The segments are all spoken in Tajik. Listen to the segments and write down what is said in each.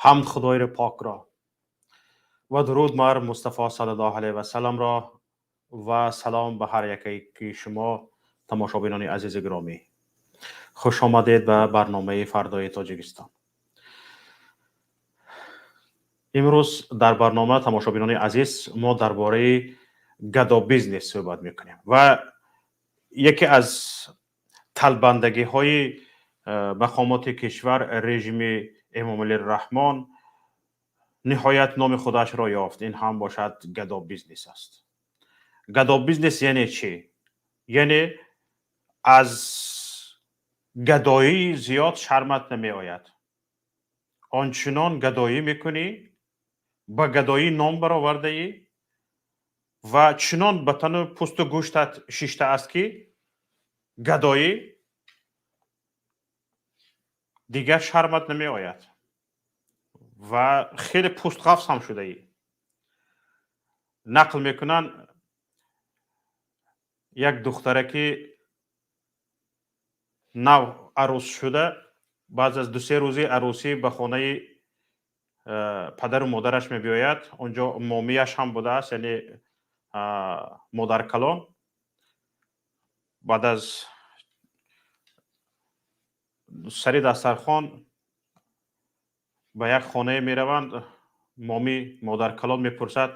Ҳамд Худои пок ро ва дуруд бар Мустафо саллаллоҳу алайҳи васаллам ро ва салом ба ҳар яке ки шумо, тамошобинони азизи гиромӣ. Хуш омадед ба барномаи «Фардои Тоҷикистон». Имрӯз дар барнома, тамошобинони азиз, мо дар бораи гадо бизнес суҳбат мекунем ва яке аз талбандагиҳои мақомоти кишвар, режими Эмомалӣ Раҳмон, ниҳоят номи худашро ёфт. Ин ҳам бошад гадо бизнес аст. Гадо бизнес яъне чӣ? Яъне аз гадоии зиёд шармат намеояд, ончунон гадоӣ мекунӣ, ба гадоӣ ном баровардаӣ ва чунон ба тану пӯсту гӯштат шишта аст, ки гадоӣ дигар шармат намеояд ва хеле пӯстғафз ҳам шудаӣ. Нақл мекунанд, як духтараки нав арӯс шуда баъд аз 2-се рӯзи арӯсӣ ба хонаи падару модараш мебиёяд. Он ҷо момияш ҳам будааст, яъне модаркалон. Баъд аз сари дастархон ба як хонае мераванд. Момӣ, модаркалон, мепурсад: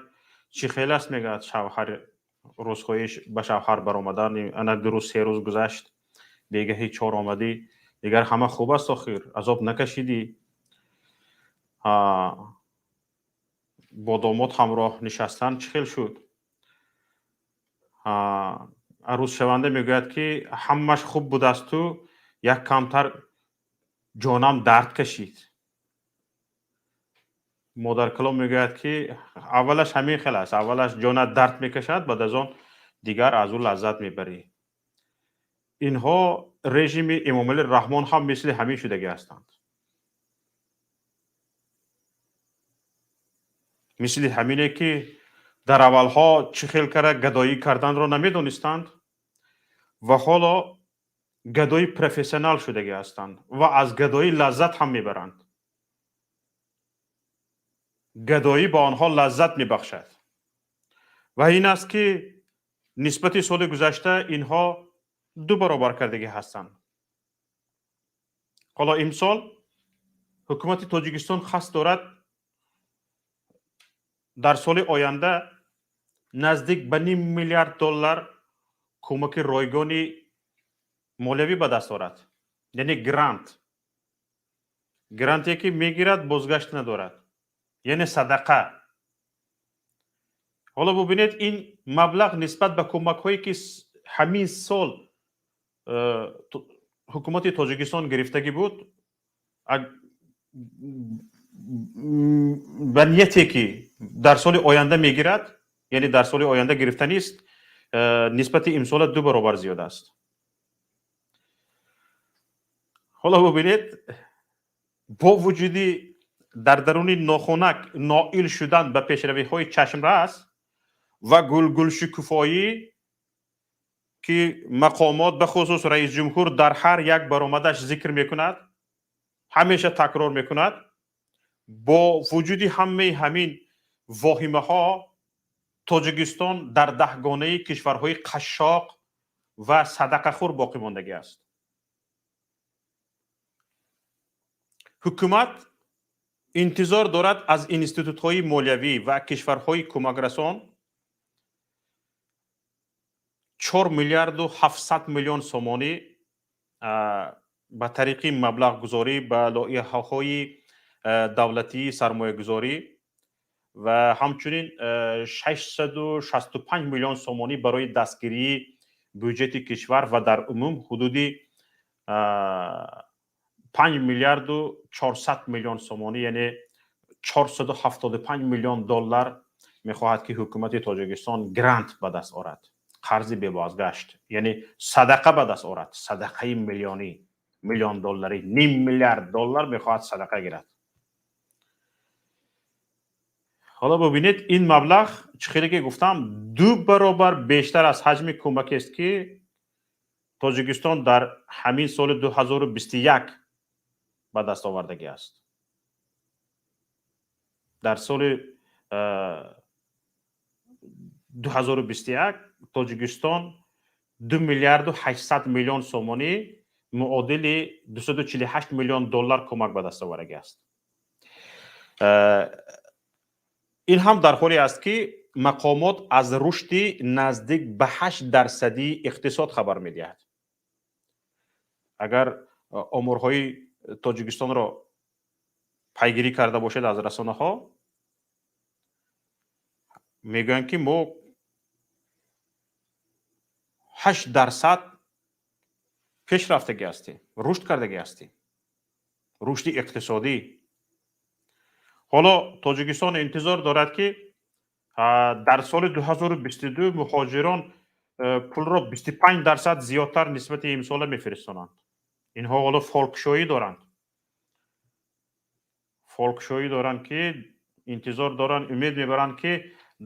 «Чӣ хел аст, — мегӯяд, — шавҳар, рӯзҳои ба шавҳар баромадан? Ана 2 рӯз, 3 рӯз гузашт, бегаҳи чор омадӣ, дигар ҳама хуб аст, охир азоб накашидӣ? Бо домод ҳамроҳ нишастан чӣ хел шуд?» Арӯзшаванда мегӯяд, ки ҳамаш хуб будасту як камтар ҷонам дард кашид. Модаркалон мегӯяд, ки аввалаш ҳамин хел аст, аввалаш ҷонат дард мекашад, баъд аз он дигар аз ӯ лаззат мебарӣ. Инҳо, режими Эмомалӣ Раҳмон, ҳам мисли ҳамин шудагӣ ҳастанд, мисли ҳамине ки дар аввалҳо чӣ хел кара гадоӣ карданро намедонистанд ва ҳоло гадои профессионал шудагӣ ҳастанд ва аз гадоӣ лаззат ҳам мебаранд. Гадоӣ ба онҳо лаззат мебахшад. Ва ин аст, ки нисбати соли гузашта инҳо ду баробар кардагӣ ҳастанд. Ҳоло имсол ҳукумати Тоҷикистон қасд дорад дар соли оянда наздик ба ним миллиард доллар кӯмаки ройгони молиявӣ ба даст орад, яъне грант. Гранте ки мегирад, бозгашт надорад, яъне садақа. Ҳоло бубинед, ин маблағ нисбат ба кӯмакҳое ки ҳамин сол ҳукумати Тоҷикистон гирифтагӣ буд, ба нияте ки дар соли оянда мегирад, яъне дар соли оянда гирифтанист, нисбати имсола ду баробар зиёд аст. Ҳоло бубинед, бо вуҷуди дар даруни нохунак ноил шудан ба пешравиҳои чашмрас ва гулгулшукуфоӣ, ки мақомот, бахусус раисҷумҳур, дар ҳар як баромадаш зикр мекунад, ҳамеша такрор мекунад, бо вуҷуди ҳамаи ҳамин воҳимаҳо Тоҷикистон дар даҳгонаи кишварҳои қашшоқ ва садақахӯр боқӣ мондагӣ аст. Ҳукумат интизор дорад аз институтҳои молиявӣ ва кишварҳои кӯмакрасон 4 миллиарду 700 миллион сомонӣ ба тариқи маблағгузорӣ ба лоиҳаҳои давлатии сармоягузорӣ ва ҳамчунин 665 миллион сомонӣ барои дастгирии бюҷети кишвар ва дар умум ҳудуди 5 миллиарду 400 миллион сомонӣ, яъне 475 миллион доллар мехоҳад, ки ҳукумати Тоҷикистон грант ба даст орад, қарзи бебозгашт, яъне садақа ба даст орад, садақаи миллионӣ, миллион долларӣ, ним миллиард доллар мехоҳад садақа гирад. Ҳоло бубинед, ин маблағ, чӣ хеле ки гуфтам, ду баробар бештар аз ҳаҷми кӯмакест, ки Тоҷикистон дар ҳамин соли 2021 ба даст овардагӣ аст. Дар соли 2021 Тоҷикистон 2 миллиарду 800 миллион сомонӣ, муодили 248 миллион доллар, кӯмак ба даст овардагӣ аст. Ин ҳам дар ҳоле аст, ки мақомот аз рушди наздик ба 8 дарсадии иқтисод хабар медиҳад. Агар оморҳои Тоҷикистонро пайгирӣ карда бошед аз расонаҳо, мегӯянд, ки мо 8% пешрафтагӣ ҳастем, рушд кардагӣ ҳастем, рушди иқтисодӣ. Ҳоло Тоҷикистон интизор дорад, ки дар соли 2022 муҳоҷирон пулро 25% зиёдтар нисбати имсола мефиристонанд. Инҳо ҳоло фолкшоӣ доранд, фолкшоӣ доранд, ки интизор доранд, умед мебаранд, ки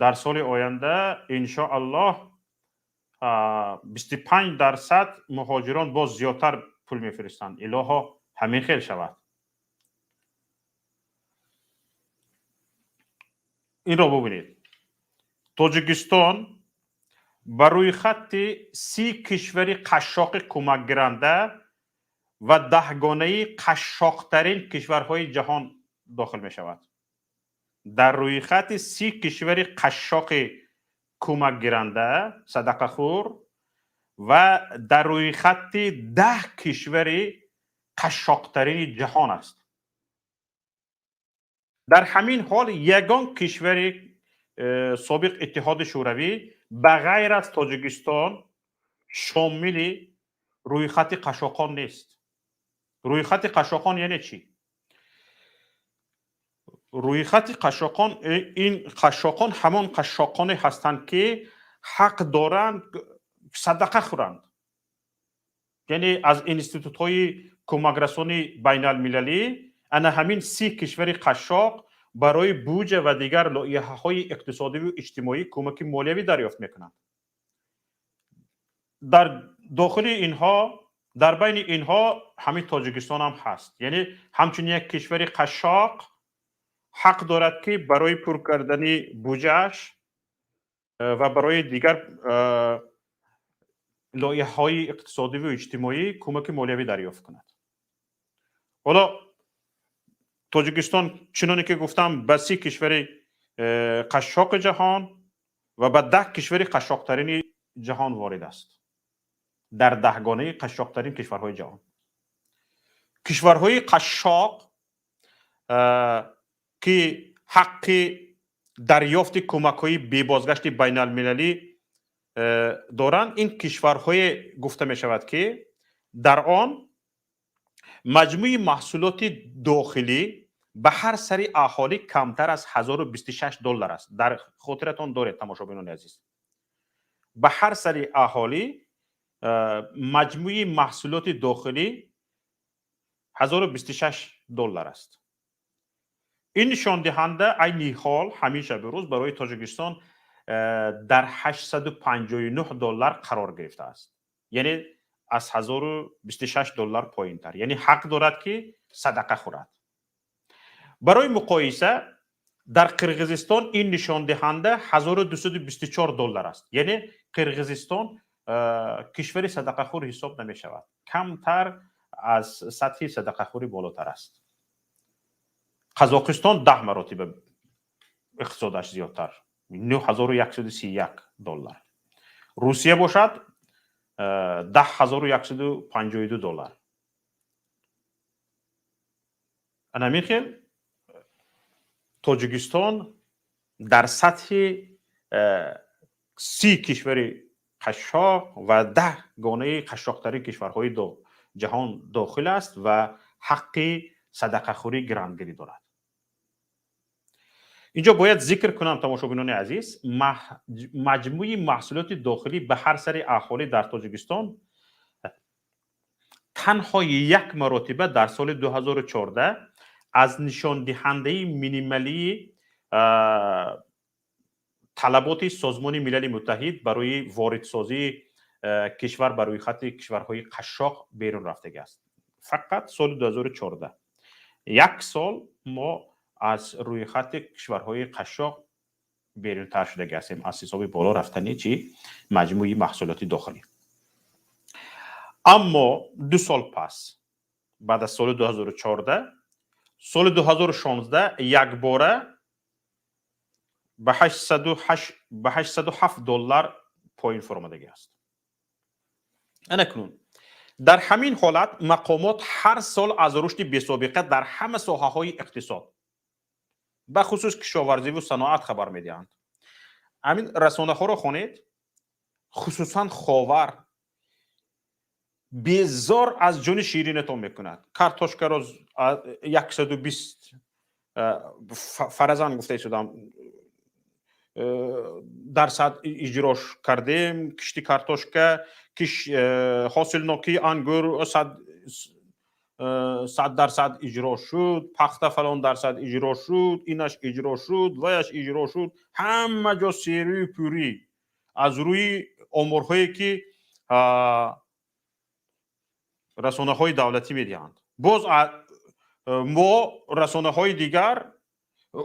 дар соли оянда, иншоаллоҳ, 25% муҳоҷирон боз зиёдтар пул мефиристанд. Илоҳо, ҳамин хел шавад. Инро бубинед: Тоҷикистон ба рӯйхати 30 кишвари қашшоқи кӯмакгиранда ва даҳгонаи қашшоқтарин кишварҳои ҷаҳон дохил мешавад. Дар рӯйхати 30 кишвари қашшоқи кӯмакгиранда, садақахӯр ва дар рӯйхати 10 кишвари қашшоқтарини ҷаҳон аст. Дар ҳамин ҳол ягон кишвари собиқ Иттиҳоди Шӯравӣ ба ғайр аз Тоҷикистон шомили рӯйхати қашшоқон нест. Рӯйхати қашшоқон яъне чӣ? Рӯйхати қашшоқон, ин қашшоқон ҳамон қашшоқоне ҳастанд, ки ҳақ доранд садақа хӯранд, яъне аз институтҳои кӯмакрасони байналмилалӣ. Ана ҳамин 30 кишвари қашшоқ барои буҷа ва дигар лоиҳаҳои иқтисодиву иҷтимоӣ кӯмаки молиявӣ дарёфт мекунанд. Дар дохили инҳо, дар байни инҳо ҳамин Тоҷикистон ҳам ҳаст, яъне ҳамчун як кишвари қашшоқ ҳақ дорад, ки барои пур кардани буҷааш ва барои дигар лоиҳаҳои иқтисодиву иҷтимоӣ кӯмаки молиявӣ дарёфт кунад. Ҳоло Тоҷикистон, чуноне ки гуфтам, ба 30 кишвари қашшоқи ҷаҳон ва ба 10 кишвари қашшоқтарини ҷаҳон ворид аст, дар даҳгонаи қашшоқтарин кишварҳои ҷаҳон. Кишварҳои қашшоқ, ки ҳаққи дарёфти кӯмакҳои бебозгашти байналмилалӣ доранд, ин кишварҳое гуфта мешавад, ки дар он маҷмӯи маҳсулоти дохилӣ ба ҳар сари аҳолӣ камтар аз 1026 доллар аст. Дар хотиратон доред, тамошобинони азиз, ба ҳар сари аҳолӣ маҷмӯи маҳсулоти дохилӣ 1026 доллар аст. Ин нишондиҳанда айни ҳол, ҳамин шаби рӯз, барои Тоҷикистон дар 859 доллар қарор гирифтааст, яъне аз 1026 доллар поинтар, яъне ҳақ дорад, ки садақа хӯрад. Барои муқоиса, дар Қирғизистон ин нишондиҳанда 1224 доллар аст, яъне Қирғизистон кишвари садақахӯр ҳисоб намешавад, камтар аз сатҳи садақахӯрӣ болотар аст. Қазоқистон 10 маротиба иқтисодаш зиёдтар, 9131 доллар. Русия бошад, 10 152 доллар. Ана хел Тоҷикистон дар сатҳи 30 кишвари қашшоқ ва 10 гонаи қашшоқтарин кишварҳои ҷаҳон дохил аст ва ҳаққи садақахӯрӣ, грантгирӣ дорад. Инҷо бояд зикр кунам, тамошобинони азиз, маҷмӯи маҳсулоти дохилӣ ба ҳар сари аҳолӣ дар Тоҷикистон танҳо як маротиба дар соли 2014 аз нишондиҳандаи минималии талаботи Созмони Милали Муттаҳид барои воридсозии кишвар ба рӯйхати кишварҳои қашшоқ берун рафтагӣ аст. Фақат соли 2014, як сол мо. Аз рӯйхати кишварҳои қашшоқ берунтар шудаги ҳастем аз ҳисоби боло рафтани чи? Маҷмӯи маҳсулоти дохилӣ. Аммо 2 сол пас, баъд аз соли 2014, соли 2016 якбора ба 807 доллар поин фуромадагӣ аст. Анакнун дар ҳамин ҳолат мақомот ҳар сол аз рушди бесобиқа дар ҳама соҳаҳои иқтисод, бахусус кишоварзиву саноат, хабар медиҳанд. Ҳамин расонаҳоро хонед, хусусан «Ховар» безор аз ҷони ширинатон мекунад. Картошкаро 120, фаразан гуфта истодам, дарсад иҷрош кардем кишти картошка, ҳосилнокии ангур 100% иҷро шуд, пахта фалон дарсад иҷро шуд, инаш иҷро шуд, ваяш иҷро шуд. Ҳама ҷо серию пурӣ аз рӯи оморҳое, ки расонаҳои давлатӣ медиҳанд. Боз мо, расонаҳои дигар,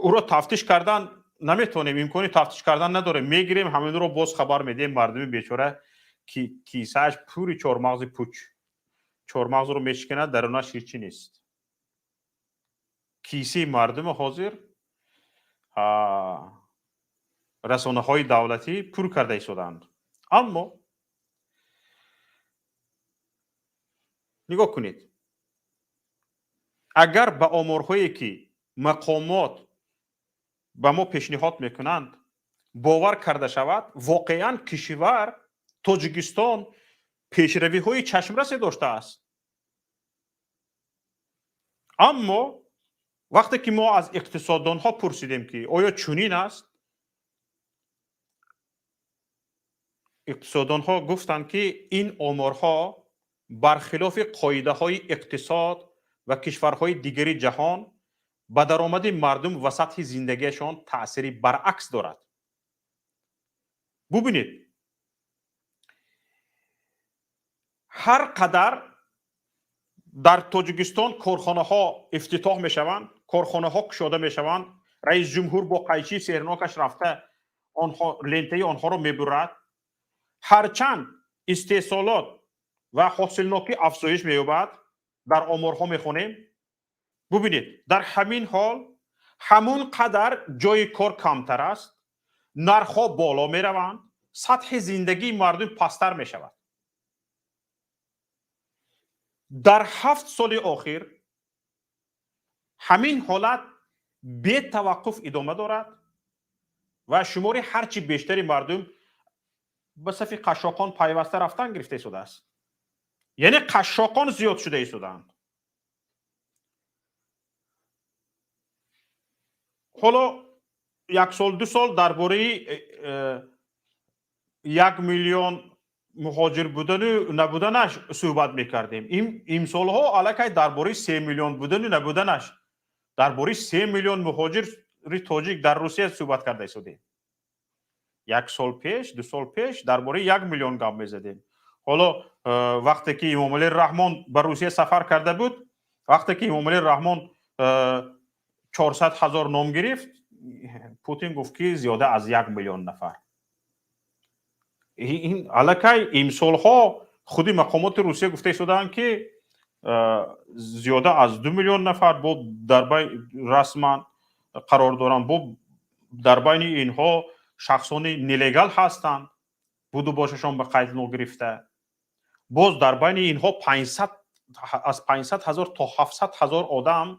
ӯро тафтиш кардан наметавонем, имкони тафтиш кардан надорем. Мегирем, ҳаминро боз хабар медиҳем. Мардуми бечора кисааш пури чормағзи пуч, чормағзро мешиканад, дарунаш ҳечи нест. Кисаи мардуми ҳозир расонаҳои давлатӣ пур карда истодаанд. Аммо нигоҳ кунед, агар ба оморҳое, ки мақомот ба мо пешниҳод мекунанд, бовар карда шавад, воқеан кишвар Тоҷикистон пешравиҳои чашмрасе доштааст. Аммо вақте ки мо аз иқтисоддонҳо пурсидем, ки оё чунин аст, иқтисоддонҳо гуфтанд, ки ин оморҳо бархилофи қоидаҳои иқтисод ва кишварҳои дигари ҷаҳон ба даромади мардум ва сатҳи зиндагиашон таъсири баръакс дорад. Бубинед, ҳар қадар дар Тоҷикистон корхонаҳо ифтитоҳ мешаванд, корхонаҳо кушода мешаванд, раис ҷумҳур бо қайчии сеҳрнокаш рафта, онҳо лентаи онҳоро мебурад, ҳарчанд истеҳсолот ва ҳосилнокӣ афзоиш меёбад, дар оморҳо мехонем. Бубинед, дар ҳамин ҳол ҳамун қадар ҷои кор камтар аст, нархҳо боло мераванд, сатҳи зиндагии мардум пасттар мешавад. Дар 7 соли охир ҳамин ҳолат бетаваққуф идома дорад ва шумори ҳарчи бештари мардум ба сафи қашшоқон пайваста рафтан гирифта истодааст. Яъне қашшоқон зиёд шуда истодаанд. Ҳоло як сол, 2 сол дар бораи 1 миллион муҳоҷир будану набуданаш суҳбат мекардем. Имсолҳо аллакай дар бораи 3 миллион будану набуданаш, дар бораи 3 миллион муҳоҷири тоҷик дар Русия суҳбат карда истодем. Як сол пеш, 2 сол пеш дар бораи 1 миллион гап мезадем. Ҳоло вақте ки Эмомалӣ Раҳмон ба Русия сафар карда буд, вақте ки Эмомалӣ Раҳмон 400 000 ном гирифт, Путин гуфт, ки зиёда аз 1 миллион нафар. Ин аллакай имсолҳо худи мақомоти Русия гуфта истодаанд, ки зиёда аз 2 миллион нафар бо дар расман қарор доранд. Бо дар байни инҳо шахсони нелегал ҳастанд, буду бошашон ба қайд ногирифта. Боз дар байни инҳо аз 500 000 то 700 000 одам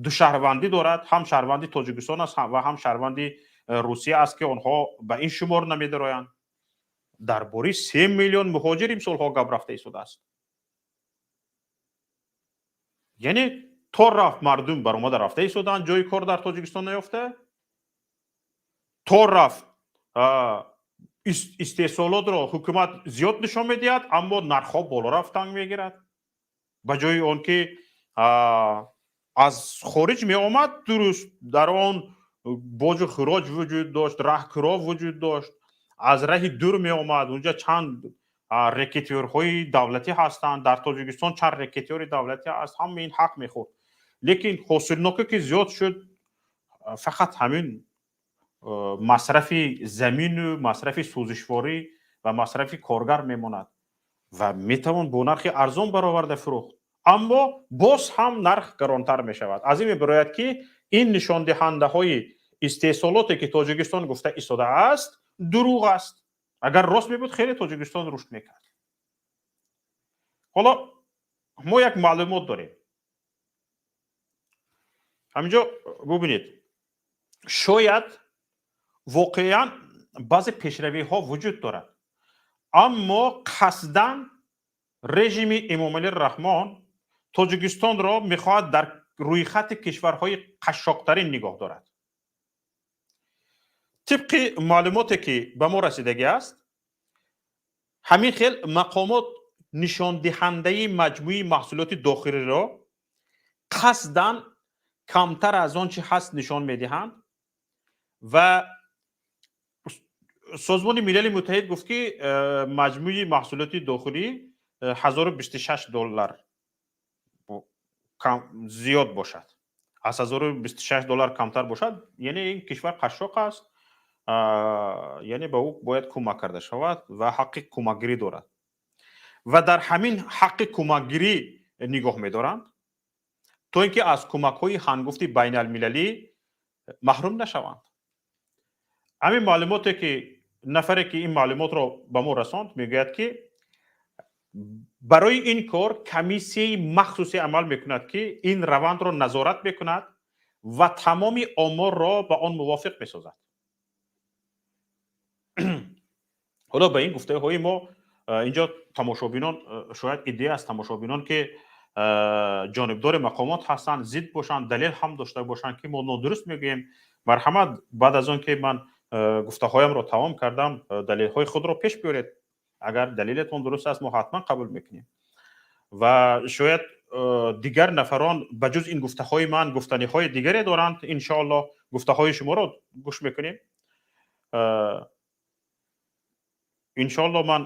душаҳрвандӣ дорад, ҳам шаҳрванди Тоҷикистон аст ва ҳам шаҳрванди Русия аст, ки онҳо ба ин шумор намедароянд. Дар бораи 3 миллион муҳоҷир имсолҳо гап рафта истодааст. Яъне то рафт мардум баромада рафта истодаанд, ҷои кор дар Тоҷикистон наёфта, то рафт истеҳсолотро ҳукумат зиёд нишон медиҳад, аммо нархҳо боло рафтан мегирад. Ба ҷои он ки аз хориҷ меомад, дуруст, дар он боҷу хироҷ вуҷуд дошт, раҳкиро вуҷуд дошт, аз раҳи дур меомад, унҷа чанд рекетиёрҳои давлатӣ ҳастанд, дар Тоҷикистон чанд рекетиёри давлатӣ аст, ҳама ин ҳақ мехӯрд. Лекин ҳосилнокӣ ки зиёд шуд, фақат ҳамин масрафи замину масрафи сӯзишворӣ ва масрафи коргар мемонад ва метавон бо нархи арзон бароварда фурӯхт, аммо боз ҳам нарх гаронтар мешавад. Аз ин мебарояд, ки ин нишондиҳандаҳои истеҳсолоте, ки Тоҷикистон гуфта истодааст, дурӯғ аст. Агар рост мебуд, хеле Тоҷикистон рушд мекард. Ҳоло мо як маълумот дорем ҳаминҷо, бубинед. Шояд воқеан баъзе пешравиҳо вуҷуд дорад, аммо қасдан режими Эмомалӣ Раҳмон Тоҷикистонро мехоҳад дар рӯйхати кишварҳои қашшоқтарин нигоҳ дорад. Тибқи маълумоте, ки ба мо расидагӣ аст, ҳамин хел мақомот нишондиҳандаи маҷмӯи маҳсулоти дохилиро қасдан камтар аз он чи ҳаст нишон медиҳанд. Ва Созмони Милали Муттаҳид гуфт, ки маҷмӯи маҳсулоти дохилӣ 1026 доллар зиёд бошад, аз 1026 доллар камтар бошад, яъне ин кишвар қашшоқ аст, яъне ба ӯ бояд кӯмак карда шавад ва ҳаққи кӯмакгирӣ дорад. Ва дар ҳамин ҳаққи кӯмакгирӣ нигоҳ медоранд, то ин ки аз кӯмакҳои ҳангуфти байналмилалӣ маҳрум нашаванд. Ҳамин маълумоте, ки нафаре, ки ин маълумотро ба мо расонд, мегӯяд, ки барои ин кор комиссияи махсусе амал мекунад, ки ин равандро назорат мекунад ва тамоми оморро ба он мувофиқ месозад. Ҳоло ба ин гуфтаҳои мо инҷо тамошобинон, шояд идея аз тамошобинон, ки ҷонибдори мақомот ҳастанд, зид бошанд, далел ҳам дошта бошанд, ки мо нодуруст мегӯем. Марҳамат, баъд аз он ки ман гуфтаҳоямро тамом кардам, далелҳои худро пеш биёред. Агар далелатон дуруст аст, мо ҳатман қабул мекунем. Ва шояд дигар нафарон ба ҷуз ин гуфтаҳои ман гуфтаниҳои дигаре доранд. Иншоаллоҳ, гуфтаҳои шуморо гӯш мекунем. Иншоаллоҳ, ман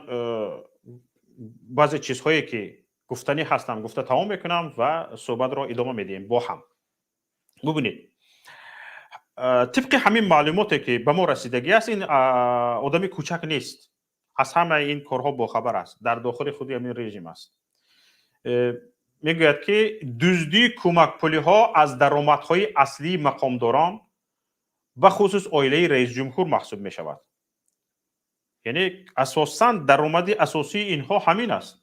баъзе чизҳое, ки гуфтанӣ ҳастам, гуфта тамом мекунам ва суҳбатро идома медиҳем бо ҳам. Бубинед, тибқи ҳамин маълумоте, ки ба мо расидагӣ аст, ин одами кӯчак нест, аз ҳамаи ин корҳо бохабар аст, дар дохили худи ҳамин режим аст. Мегӯяд, ки дуздии кӯмакпулиҳо аз даромадҳои аслии мақомдорон, бахусус оилаи раисҷумҳур, маҳсуб мешавад. Яъне асосан даромади асосии инҳо ҳамин аст.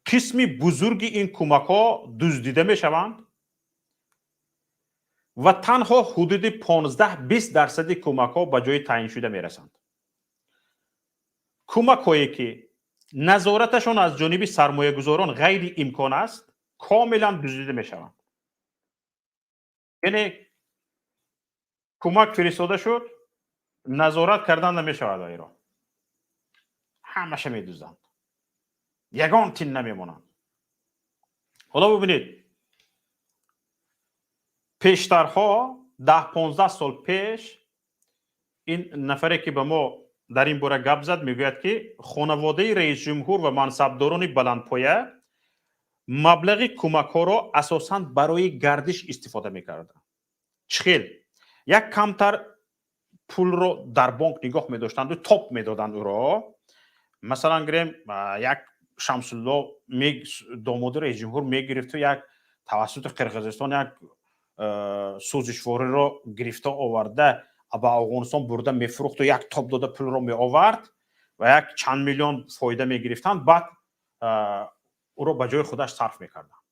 Қисми бузурги ин кӯмакҳо дуздида мешаванд ва танҳо ҳудуди 15-20 дарсади кӯмакҳо ба ҷои таъйиншуда мерасанд. Кӯмакҳое, ки назораташон аз ҷониби сармоягузорон ғайриимкон аст, комилан дуздида мешаванд. Яъне кӯмак фиристода шуд, назорат кардан намешавад, вайро ҳамаша медузданд, ягон тин намемонанд. Ҳоло бубинед, пештарҳо, 10-15 сол пеш, ин нафаре, ки ба мо дар ин бора гап зад, мегӯяд, ки хонаводаи раисҷумҳур ва мансабдорони баландпоя маблағи кӯмакҳоро асосан барои гардиш истифода мекарданд. Чӣ хел? Як камтар пулро дар бонк нигоҳ медоштанду тоб медоданд ӯро. Масалан, гирем, як Шамсулло, домоди раисҷумҳур, мегирифту як тавассути Қирғизистон як сӯзишвориро гирифта оварда, ба Афғонистон бурда мефурӯхту як тоб дода пулро меовард ва як чанд миллион фоида мегирифтанд. Баъд ӯро ба ҷои худаш сарф мекарданд.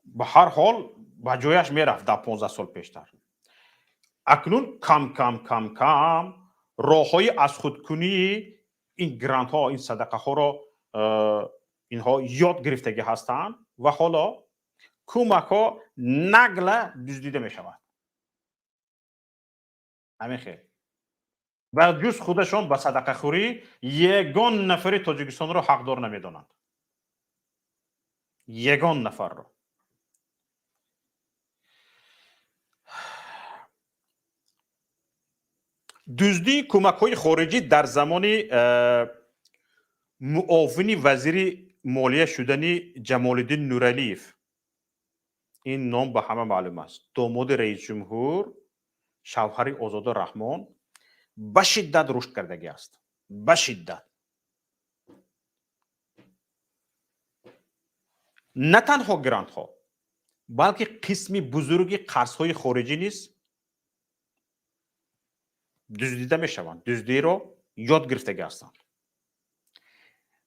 Ба ҳар ҳол ба ҷояш мерафт 10-15 сол пештар. Акнун кам кам кам кам роҳҳои аз худкунии ин грантҳо, ин садақаҳоро инҳо ёд гирифтагӣ ҳастанд ва ҳоло кӯмакҳо нагло дуздида мешавад. Ҳамин хел ба ҷуз худашон ба садақахӯрӣ ягон нафари Тоҷикистонро ҳақдор намедонанд, ягон нафарро. Дуздии кӯмакҳои хориҷӣ дар замони муовини вазири Молия шудани Ҷамолиддин Нуралиев, ин ном ба ҳама маълум аст, домоди раисҷумҳур, шавҳари Озода Раҳмон, ба шиддат рушд кардагӣ аст, ба шиддат. На танҳо грантҳо, балки қисми бузурги қарзҳои хориҷӣ низ дуздида мешаванд, дуздиро ёд гирифтагӣ ҳастанд.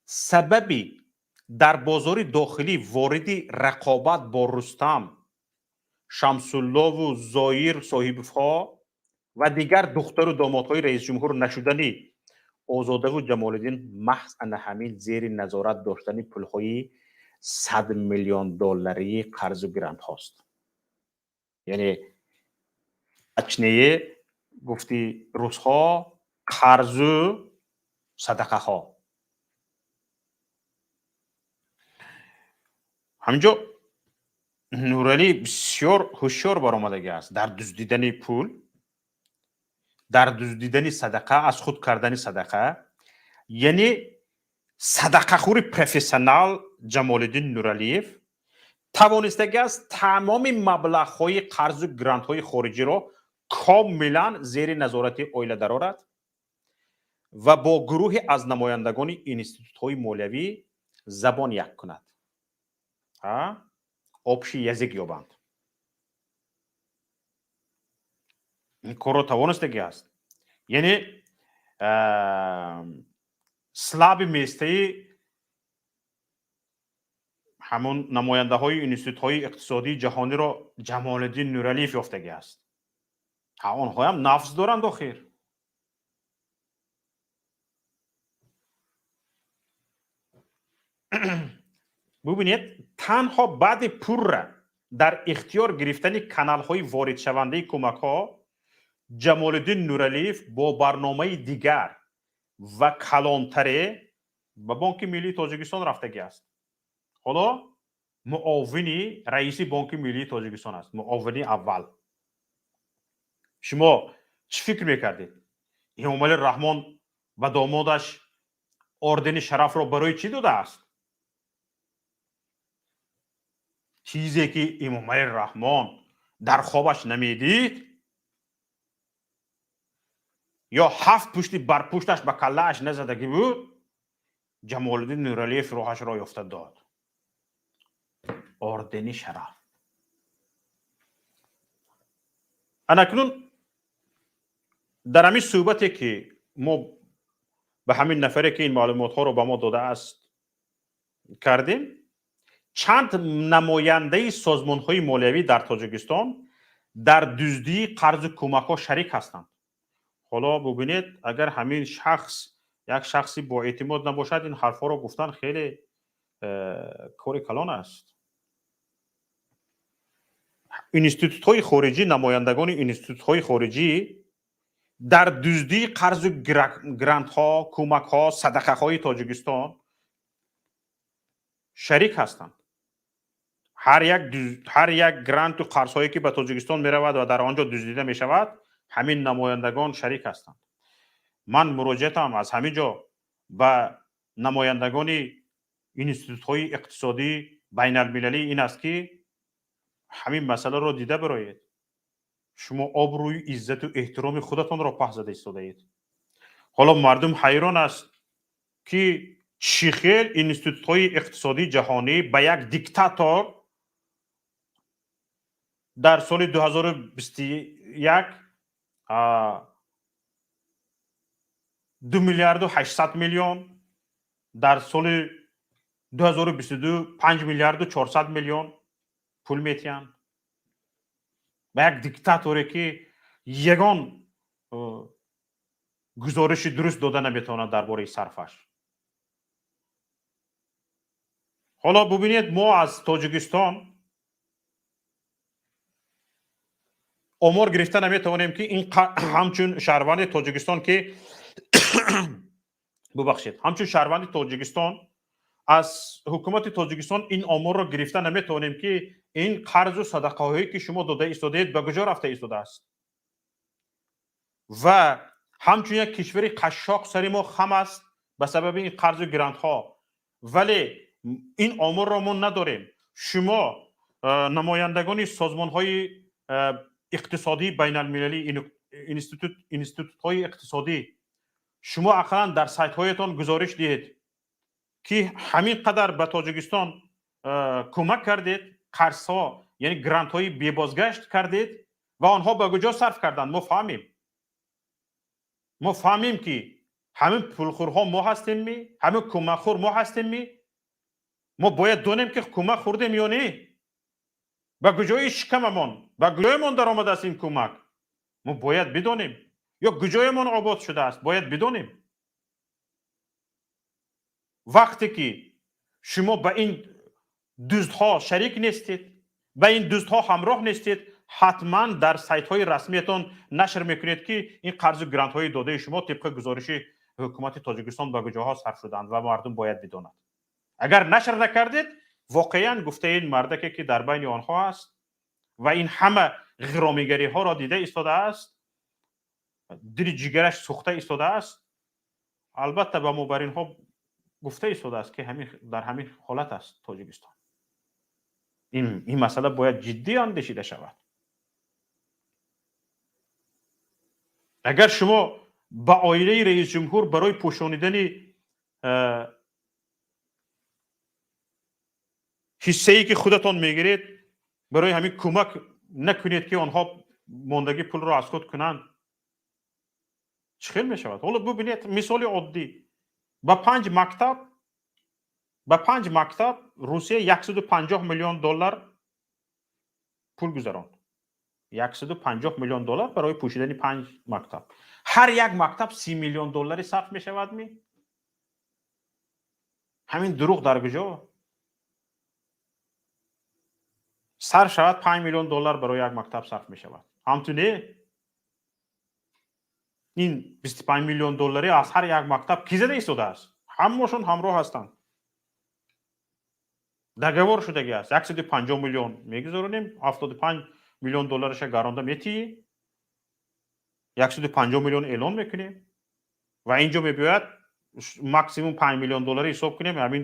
Сабаби дар бозори дохилӣ вориди рақобат бо Рустам Шамсуллову Зоир Соҳибовҳо ва дигар духтару домодҳои раисҷумҳур нашудани Озодаву Ҷамолиддин маҳз ана ҳамин зери назорат доштани пулҳои 100 миллион долларии қарзу грантҳост. Яъне, точнее, гуфти русҳо, қарзу садақаҳо. Ҳаминҷо Нуралӣ бисёр ҳушёр баромадагӣ аст дар дуздидани пул, дар дуздидани садақа, аз худ кардани садақа. Яъне садақахӯри профессионал Ҷамолиддин Нуралиев тавонистагӣ аст тамоми маблағҳои қарзу грантҳои хориҷиро комилан зери назорати оила дарорад ва бо гурӯҳе аз намояндагони институтҳои молиявӣ забон як кунад, общий язык ёбанд. Ин корро тавонистагӣ аст. Яъне слабый местаи ҳамун намояндаҳои институтҳои иқтисодии ҷаҳониро Ҷамолиддин Нуралиев ёфтагӣ аст. Ҳа, онҳоям нафс доранд охир. Бубинед, танҳо баъди пурра дар ихтиёр гирифтани каналҳои воридшавандаи кӯмакҳо Ҷамолиддин Нуралиев бо барномаи дигар ва калонтаре ба Бонки Миллии Тоҷикистон рафтагӣ аст. Ҳоло муовини раиси Бонки Миллии Тоҷикистон аст, муовини аввал. Шумо чӣ фикр мекардед? Эмомалӣ Раҳмон ба домодаш ордени Шарафро барои чӣ додааст? Чизе ки Эмомалӣ Раҳмон дар хобаш намедид ё ҳафт пушти бар пушташ ба каллааш назадагӣ буд, Ҷамолиддин Нуралиев роҳашро ёфта дод, ордени Шараф. Анакнун дар ҳамин суҳбате ки мо ба ҳамин нафаре, ки ин маълумотҳоро ба мо додааст, кардем, чанд намояндаи созмонҳои молиявӣ дар Тоҷикистон дар дуздии қарзу кӯмакҳо шарик ҳастанд. Ҳоло бубинед, агар ҳамин шахс як шахси боэътимод набошад, ин ҳарфҳоро гуфтан хеле кори калон аст. Институтҳои хориҷӣ, намояндагони институтҳои хориҷӣ дар дуздии қарзу грантҳо, кӯмакҳо, садақаҳои Тоҷикистон шарик ҳастанд. Ҳар як гранту қарзҳое ки ба Тоҷикистон меравад ва дар он ҷо дуздида мешавад, ҳамин намояндагон шарик ҳастанд. Ман муроҷиатам аз ҳамин ҷо ба намояндагони институтҳои иқтисодии байналмилалӣ ин аст, ки ҳамин масъаларо дида бироед. Шумо обрӯю иззату эҳтироми худатонро паҳ зада истодаед. Ҳоло мардум ҳайрон аст, ки чӣ хел институтҳои иқтисодии ҷаҳонӣ ба як диктатор дар соли 2021 2 миллиарду 800 миллион, дар соли 2022 5 миллиарду 400 миллион пул метиҳанд ба як диктаторе, ки ягон гузориши дуруст дода наметавонад дар бораи сарфаш. Ҳоло бубинед, мо аз Тоҷикистон омор гирифта наметавонем, ки ин ҳамчун шаҳрванди Тоҷикистон, ки, бубахшед, ҳамчун шаҳрванди Тоҷикистон аз ҳукумати Тоҷикистон ин оморро гирифта наметавонем, ки ин қарзу садақаҳое, ки шумо дода истодаед, ба куҷо рафта истодааст. Ва ҳамчун як кишвари қашшоқ сари мо хам аст ба сабаби ин қарзу грантҳо, вале Ин оморро мо надорем. Шумо, намояндагони созмонҳои иқтисодии байналмилалӣ, институтҳои иқтисодӣ, шумо ақаллан дар сайтҳоятон гузориш диҳед, ки ҳамин қадар ба Тоҷикистон кӯмак кардед, қарзҳо, яъне грантҳои бебозгашт кардед ва онҳо ба куҷо сарф карданд. Мо фаҳмем, мо фаҳмем, ки ҳамин пулхӯрҳо мо ҳастемми, ҳамин кӯмакхӯр мо ҳастемми. Мо бояд донем, ки кӯмак хӯрдем ё не, ба куҷои шикамамон, ба куҷоямон даромадааст ин кӯмак, мо бояд бидонем, ё куҷоямон обод шудааст, бояд бидонем. Вақте ки шумо ба ин дуздҳо шарик нестед, ба ин дуздҳо ҳамроҳ нестед, ҳатман дар сайтҳои расмиятон нашр мекунед, ки ин қарзу грантҳои додаи шумо тибқи гузориши ҳукумати Тоҷикистон ба куҷоҳо сарф шуданд ва мардум бояд бидонад. Агар нашр накардед, воқеан гуфтаи ин мардаке, ки дар байни онҳо аст ва ин ҳама ғиромигариҳоро дида истодааст, дили ҷигараш сӯхта истодааст, албатта ба мо бар инҳо гуфта истодааст, ки дар ҳамин ҳолат аст Тоҷикистон. Ин масъала бояд ҷиддӣ андешида шавад. Агар шумо ба оилаи раисҷумҳур барои пӯшонидани ҳиссае, ки худатон мегиред, барои ҳамин кӯмак накунед, ки онҳо мондагӣ пулро аз худ кунанд, чӣ хел мешавад? Ҳоло бубинед, мисоли оддӣ: ба панҷ мактаб Русия 150 миллион доллар пул гузаронд. 150 миллион доллар барои пӯшидани панҷ мактаб. Ҳар як мактаб 30 миллион доллари сарф мешавадми? Ҳамин дурӯғ дар куҷо сарф шавад? 5 миллион доллар барои як мактаб сарф мешавад, ҳамту не? Ин 25 миллион доллари аз ҳар як мактаб кӣ зада истодааст? Ҳамашон ҳамроҳ ҳастанд, договор шудагӣ аст: 150 миллион мегузаронем, 75 миллион доллараша гаронда метиҳӣ, 150 миллион эълон мекунем ва инҷо мебиёяд, максимум 5 миллион доллари ҳисоб кунем. Ҳамин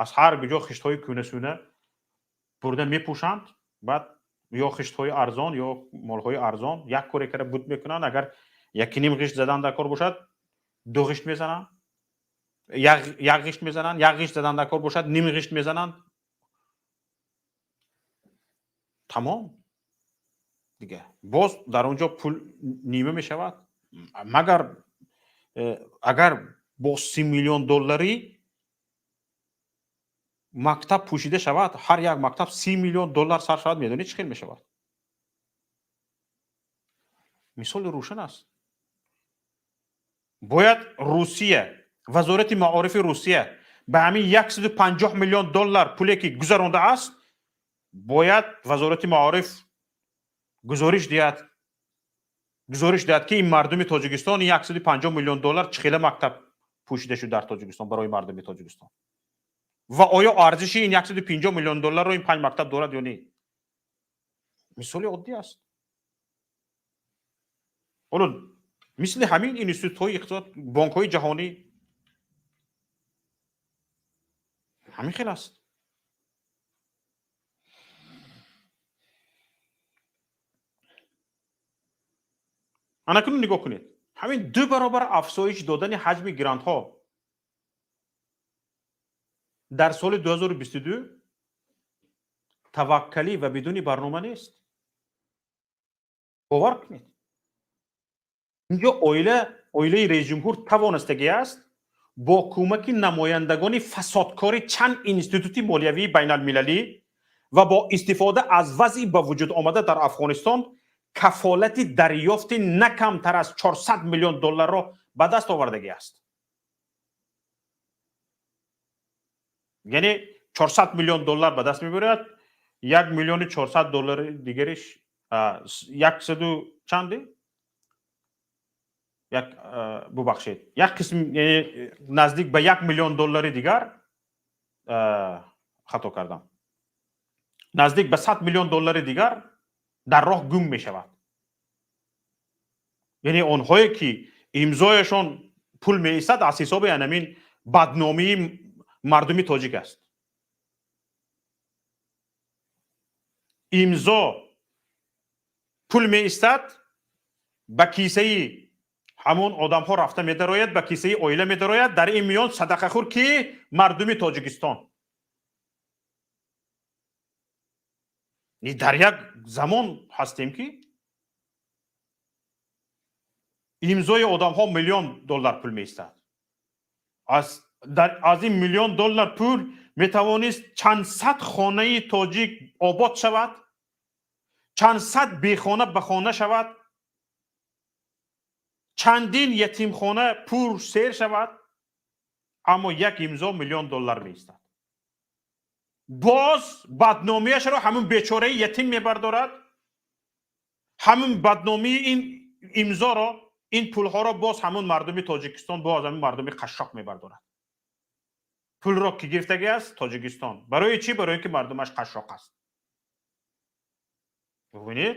аз ҳар куҷо хиштҳои кӯнасӯна бурда мепӯшанд, баъд ё хиштҳои арзон, ё молҳои арзон як коре кара буд мекунанд. Агар якиним ғишт задан дар кор бошад, ду ғишт мезананд, як ғишт мезананд, як ғишт задан дар кор бошад, ним ғишт мезананд, тамом. Дига боз дар он ҷо пул нима мешавад. Магар агар бо 30 миллион долларӣ мактаб пӯшида шавад, ҳар як мактаб 30 миллион доллар сарф шавад, медонед, чӣ хел мешавад? Мисоли рӯшан аст. Бояд Русия, Вазорати маорифи Русия ба ҳамин 150 миллион доллар пуле, ки гузарондааст, бояд Вазорати маориф гузориш диҳад, ки ин мардуми Тоҷикистон 150 миллион доллар чӣ хела мактаб пӯшида шуд дар Тоҷикистон барои мардуми Тоҷикистон ва оё арзиши ин 150 миллион долларро ин панҷ мактаб дорад ё не. Мисоли оддӣ аст. Ҳоло мисли ҳамин институтҳои иқтисод, бонкҳои ҷаҳонӣ ҳамин хел аст. Анакунун нигоҳ кунед: ҳамин ду баробар афзоиш додани ҳаҷми грантҳо дар соли 2022 таваккалӣ ва бидуни барнома нест. Бовар кунед, инҷо оилаи раисҷумҳур тавонистагӣ аст бо кӯмаки намояндагони фасодкори чанд институти молиявии байналмилалӣ ва бо истифода аз вазъи ба вуҷуд омада дар Афғонистон кафолати дарёфти на камтар аз 400 миллион долларро ба даст овардагӣ аст. Яъне 400 миллион доллар ба даст мебарад, 1 миллиони 400 доллари дигариш, яксаду чанде, як, бубахшед, як қисм, наздик ба 1 миллион доллари дигар, хато кардам, наздик ба 100 миллион доллари дигар дар роҳ гум мешавад. Яъне онҳое, ки имзояшон пул меистад, аз ҳисоби анамин бадномии Мардуми тоҷик аст. Имзо пул меистад, ба кисаи ҳамон одамҳо рафта медарояд, ба кисаи оила медарояд. Дар ин миён садақахӯр ки? Мардуми Тоҷикистон. Дар як замон ҳастем, ки имзои одамҳо миллион доллар пул меистад. Аз ин миллион доллар пул метавонист чанд сад хонаи тоҷик обод шавад, чанд сад бехона ба хона шавад, чандин ятимхона пур сер шавад, аммо як имзо миллион доллар меистад. Боз бадномиашро ҳамун бечораи ятим мебардорад, ҳамун бадномии ин имзоро, ин пулҳоро боз ҳамун мардуми Тоҷикистон, боз ҳамун мардуми қашшоқ мебардорад. Пулро ки гирифтагӣ аст? Тоҷикистон. Барои чӣ? Барои ин ки мардумаш қашшоқ аст. Бубинед,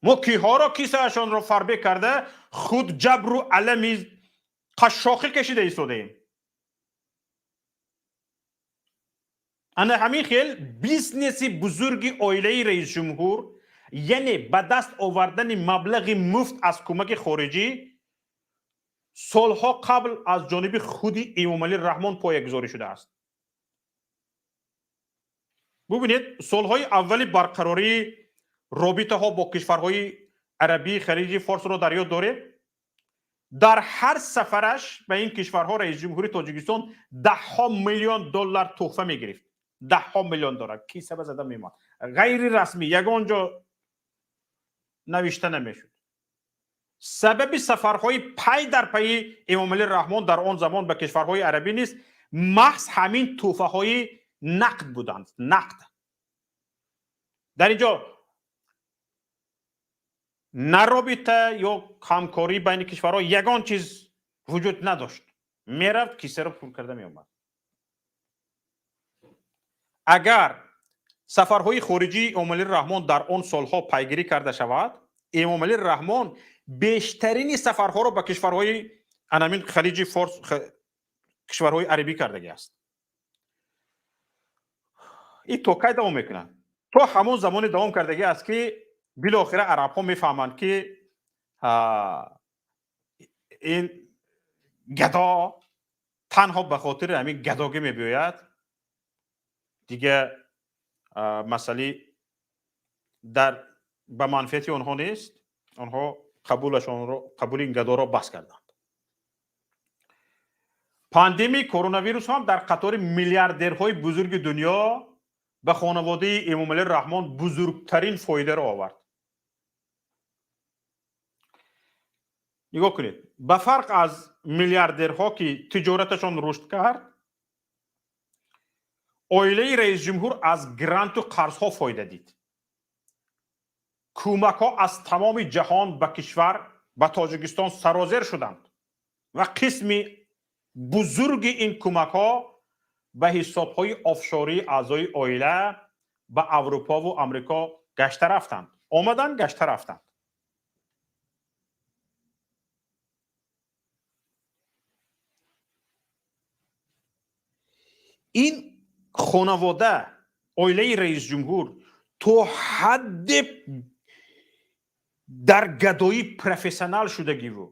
мо киҳоро кисаашонро фарбе карда, худ ҷабру алами қашшоқӣ кашида истодаем. Ана ҳамин хел бизнеси бузурги оилаи раисҷумҳур, яъне ба даст овардани маблағи муфт аз кӯмаки хориҷӣ, солҳо қабл аз ҷониби худи Эмомалӣ Раҳмон поягузорӣ шудааст. Бубинед, солҳои аввали барқарории робитаҳо бо кишварҳои арабии Халиҷи Форсро дар ёд дорем. Дар ҳар сафараш ба ин кишварҳо раисҷумҳури Тоҷикистон даҳҳо миллион доллар туҳфа мегирифт. Даҳҳо миллион доллар киса ба зада мемонд, ғайри расмӣ, ягон ҷо навишта намешуд. Сабаби сафарҳои пай дар пайи Эмомалӣ Раҳмон дар он замон ба кишварҳои арабӣ низ маҳз ҳамин туҳфаҳои нақд буданд. Нақд дар ин ҷо на робита ё ҳамкорӣ байни кишварҳо, ягон чиз вуҷуд надошт. Мерафт, кисаро пур карда меомад. Агар сафарҳои хориҷии Эмомалӣ Раҳмон дар он солҳо пайгирӣ карда шавад, Эмомалӣ Раҳмон бештарини сафарҳоро ба кишварҳои анамин Халиҷи Форс, кишварҳои арабӣ кардагӣ аст. Ин то кай давом мекунад? То ҳамон замоне давом кардагӣ аст, ки билохира арабҳо мефаҳманд, ки ин гадо танҳо ба хотири ҳамин гадогӣ мебиёяд. Дига масъалаи дар ба манфиати онҳо нест. Онҳо қабулашонро, қабули ин гадоро бас карданд. Пандемияи коронавирус ҳам дар қатори миллиардерҳои бузурги дунё ба хонаводаи Эмомалӣ Раҳмон бузургтарин фоидаро овард. Нигоҳ кунед, ба фарқ аз миллиардерҳо, ки тиҷораташон рушд кард, оилаи раисҷумҳур аз гранту қарзҳо фоида дид. Кӯмакҳо аз тамоми ҷаҳон ба кишвар, ба Тоҷикистон сарозер шуданд ва қисми бузурги ин кӯмакҳо ба ҳисобҳои офшории аъзои оила ба Аврупову Амрико гашта рафтанд, омаданд, гашта рафтанд. Ин хонавода, оилаи раисҷумҳур то ҳадде дар гадоӣ профессионал шудагиву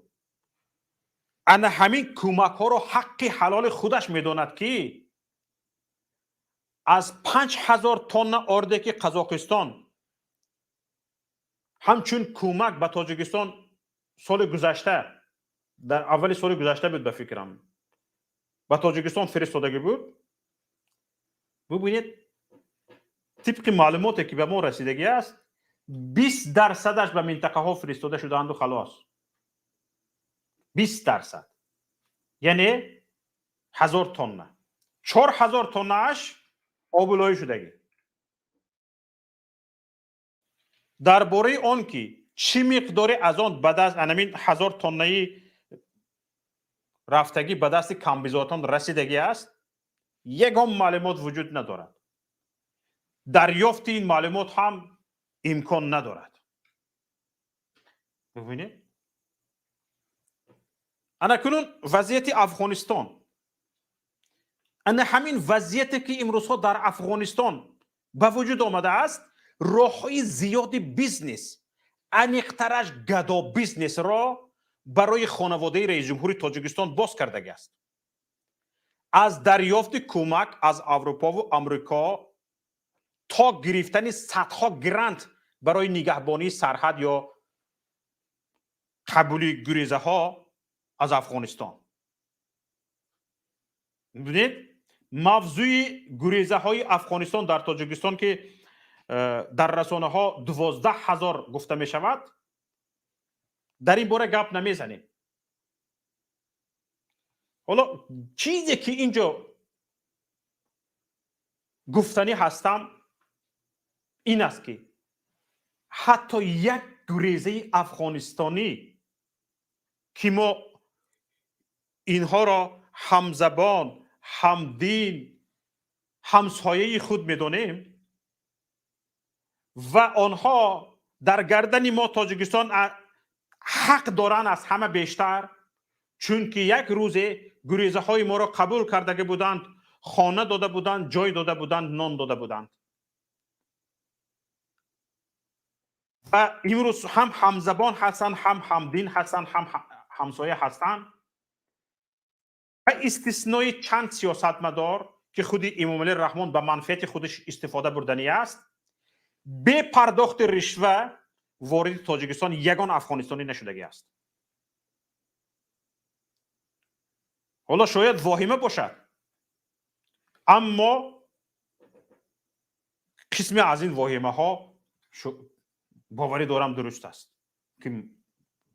ана ҳамин кӯмакҳоро ҳаққи ҳалоли худаш медонад, ки аз 5000 тонна орде, ки Қазоқистон ҳамчун кӯмак ба Тоҷикистон соли гузашта, дар аввали соли гузашта буд, ба фикрам, ба Тоҷикистон фиристодагӣ буд. Бубинед, тибқи маълумоте, ки ба мо расидагӣ аст, 20 дарсадаш ба минтақаҳо фиристода шудаанду халос. 20%, яъне 1000 тонна. 4000 тоннааш обулоӣ шудагӣ. Дар бораи он ки чӣ миқдоре аз он ба даст анамин 1000 тоннаи рафтагӣ ба дасти камбизоатон расидагӣ аст, ягон маълумот вуҷуд надорад. Дарёфти ин маълумот ҳам имкон надорад. Бубинед, ана кунун вазъияти Афғонистон. Ана ҳамин вазъияте, ки имрӯзҳо дар Афғонистон ба вуҷуд омадааст, роҳҳои зиёди бизнес, аниқтараш гадо бизнесро барои хонаводаи раисҷумҳури Тоҷикистон боз кардагӣ аст. Аз дарёфти кӯмак аз Аврупову Амрико то гирифтани садҳо грант барои нигаҳбонии сарҳад ё қабули гурезаҳо аз Афғонистон. Бибинед, мавзӯи гурезаҳои Афғонистон дар Тоҷикистон, ки дар расонаҳо 12 000 гуфта мешавад, дар ин бора гап намезанем. Ҳоло чизе, ки ин ҷо гуфтанӣ ҳастам, ин аст, ки ҳатто як гурезаи афғонистонӣ, ки мо инҳоро ҳамзабон, ҳамдин, ҳамсояи худ медонем ва онҳо дар гардани мо, Тоҷикистон, ҳақ доранд аз ҳама бештар, чунки як рӯзе гурезаҳои моро қабул кардагӣ буданд, хона дода буданд, ҷой дода буданд, нон дода буданд ва имрӯз ҳам ҳамзабон ҳастанд, ҳам ҳамдин ҳастанд, ҳам ҳамсоя ҳастанд. Ба истиснои чанд сиёсатмадор, ки худи Эмомалӣ Раҳмон ба манфиати худаш истифода бурданӣ аст, бе пардохти ришва вориди Тоҷикистон ягон афғонистонӣ нашудагӣ аст. Ҳоло шояд воҳима бошад, аммо қисме аз ин воҳимаҳо, боварӣ дорам, дуруст аст, ки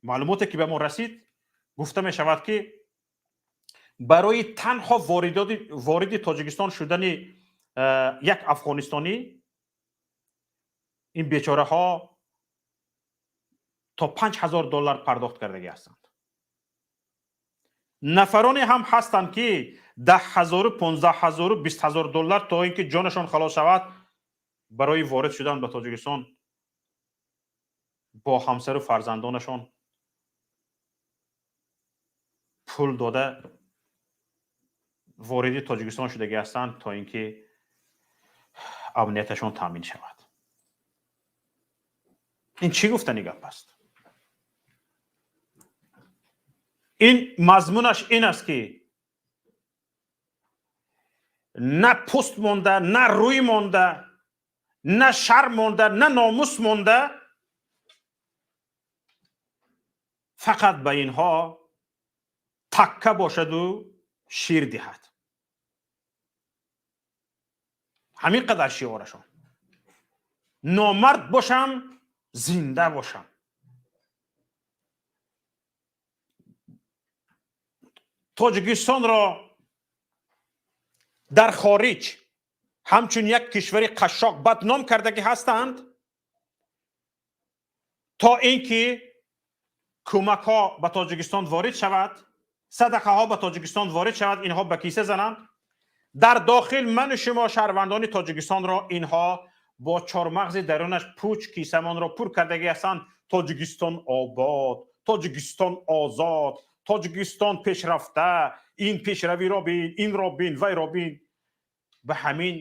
маълумоте, ки ба мо расид, гуфта мешавад, ки барои танҳо вориди Тоҷикистон шудани як афғонистонӣ ин бечораҳо то 5000 доллар пардохт кардагӣ ҳастанд. Нафароне ҳам ҳастанд, ки 10 0-у, 15 0-у, 20 000 доллар, то ин ки ҷонашон халос шавад, барои ворид шудан ба Тоҷикистон бо ҳамсару фарзандонашон пул дода вориди Тоҷикистон шудагӣ ҳастанд, то ин ки амнияташон таъмин шавад. Ин чӣ гуфтани гап аст? Ин мазмунаш ин аст, ки на пӯст монда, на рӯй монда, на шарм монда, на номус монда, фақат ба инҳо такка бошаду шир диҳад. Ҳамин қадар шиорашон: номард бошам, зинда бошам. Тоҷикистонро дар хориҷ ҳамчун як кишвари қашшоқ бадном кардагӣ ҳастанд, то ин ки кӯмакҳо ба Тоҷикистон ворид шавад, садақаҳо ба Тоҷикистон ворид шавад, инҳо ба киса зананд. Дар дохил ману шумо, шаҳрвандони Тоҷикистонро, инҳо бо чормағзи дарунаш пуч кисамонро пур кардагӣ ҳастанд. Тоҷикистон обод, Тоҷикистон озод, Тоҷикистон пешрафта, ин пешравиро бин, инро бин, вайро бин. Ба ҳамин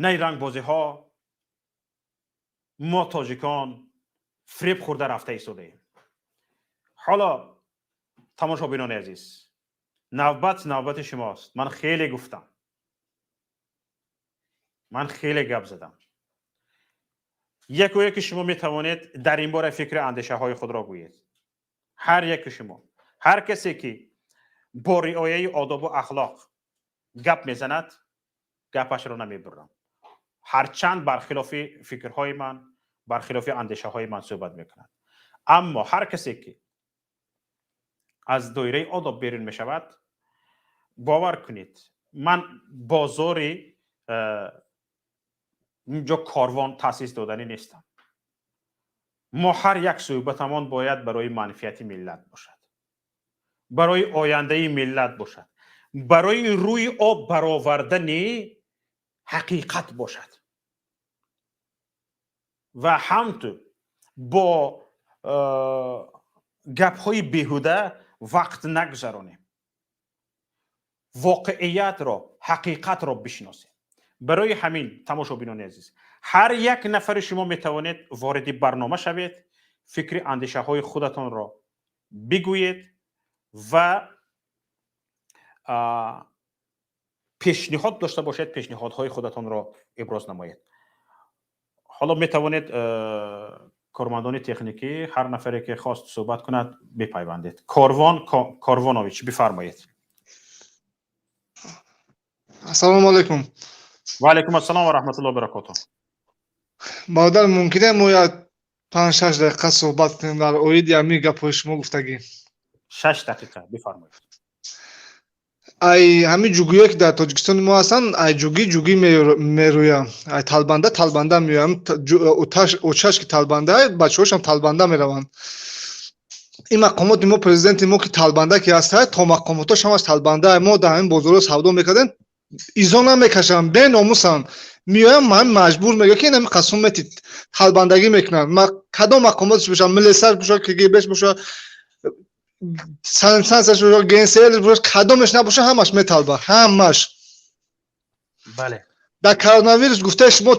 найрангбозиҳо мо, тоҷикон, фиреб хӯрда рафта истодаем. Ҳоло, тамошобинони азиз, навбат навбати шумост. Ман хеле гуфтам, ман хеле гап задам. Яку яки шумо метавонед дар ин бора фикри андешаҳои худро гӯед. Ҳар яки шумо, ҳар касе, ки бо риояи одобу ахлоқ гап мезанад, гапашро намебурам, ҳарчанд бархилофи фикрҳои ман, бархилофи андешаҳои ман суҳбат мекунад. Аммо ҳар касе, ки аз доираи одоб берун мешавад, бовар кунед, ман бозори инҷо корвон таъсис доданӣ нестам. Мо ҳар як суҳбатамон бояд барои манфиати миллат бошад, барои ояндаи миллат бошад, барои рӯи об баровардани ҳақиқат бошад ва ҳамту бо гапҳои беҳуда вақт нагузаронем. Воқеиятро, ҳақиқатро бишносем. Барои ҳамин, тамошобинони азиз, ҳар як нафари шумо метавонед вориди барнома шавед, фикри андешаҳои худатонро бигӯед ва пешниҳод дошта бошед, пешниҳодҳои худатонро иброз намоед. Ҳоло метавонед, кормандони техникӣ, ҳар нафаре ки хост суҳбат кунад, бипайвандед. Корвон Корвонович, бифармоед. Ассалому алайкум. Ва алайкум ассалом ва раҳматуллоҳи баракотуҳ. Бародар, мумкин мо як 5-6 дақиқа суҳбат кунем дар оиди ҳамин гапҳои шумо гуфтагӣ? 6 дақиқа, бифармоед. Ай ҳамин ҷугиҳое, ки дар Тоҷикистони мо ҳастанд, ай ҷугӣ ҷугӣ мерӯям, ай талбанда талбанда меоям. Очаш ки талбанда, бачаҳошам талбанда мераванд. Ин мақомоти мо, президенти мо ки талбанда ки ҳаста, то мақомотош ҳамаш талбанда. Мо дар ҳамин бозорҳо савдо мекардем, изо намекашанд, беномусанд. Меоям, ман маҷбур мегӯям, ки инами қасум метид, талбандагӣ мекунанд. Кадом мақомотш бошад, милисаш бошад, КГБш бошад, санстанцияш бошад, ГНСЛ бошад, кадомеш набошад, ҳамаш металба, ҳамаш. Дар коронавирус гуфтаи шумо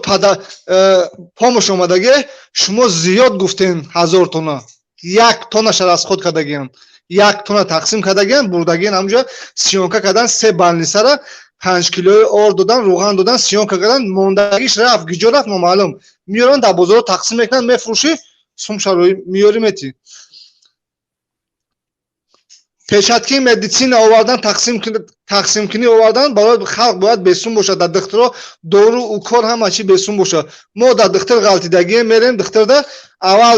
помощь омадагӣ, шумо зиёд гуфтен, 1000 тонна, 1 тоннаша расход кардагиям, 1 тонна тақсим кардагиям, бурдагиан ҳамҷо съёмка кардан, се больницара 5 килои ор додан, рӯған додан, съёмка кардан, мондагиш рафт, гиҷо рафт, номаълум. Меёранд, дар бозорҳо тақсим мекунанд, мефурӯшӣ, сум шарои меёрӣ, метӣ. Перчаткаи медицина овардан, тақсимкунӣ овардан барои халқ, бояд бесум бошад. Дар духтуро дору, укол, ҳама чи бесум бошад. Мо дар духтур ғалтидагие мерем, духтурда аввал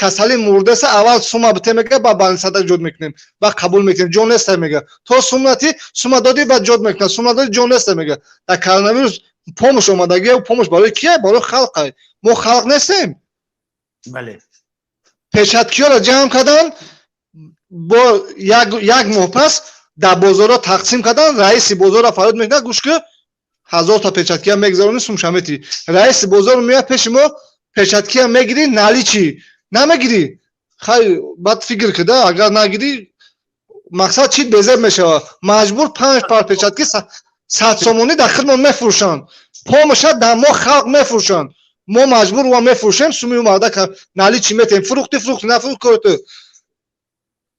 касалӣ мурдаса, аввал сума бите мега, ба больницада ҷод мекунем, ба қабул мекунем, ҷо неста мега. То сум натӣ, сума додӣ, баъд ҷод мекунад, сума додӣ, ҷо неста мега. Дар коронавирус помощь омадагия, помощь барои кия? Барои халқа. Мо халқ нестем? Бале. Перчаткиёро ҷамъ кардан, бо як моҳ пас дар бозорҳо тақсим кардан. Раиси бозорро фарёд мекунад: «Гӯш ки, 1000та перчаткия мегузаронӣ, сумша метӣ». Раиси бозор меяд пеши мо: «Перчаткия мегирӣ, наличный намегирӣ?» Хай, баъд фикр кида, агар нагирӣ, мақсад чӣ безеб мешавад. Маҷбур панҷ пар перчатки 100 сомонӣ дар хидмон мефурӯшанд. Помоща дар мо халқ мефурӯшанд, мо маҷбур ва мефурӯшем, суми мардака наличный метем. Фурӯхти, фурӯхти, нафурӯхт, кори.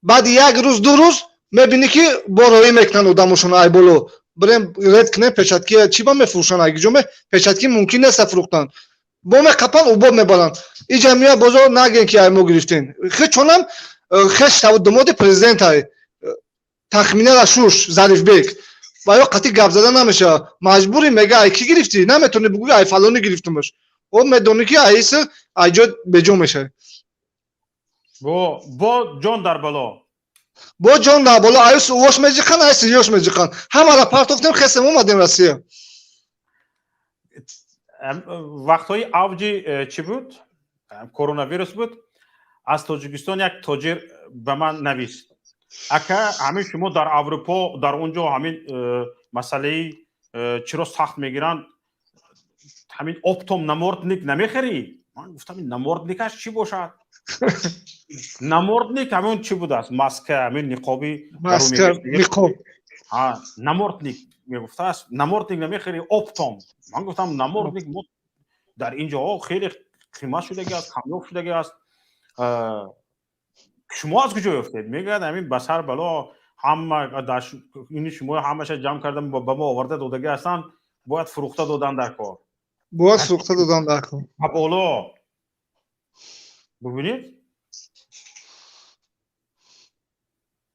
Баъди як рӯз, 2 рӯз мебинӣ, ки бо роӣ мекунанд одамошон. Ай боло бирем, ред кунем, перчатки чӣ ба мефурӯшанд, айгиҷо перчатки мумкин нест фурӯхтан. Бо меқапан, убоб мебаранд. Иҷа мея бозор, нагӯен, ки ай мо гирифтем. Хечонам хеш думоди президент ай, тахминара шуш Зарифбек ва ё қатъи гап зада намешавад. Маҷбурӣ, мега: «Ай кӣ гирифтӣ?» Наметавонӣ бигӯӣ: «Ай фалонӣ гирифтумаш». О, медонӣ, ки айса ай ҷо беҷо мешавӣ. Бо ҷон дар бало. Бо ҷон дар боло, аюс увош меҷиқан, айс ёш меҷиқан. Ҳамара партофтем, хесем, омадем Россия. Вақтҳои авҷи чӣ буд, коронавирус буд, аз Тоҷикистон як тоҷир ба ман навист: «Ака, ҳамин шумо дар Аврупо, дар он ҷо ҳамин масъалаи чиро сахт мегиранд, ҳамин оптом намордник намехарӣ?» Ман гуфтам: «Ин намордникаш чӣ бошад?» Намордник ҳамон чӣ будааст, маска, ҳамин ниқоби. Маска, ниқоб. Намордник мегуфтааст: «Намордник намехарӣ оптом?» Ман гуфтам: «Намордник мо дар ин ҷоҳо хеле қимат шудаги аст, камёб шудаги аст. Шумо аз куҷо ёфтед?» Мегӯяд: «Ҳамин ба сар бало ҳама ини шумо ҳамаша ҷамъ карда, ба мо оварда додагӣ ҳастанд, бояд фурӯхта додан дар кор». Бояд фурӯхта додан дар кор. Ба боло бубинед,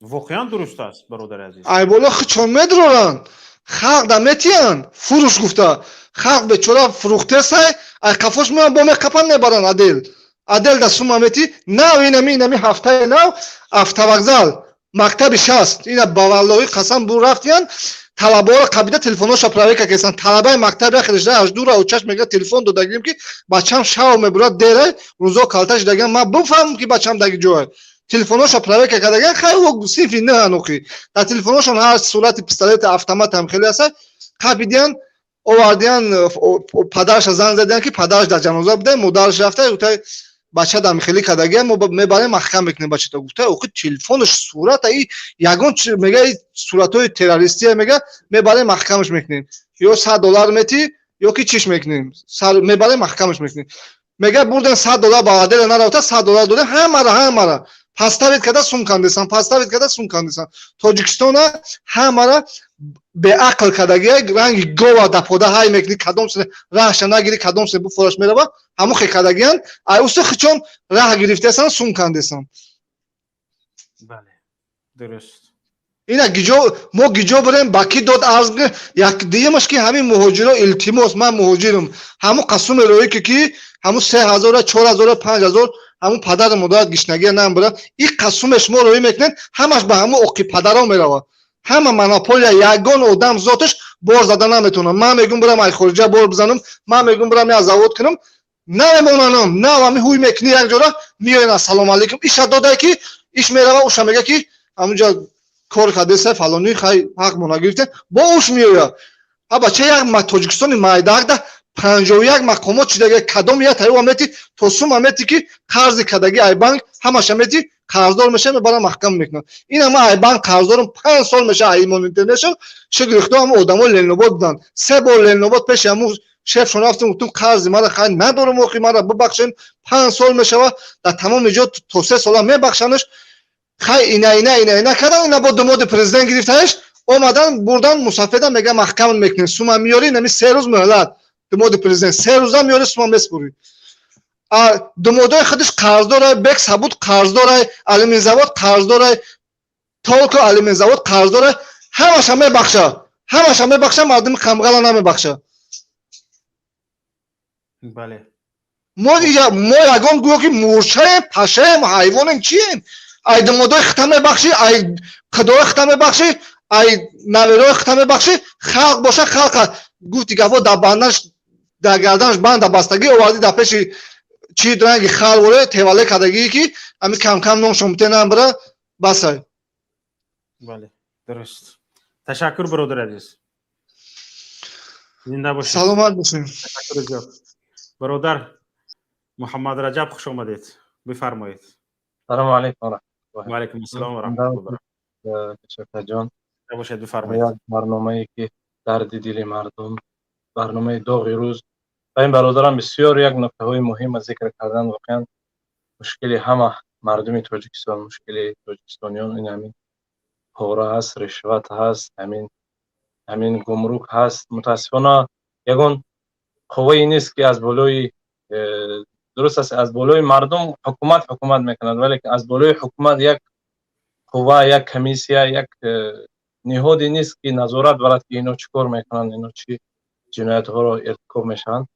воқеан дуруст аст, бародари азиз. Ай боло хучон медуроранд, халқ да метиянд, фурӯш гуфта. Халқ бечора фурӯхтесай, ай қафош меоянд, бо меқапан, мебаранд. Адел адел да сума мети. Нав инами ҳафтаи нав автовокзал, мактаби 60, ина ба валлоҳи қасам, бу рафтиян, талабаҳоро қабида, телефонҳоша проверка карданд. Талабаи мактаби ахиришда аждура очаш мега: «Телефон додагим, ки бачам шав мебурад, дера рӯзо калташ дагам, ман бифаҳмам, ки бачам даги ҷое». Телефонҳоша проверка кардаган. Хай, синфи нӯҳанохи дар телефонҳошон ҳар сурати пистолети, автомат ҳам хеле аста. Қабидиян, овардиян, падараша занг задиян, ки падараш дар ҷаноза буда, модараш рафта. Бача дам хеле кардагия, мо мебарем, маҳкам мекунем бачата. Гуфта, охи, телефонаш, сурата и ягон мега, суратҳои террористия, мега, мебарем, маҳкамаш мекунем, ё 100 доллар метӣ, ё ки чиш мекунем, мебарем, маҳкамаш мекунем. Мега, бурдем, 100 доллар ба отдела нарафта, 100 доллар додем, ҳамара подставить карда сум кандесан, подставить карда сум кандесан. Тоҷикистона ҳамара беақл кардагия, ранги гова дапода ҳай мекунӣ, кадом се раҳша нагирӣ, кадом се буфораш мерава, ҳамон хе кардагиян. Ай уста хичон раҳ гирифтесан, сум кандесан. Бале, дуруст. Ина гиҷо мо гиҷо бирем, ба ки дод арз? Як дуюмаш, ки ҳамин муҳоҷиро, илтимос, ман муҳоҷирам, ҳамун қасуме роӣ ки ҳамун 3000, 4000, 5000, ҳамун падару модарат гишнагия намбара. И қасуме шумо роӣ мекунед, ҳамаш ба ҳамун оқи падаро меравад. Ҳама монополия, ягон одам зоташ бор зада наметавонам. Ман мегум, бирам ай хориҷа бор бизанам, ман мегум, бирам як завод кунам, намемонанам. На ҳами ҳуй мекунӣ, як ҷора меоян, ассалому алайкум, иша додае, ки иш мерава, уша мега, ки ҳамунҷа кор кардеса, фалони, хай, ҳақ мо нагирифтем, бо уш меояд. А бача, як Тоҷикистони майдаакда 51 мақомот чидага, кадом я тайва мети, то сума мети, ки қарзи кадаги ай банк ҳамаша мети, қарздор меша, мебарам, маҳкам мекунам. Ин ҳама ай банк қарздорам, 5 сол меша. Аймон Интернешнл, шукри Худо, ҳама одамо Ленинобод буданд. Се бор Ленинобод пеши ҳамун шефшон рафтем, гуфтем, қарзи мара, хай, надорам, охи, мара бибахшем, 5 сол мешава. Дар тамоми ҷо то 3 сола мебахшанаш. Хай, ина, ина, ина, ина кардан, ина бо думоди президент гирифтанаш, омадан, бурдан мусафеда, мега, маҳкам мекунем, сума миёри, нами 3 рӯз муҳлат, думоди президент, 3 рӯза миёри, сума меспурӣ. Думодои худаш қарздорай, бек сабуд қарздорай, алюминзавод қарздорай, толко алюминзавод қарздорай, ҳамаша мебахша, ҳамаша мебахша, мардуми камғала намебахша. Бале. Мо ягон гӯё ки мурчаем, пашаем, ҳайвонем, чием? Ай думодои хита мебахшӣ, ай қидои хита мебахшӣ, ай наверои хита мебахшӣ, халқ боша, халқа гуфти гафо, дар бандаш, дар гарданаш банда бастагӣ овардӣ, дар пеши чи ранги хал воре тевале кардагие, ки ами кам-кам ноншон битенам, бира, басай. Бале, дуруст. Ташаккур, бародари азиз, зинда бошед. Саломат бошем. Ташаккури зиёд. Бародар Муҳаммад Раҷаб, хуш омадед, бифармоед. Салому алайкум. Ва алайкум ассалом ва раҳматуллоҳ. Шафаҷон. Бошед, бифармоед. Як барномае, ки дарди дили мардум, барномаи доғи рӯз, ва ин бародарам бисёр як нуктаҳои муҳима зикр кардан. Воқеан, мушкили ҳама мардуми Тоҷикистон, мушкили тоҷикистониён ин ҳамин пора ҳаст, ришват ҳаст, ҳамин гумрук ҳаст. Мутаассифона, ягон қуввае нест, ки аз болои дуруст аст, аз болои мардум ҳукумат ҳукумат мекунад, валекин аз болои ҳукумат як қувва, як комиссия, як ниҳоде нест, ки назорат барад, ки ино чӣ кор мекунанд, ино чӣ ҷиноятҳоро иртикоб мешаванд.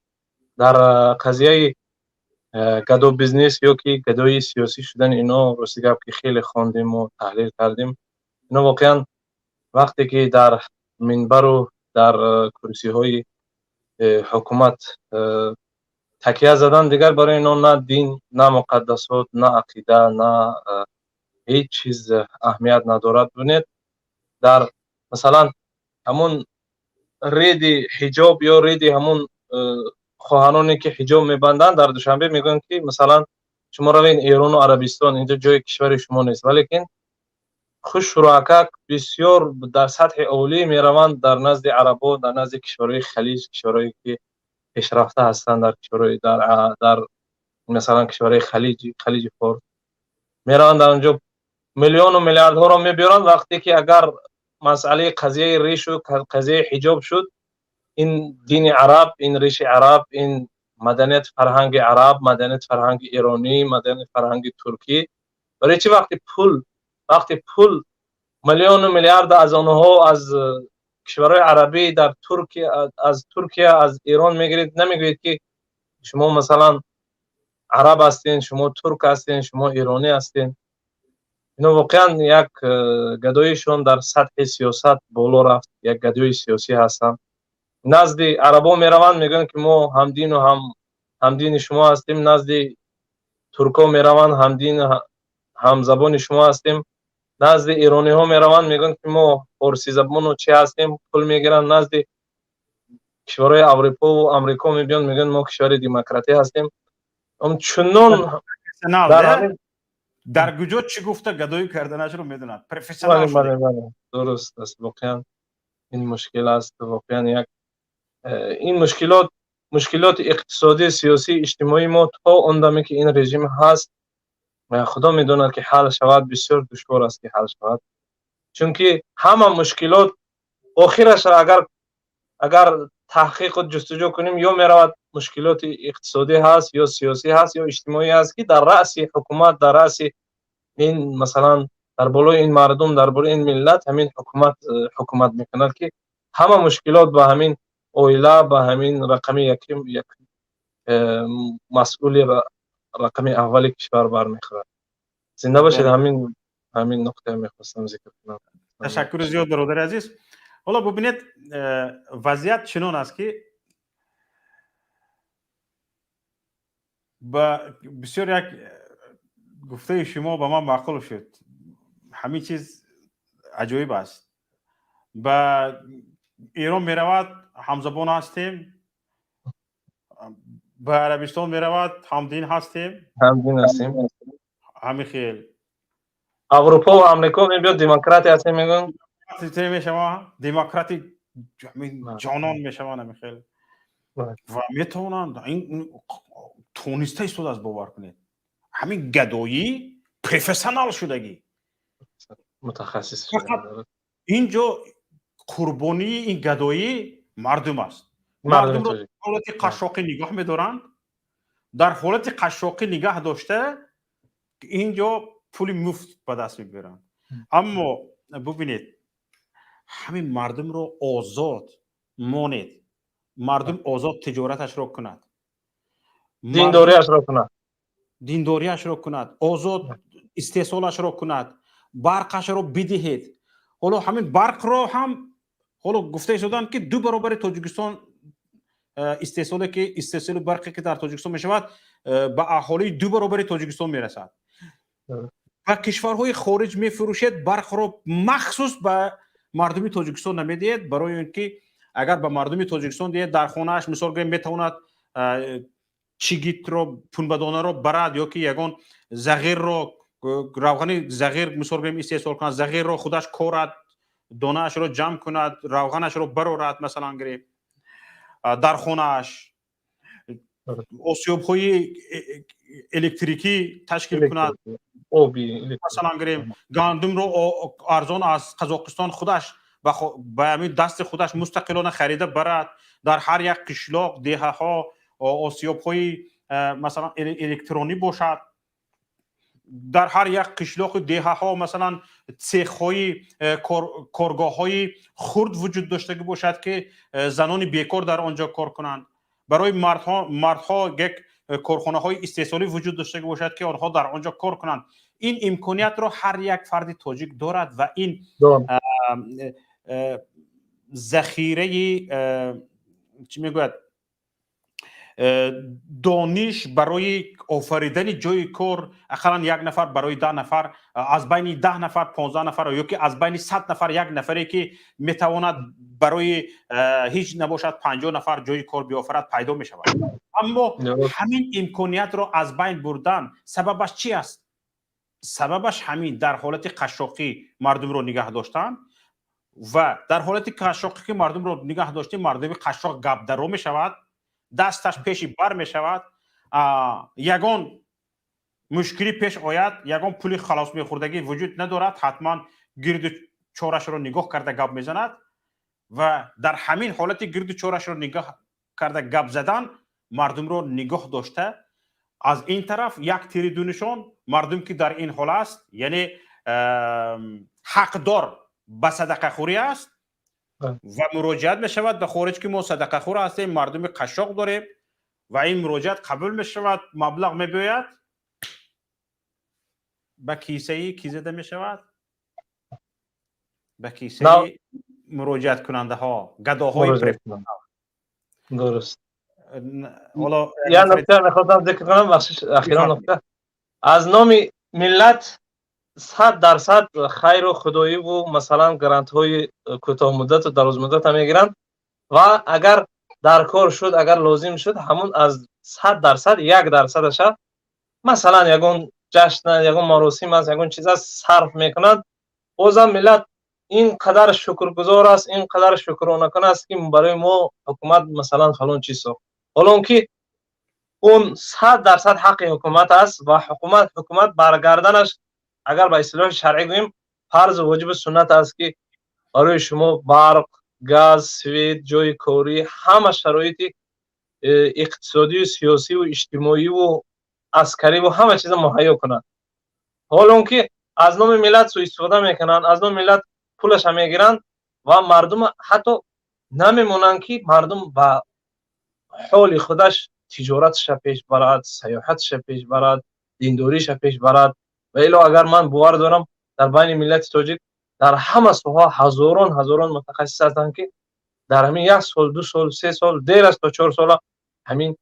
Дар қазияи гадо бизнес ё ки гадои сиёсӣ шудани ино, рости гап, ки хеле хондиму таҳлил кардем, ино воқеан вақте ки дар минбару дар курсиҳои ҳукумат такя задан, дигар барои ино на дин, на муқаддасот, на ақида, на ҳеҷ чиз аҳамият надорад. Бинед, дар масалан ҳамун реди ҳиҷоб ё реди ҳамун хоҳароне, ки ҳиҷоб мебанданд дар Душанбе, мегӯянд, ки масалан шумо равед Эрону Арабистон, инҷо ҷои кишвари шумо нест. Валекин хушрӯакак бисёр дар сатҳи олӣ мераванд, дар назди арабо, дар назди кишварҳои Халиҷ, кишварҳое ки пешрафта ҳастанд, дар кишварҳои дар масалан кишварҳои Халиҷи Форс мераванд, дар онҷо миллиону миллиардҳоро мебиёранд. Вақте ки агар масъалаи қазияи ришу қазияи ҳиҷоб шуд, ин дини араб, ин риши араб, ин маданияти фарҳанги араб, маданияти фарҳанги эронӣ, маданияти фарҳанги туркӣ, барои чӣ? Вақте пул миллиону миллиард аз онҳо, аз кишварҳои арабӣ, дар Туркия, аз Туркия, аз Эрон мегиред, намегӯед, ки шумо масалан араб ҳастен, шумо турк ҳастен, шумо эронӣ ҳастен. Ино воқеан як гадоишон дар сатҳи сиёсат боло рафт, як гадои сиёсӣ ҳастанд. Назди арабо мераванд, мегӯянд, ки мо ҳамдину ҳамдини шумо ҳастем. Назди туркҳо мераванд, ҳамдин, ҳамзабони шумо ҳастем. Назди эрониҳо мераванд, мегӯянд, ки мо форсизабону чӣ ҳастем, пул мегиранд. Назди кишварҳои Аврупову Амрико мебиёнд, мегӯянд, мо кишвари демократӣ ҳастем. Чунон дар куҷо чӣ гуфта гадоӣ карданашро медонад, профессионал. Бале, дуруст аст. Воқеан, ин мушкил аст. Воқеан, як ин мушкилот, мушкилоти иқтисодӣ, сиёсӣ, иҷтимоии мо то он даме ки ин режим ҳаст, худо медонад ки ҳал шавад, бисёр душвор аст ки ҳал шавад, чунки ҳама мушкилот охираш агар таҳқиқу ҷустуҷӯ кунем, ё меравад мушкилоти иқтисодӣ ҳаст, ё сиёсӣ ҳаст, ё иҷтимоӣ ҳаст, ки дар раъси ҳукумат, дар раъси ин, масалан, дар болои ин мардум, дар болои ин миллат ҳамин ҳукумат ҳукумат мекунад, ки ҳама мушкилот ба ҳамин оила, ба ҳамин рақами яким, як масъули рақами аввали кишвар бармехӯрад. Зинда бошед. Ҳамин нуқтае мехостам зикр кунам. Ташаккури зиёд, бародари азиз. Ҳоло бубинед, вазъият чунон аст, ки ба бисёр як гуфтаи шумо ба ман маъқул шуд. Ҳамин чиз аҷоиб аст. Ба Эрон меравад, ҳамзабон ҳастем, ба Арабистон меравад, ҳамдин ҳастем. Ҳамдин ҳастем. Ҳамин хел. Аврупо ва Амрико мебиёд, демократия ҳастем мегӯянд. Мешава, демократи ҷонон мешаванд, ҳамин хел, ва метавонанд тониста истодааст. Бовар кунед, ҳамин гадоӣ профессионал шудагӣ. Мутахассис. Инҷо қурбонии ин гадоӣ мардум аст. Мардумро ҳолати қашшоқӣ нигоҳ медоранд. Дар ҳолати қашшоқӣ нигаҳ дошта, инҷо пули муфт ба даст мебаранд. Аммо бубинед, ҳамин мардумро озод монед, мардум озод тиҷораташро кунад. Диндориашро кунад. Диндориашро кунад, озод истеҳсолашро кунад, барқашро бидиҳед. Ҳоло ҳамин барқро ҳам ҳоло гуфта истоданд, ки ду баробари Тоҷикистон истеҳсоле ки истеҳсоли барқе ки дар Тоҷикистон мешавад, ба аҳолии ду баробари Тоҷикистон мерасад. Ба кишварҳои хориҷ мефурӯшед барқро, махсус ба мардуми Тоҷикистон намедиҳед, барои он ки агар ба мардуми Тоҷикистон диҳед, дар хонааш, мисол гӯем, метавонад чигитро, пунбадонаро барад ё ки ягон зағирро, равғани зағир, мисол гӯем, истеҳсол кунад, зағирро худаш корад, донаашро ҷамъ кунад, равғанашро барорад, масалан гирем, дар хонааш осиёбҳои электрикӣ ташкил кунад, масалан гирем, гандумро арзон аз Қазоқистон худаш ба ҳамин дасти худаш мустақилона харида барад. Дар ҳар як қишлоқ, деҳаҳо осиёбҳои, масалан, электронӣ бошад, дар ҳар як қишлоқу деҳаҳо, масалан, цехҳои, коргоҳҳои хурд вуҷуд доштагӣ бошад, ки занони бекор дар он ҷо кор кунанд. Барои мардҳо як корхонаҳои истеҳсолӣ вуҷуд доштагӣ бошад, ки онҳо дар он ҷо кор кунанд. Ин имкониятро ҳар як фарди тоҷик дорад ва ин захираи, чӣ мегӯяд, дониш барои офаридани ҷои кор, ақаллан як нафар барои 10 нафар, аз байни 10 нафар 15 нафар ё ки аз байни 100 нафар як нафаре ки метавонад барои ҳеҷ набошад 50 нафар ҷои кор биёфарад, пайдо мешавад. Аммо ҳамин имкониятро аз байн бурдан сабабаш чи аст? Сабабаш ҳамин дар ҳолати қашшоқӣ мардумро нигаҳ доштан. Ва дар ҳолати қашшоқӣ ки мардумро нигаҳ доштем, мардуми қашшоқ гапдаро мешавад, дасташ пеши бар мешавад. Ягон мушкилӣ пеш ояд, ягон пули халос мехӯрдагӣ вуҷуд надорад, ҳатман гирду чорашро нигоҳ карда гап мезанад. Ва дар ҳамин ҳолати гирду чорашро нигоҳ карда гап задан, мардумро нигоҳ дошта, аз ин тараф як тири ду нишон. Мардум ки дар ин ҳол аст, яъне ҳақдор ба садақахӯрӣ аст ва муроҷиат мешавад ба хориҷ, ки мо садақахӯр ҳастем, мардуми қашшоқ дорем, ва ин муроҷиат қабул мешавад, маблағ мебиёяд, ба кисаи ки зада мешавад? Ба кисаи муроҷиаткунандаҳо, гадоҳои. Дуруст. Ҳоло як нукта мехостам зикр кунам, бахшиш, ахирон нукта. Аз номи миллат 100% хайру худоиву, масалан, грантҳои кӯтоҳмуддату дарозмуддата мегиранд ва агар дар кор шуд, агар лозим шуд, ҳамун аз 100% 1%-аша, масалан, ягон ҷашн, ягон маросим аст, ягон чиз аст, сарф мекунад. Бозам миллат ин қадар шукргузор аст, ин қадар шукронакун аст, ки барои мо ҳукумат, масалан, фалон чиз сохт, ҳолон ки он 100% ҳаққи ҳукумат аст ва ҳукумат баргарданаш, агар ба истилоҳи шаръӣ гӯем, фарзу воҷибу суннат аст, ки барои шумо барқ, газ, свет, ҷои корӣ, ҳама шароити иқтисодию сиёсиву иҷтимоиву аскариву ҳама чиза муҳайё кунад. Ҳолон ки аз номи миллат суистифода мекунанд, аз номи миллат пулаша мегиранд ва мардум ҳатто намемонанд, ки мардум ба ҳоли худаш тиҷораташа пеш барад, сайёҳаташа пеш барад, диндориша пеш барад. Ва ило агар ман бовар дорам, дар байни миллати тоҷик дар ҳама соҳа ҳазорон ҳазорон мутахассис ҳастанд, ки дар ҳамин як сол, 2 сол, 3 сол, дер аст то 4 сола ҳамин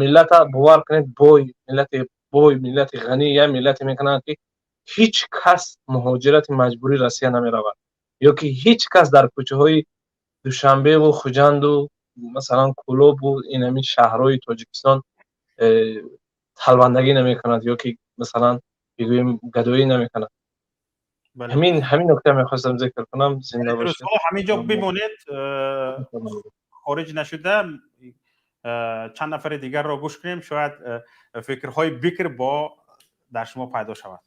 миллата, бовар кунед, бой, миллати бой, миллати ғанӣ, як миллате мекунанд, ки ҳеҷ кас муҳоҷирати маҷбурӣ Россия намеравад ё ки ҳеҷ кас дар кӯчаҳои Душанбеву Хуҷанду, масалан, Кӯлобу ин ҳамин шаҳрҳои Тоҷикистон талбандагӣ намекунад ё ки, масалан, бигӯем, гадоӣ намекунад. Ҳамин нукта мехостам зикр кунам. Зинда бошед. Ҳамин ҷо бимонед, хориҷ нашуда, чанд нафари дигарро гӯш кунем, шояд фикрҳои бикр бо дар шумо пайдо шавад.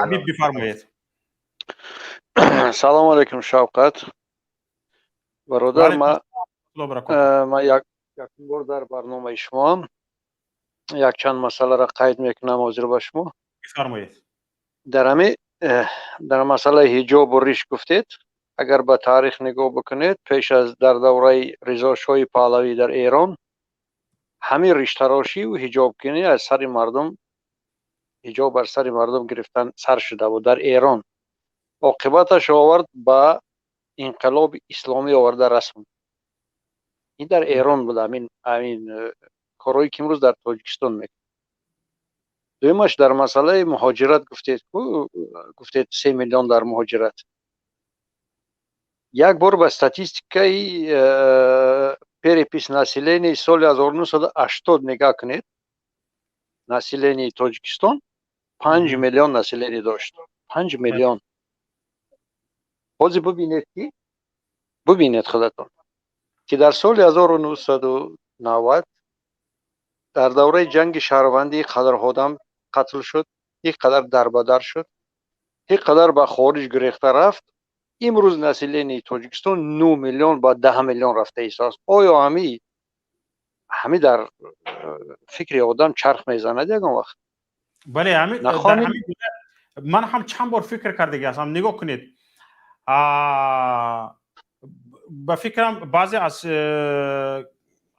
Ҳабиб, бифармоед. Салому алайкум, Шавқат бародар. Ма якум бор дар барномаи шумоам. Якчанд масъаларо қайд мекунам ҳозир ба шумо. Бифармоед. Дар ҳами дар масъалаи ҳиҷобу риш гуфтед, агар ба таърих нигоҳ бикунед, пеш аз дар давраи Ризошоҳи Паҳлавӣ дар Эрон ҳамин риштарошиву ҳиҷобкунӣ, аз сари мардум ҳиҷоб бар сари мардум гирифтан сар шуда буд дар Эрон. Оқибаташ овард ба инқилоби исломӣ оварда расонд. Ин дар Эрон буд, ҳамин корҳое ки имрӯз дар Тоҷикистон мекунад. Дуюмаш, дар масъалаи муҳоҷират гуфтед, гуфтед, 3 миллион дар муҳоҷират. Як бор ба статистикаи перепись населения соли 1980 нигоҳ кунед. Население и Тоҷикистон 5 миллион население дошт, 5 миллион. Ҳозир бибинед, ки бибинед худатон, ки дар соли 1990 дар давраи ҷанги шаҳрвандӣ ин қадар одам қатл шуд, ин қадар дарбадар шуд, ин қадар ба хориҷ гурехта рафт. Имрӯз население и Тоҷикистон 9 миллион ба 10 миллион рафта истааст. Оё ҳами дар фикри одам чарх мезанад ягон вақт? Бале, ман ҳам чанд бор фикр кардаги ҳастам. Нигоҳ кунед, ба фикрам, баъзе аз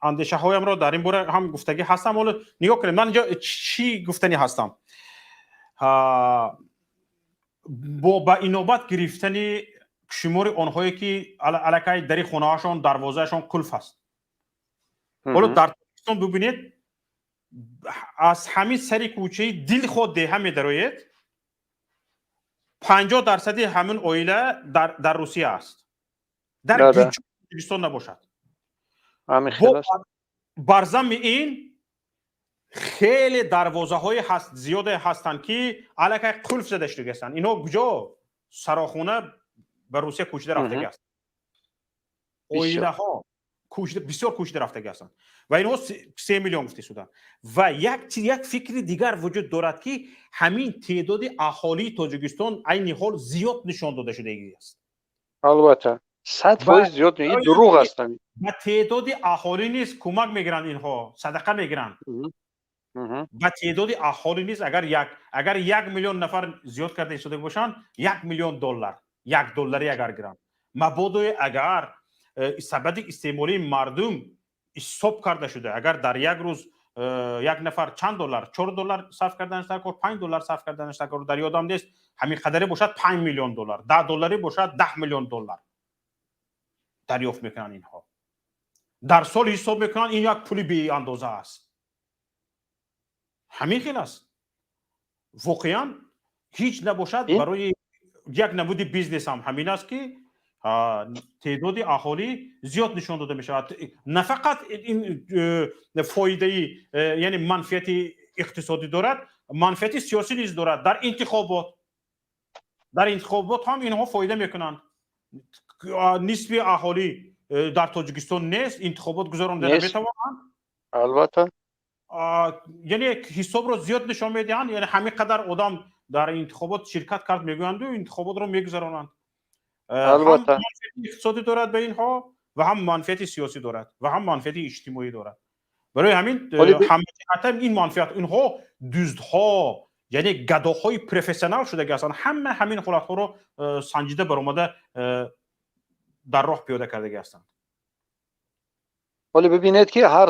андешаҳоямро дар ин бора ҳам гуфтагӣ ҳастам. Ҳоло нигоҳ кунед, ман инҷо чӣ гуфтанӣ ҳастам. Бо ба инобат гирифтани шумори онҳое, ки аллакай дари хонаҳашон, дарвозаашон қулф аст, ҳоло дар Тоҷикистон бибинед, аз ҳамин сари кӯчаи дилхоҳ деҳа медароед, 50%-и ҳамин оила дар Русия аст, дар Тоҷикистон набошад. Бар замми ин хеле дарвозаҳои зиёде ҳастанд, ки аллакай қулф зада шудагӣ ҳастанд. Инҳо куҷо сарохона ба Русия кӯчида рафтагӣ ҳастанд, оилаҳо бисёр кӯчида рафтагӣ ҳастанд ва инҳо 3 миллион гуфта шуданд. Ва як чиз, як фикри дигар вуҷуд дорад, ки ҳамин теъдоди аҳолии Тоҷикистон айни ҳол зиёд нишон дода шудагӣ аст. Албатта, 100% зиёд, ин дурӯғ аст. Ба теъдоди аҳолӣ низ кӯмак мегиранд, инҳо садақа мегиранд. Ба теъдоди аҳолӣ низ агар 1 миллион нафар зиёд карда истода бошанд, 1 миллион доллар, як доллари агар гиранд, мабодое агар сабади истеъмолии мардум ҳисоб карда шуда, агар дар як рӯз як нафар чанд доллар, 4 доллар сарф карданаш дар кор, 5 доллар сарф карданаш дар кор, дар ёдам нест, ҳамин қадаре бошад, 5 миллион доллар, 10 долларӣ бошад, 10 миллион доллар дарёфт мекунанд инҳо дар сол. Ҳисоб мекунанд, ин як пули беандоза аст. Ҳамин хел аст. Воқеан, ҳеҷ набошад, барои як намуди бизнес ҳам ҳамин аст, ки Теъдоди аҳолӣ зиёд нишон дода мешавад. На фақат ин фоидаи, яъне манфиати иқтисодӣ дорад, манфиати сиёсӣ низ дорад. Дар интихобот ҳам инҳо фоида мекунанд. Нисфи аҳолӣ дар Тоҷикистон нест, интихобот гузаронда наметавонанд. Албатта. Яъне ҳисобро зиёд нишон медиҳанд, яъне ҳамин қадар одам дар интихобот ширкат кард, мегӯянду интихоботро мегузаронанд. Албатта. Ҳам манфиати иқтисодӣ дорад ба инҳо ва ҳам манфиати сиёсӣ дорад ва ҳам манфиати иҷтимоӣ дорад. Барои ҳамин ҳамаҷиҳата ин манфиат. Инҳо дуздҳо, яъне гадоҳои профессионал шудаги ҳастанд. Ҳама ҳамин ҳолатҳоро санҷида баромада, дар роҳ пиёда кардаги ҳастанд. Вале бибинед, ки ҳар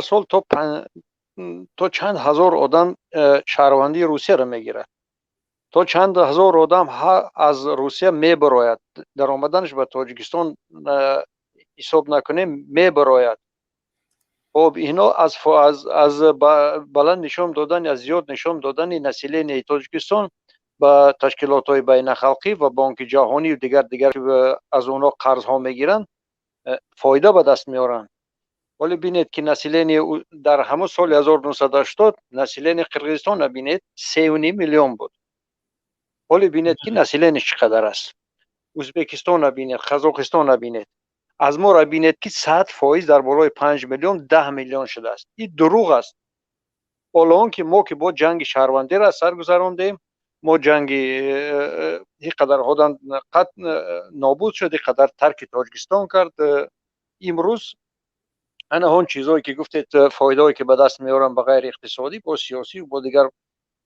сол то чанд ҳазор одам шаҳрвандии Русияро мегирад, то чанд ҳазор одам аз Русия мебарояд. Даромаданаш ба Тоҷикистон ҳисоб накунем, мебарояд. Хоб, ино аз баланд нишон додани, аз зиёд нишон додани население и Тоҷикистон ба ташкилотҳои байналхалқӣ ва Бонки Ҷаҳонию дигар аз онҳо қарзҳо мегиранд, фоида ба даст меоранд. Вале бинед, ки население дар ҳамон соли 1980 население Қирғизистонро бинед, 3,5 миллион буд. Ҳоле бинед, ки население чӣ қадар аст. Ӯзбекистонро бинед, Қазоқистонро бинед, аз моро бинед, ки 100% дар болои 5 миллион, 10 миллион шудааст. Ин дурӯғ аст. Ҳоло он ки мо ки бо ҷанги шаҳрвандиро аз сар гузарондем, мо ҷанги ин қадар одам нобуд шуд, ин қадар тарки Тоҷикистон кард. Имрӯз ана он чизҳое ки гуфтед, фоидаое ки ба даст меоранд, ба ғайри иқтисодӣ, бо сиёсӣ, бо дигар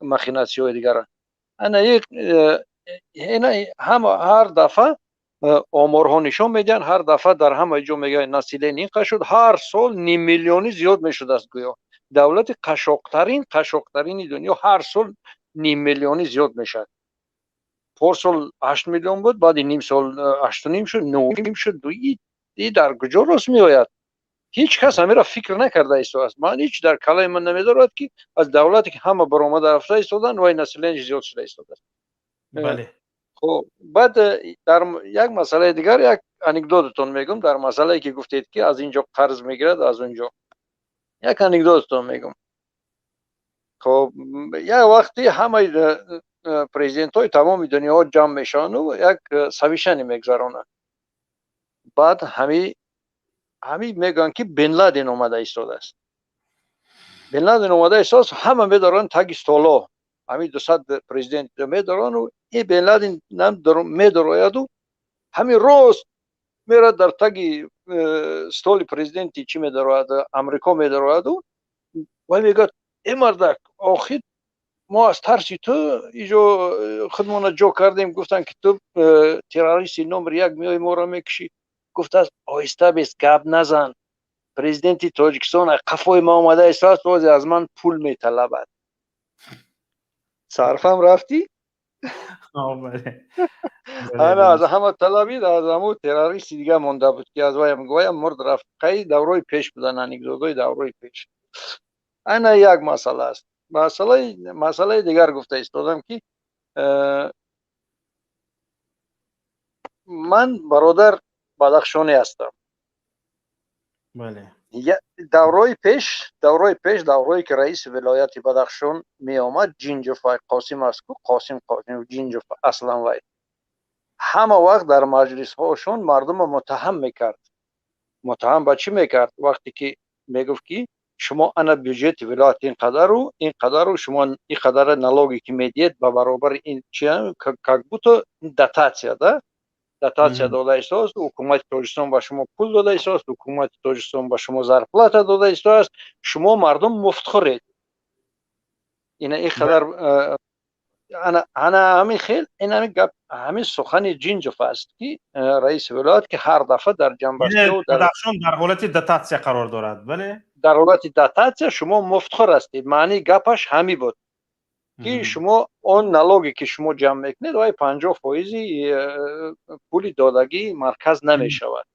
махинатсияҳои дигар, ана ҳама ҳар дафъа оморҳо нишон медиҳанд. Ҳар дафъа дар ҳама ҷо мегӯянд, население ин қадр шуд, ҳар сол ниммиллионӣ зиёд мешудааст. Гӯё давлати қашоқтарини дунё ҳар сол ниммиллионӣ зиёд мешавад. Порсол 8 миллион буд, баъди ним сол 8,5 шуд, 9,5 шуд. И дар куҷо рост меояд? Ҳеҷ кас ҳамеро фикр накарда истодааст. Ман ҳеҷ дар калаи ман намедорад, ки аз давлате ки ҳама баромада рафта истоданд, вай население зиёд шуда истодааст. Бале. Хоб, баъд дар як масъалаи дигар як анекдотатон мегӯм. Дар масъалае ки гуфтед, ки аз ин ҷо қарз мегирад, аз он ҷо, як анекдотатон мегӯм. Хоб, як вақте ҳамаи президентҳои тамоми дунёҳо ҷамъ мешаванду як совещание мегузаронанд. Баъд ҳами мегӯянд, ки Бенладен омада истодааст. Бенладен омада истодааст. Ҳама медоранд таги столо, ҳами 200 президент медорану ин Бенладен медорояду ҳами рост мерад дар таги столи президенти чӣ медарояд, Амрико медарояду вай мегӯяд: «Э, мардак, охир мо аз тарси ту иҷо худмона ҷо кардем. Гуфтанд, ки ту террористи номер як, меои, моро мекушӣ». Гуфтааст: «Оҳиста бес, гап назан. Президенти Тоҷикистон қафои ма омада истодааст, бозе аз ман пул металабад». Сарфам рафтӣ, ана аз ҳама талабид, аз ҳамун террористи дига монда буд, ки аз ваям ваям мурд, рафт. Қай даврои пеш будан, анекдотҳои даврои пеш. Ана як масъала аст. Масъалаи дигар гуфта истодам, ки ман, бародар, бадахшонӣ ҳастам. Даврои пеш, даврое ки раиси вилояти Бадахшон меомад, Ҷинҷов, вай Қосим аст ку, Қосим Ҷинҷов, аслан вай ҳама вақт дар маҷлисҳошон мардумро муттаҳам мекард. Муттаҳам ба чӣ мекард? Вақте ки мегуфт, ки шумо ана бюҷети вилоят ин қадару ин қадару, шумо ин қадара налоге ки медиҳед, ба баробари ин чи, как будто дотация да, дотация дода истодааст, ҳукумати Тоҷикистон ба шумо пул дода истодааст, ҳукумати Тоҷикистон ба шумо зарплата дода истодааст, шумо мардум муфтхӯред. Ина ин қадар ана ҳамин хел ин ҳамин гап, ҳамин сухани Ҷинҷов аст, ки раиси вилоят, ки ҳар дафъа дар ҷамъбастибадахшон дар ҳолати дотатсия қарор дорад, бале. Дар ҳолати дотатсия, шумо муфтхӯр ҳастед. Маънии гапаш ҳамин буд, ки шумо он налоге ки шумо ҷамъ мекунед, вай 50 фоизи пули додагии марказ намешавад.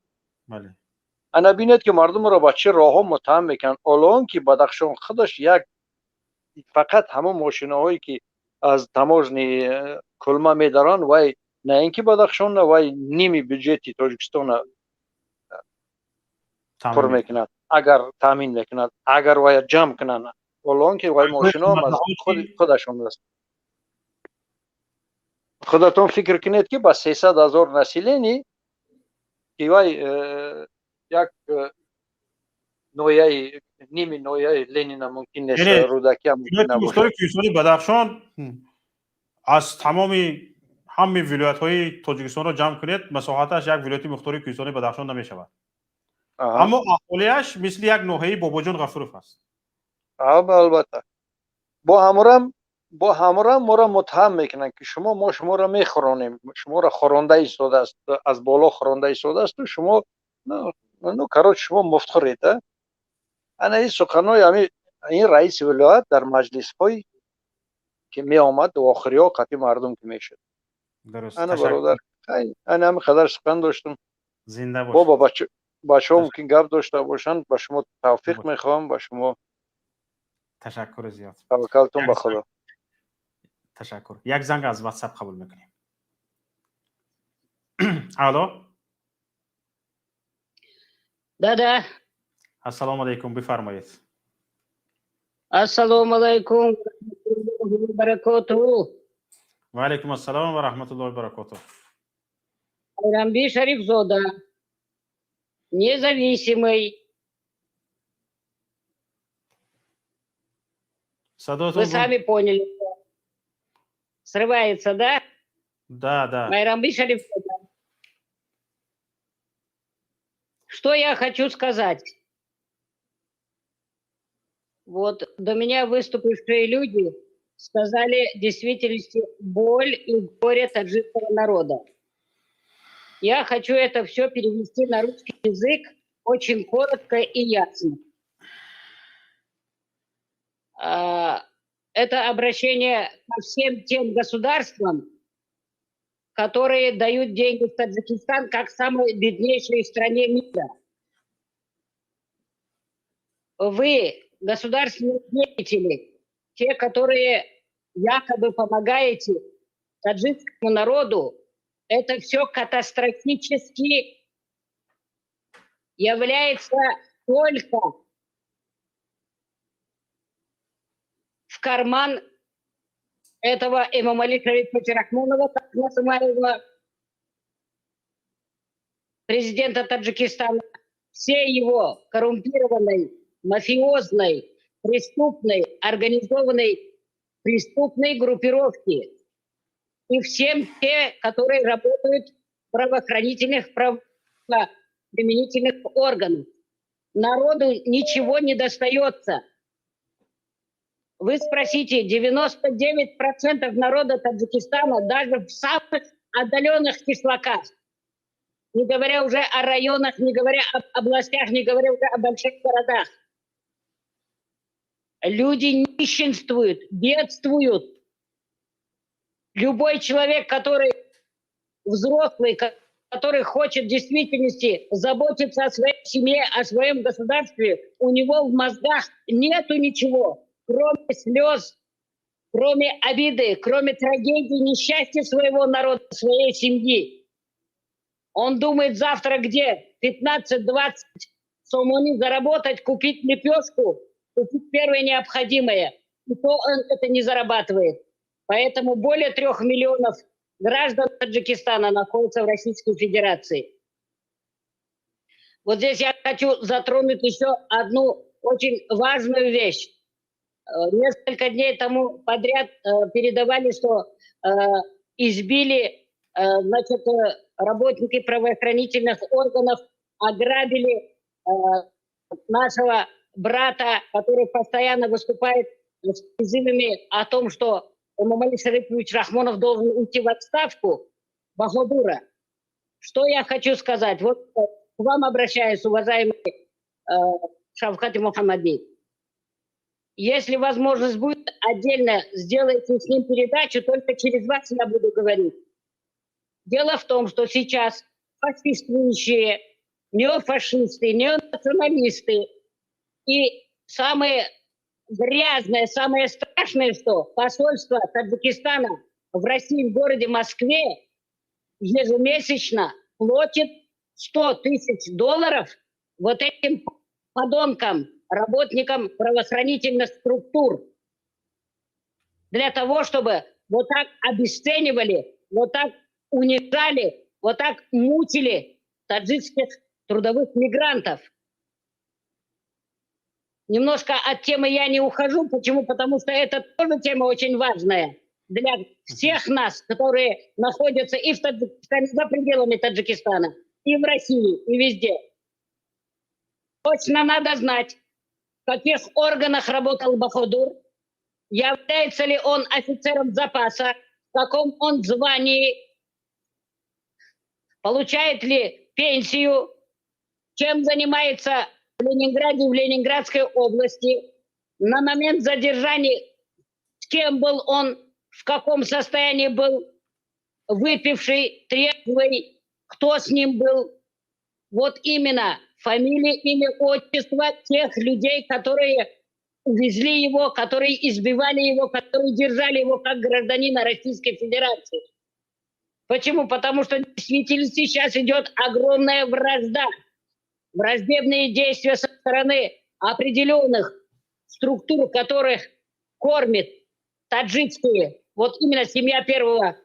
Ана бинед, ки мардумро ба чӣ роҳҳо муттаҳам мекунанд. Ҳоло он ки Бадахшон худаш як фақат ҳамон мошинаҳое ки аз таможни Кулма медаранд, вай. На ин ки Бадахшон, вай ними бюджети Тоҷикистона пур мекунад, агар таъмин мекунад, агар вая ҷамъ кунанд. Ҳоло он ки вай мошиноам аз худашон аст. Худатон фикр кунед, ки ба 300 000 население, ки вай як ноҳияи, ними ноҳияи Ленина мумкин нест, Рӯдакиам мумкин набошад. Кӯҳистони Бадахшон аз тамоми ҳамаи вилоятҳои Тоҷикистонро ҷамъ кунед, масоҳаташ як вилояти мухтори кӯҳистони Бадахшон намешавад, аммо аҳолиаш мисли як ноҳияи Бобоҷон Ғафуров аст. Албатта, бо ҳамурам моро муттаҳам мекунанд, ки шумо, мо шуморо мехӯронем, шуморо хӯронда истодааст, аз боло хӯронда истодаасту шумо, ну, короче, шумо муфтхӯред. Ана ин суханҳои ами ин раиси вилоят дар маҷлисҳое ки меомад, охириҳо қатъи мардум ки мешуд. Ана, бародар, ана ҳами қадар сухан доштам. Зинда. Бо ба бачаҳо мумкин гап дошта бошанд. Ба шумо тавфиқ мехоҳам, ба шумо. Ташаккури зиёд. Таваккалтун ба Худо. Ташаккур. Як занг аз Ватсап қабул мекунем. Алло. Да-да. Ассалому алайкум, бифармоед. Ассалому алайкум баракотуху. Ва алайкум ассалом ва раҳматуллоҳи ва баракотуҳ. Айрамби Шарифзода. Независимый. Вы сами поняли. Срывается, да? Да. Майрамби Шарифзода. Что я хочу сказать? Вот до меня выступившие люди сказали в действительности боль и горе таджикского народа. Я хочу это все перевести на русский язык очень коротко и ясно. Это обращение ко всем тем государствам, которые дают деньги в Таджикистан как самой беднейшей стране мира. Вы, государственные деятели, те, которые якобы помогаете таджикскому народу, это все катастрофически является только в карман этого Эмомали Шариповича Рахмонова, так называемого президента Таджикистана, всей его коррумпированной, мафиозной, преступной, организованной преступной группировки и всем те, которые работают в правоохранительных, правоприменительных органах. Народу ничего не достается. Вы спросите, 99% народа Таджикистана даже в самых отдаленных кишлаках, не говоря уже о районах, не говоря об областях, не говоря уже о больших городах. Люди нищенствуют, бедствуют. Любой человек, который взрослый, который хочет в действительности заботиться о своей семье, о своем государстве, у него в мозгах нету ничего, кроме слез, кроме обиды, кроме трагедии, несчастья своего народа, своей семьи. Он думает завтра где 15-20 сомони заработать, купить лепешку, купить первое необходимое. И то он это не зарабатывает. Поэтому более 3 миллионов граждан Таджикистана находятся в Российской Федерации. Вот здесь я хочу затронуть еще одну очень важную вещь. Несколько дней тому подряд передавали, что избили, значит, работники правоохранительных органов, ограбили нашего брата, который постоянно выступает с призывами о том, что Эмомали Шарипович Рахмонов должен уйти в отставку, Баходура. Что я хочу сказать? Вот к вам обращаюсь, уважаемый Шавкат Мухаммади. Если возможность будет, отдельно сделайте с ним передачу, только через вас я буду говорить. Дело в том, что сейчас фашистующие, неофашисты, неонационалисты и самые грязное, самое страшное, что посольство Таджикистана в России, в городе Москве, Ежемесячно платит 100 тысяч долларов вот этим подонкам, работникам правоохранительных структур, для того, чтобы вот так обесценивали, вот так унижали, вот так мучили таджикских трудовых мигрантов. Немножко от темы я не ухожу. Почему? Потому что это тоже тема очень важная для всех нас, которые находятся и в Таджикистане, за пределами Таджикистана, и в России, и везде. Точно надо знать, в каких органах работал Баходур, является ли он офицером запаса, в каком он звании, получает ли пенсию, чем занимается в Ленинграде, в Ленинградской области, на момент задержания, с кем был он, в каком состоянии был, выпивший, трезвый, кто с ним был. Вот именно фамилия, имя, отчество тех людей, которые увезли его, которые избивали его, которые держали его как гражданина Российской Федерации. Почему? Потому что в действительности сейчас идет огромная вражда. Враждебные действия со стороны определенных структур, которых кормит таджикские, вот именно семья первого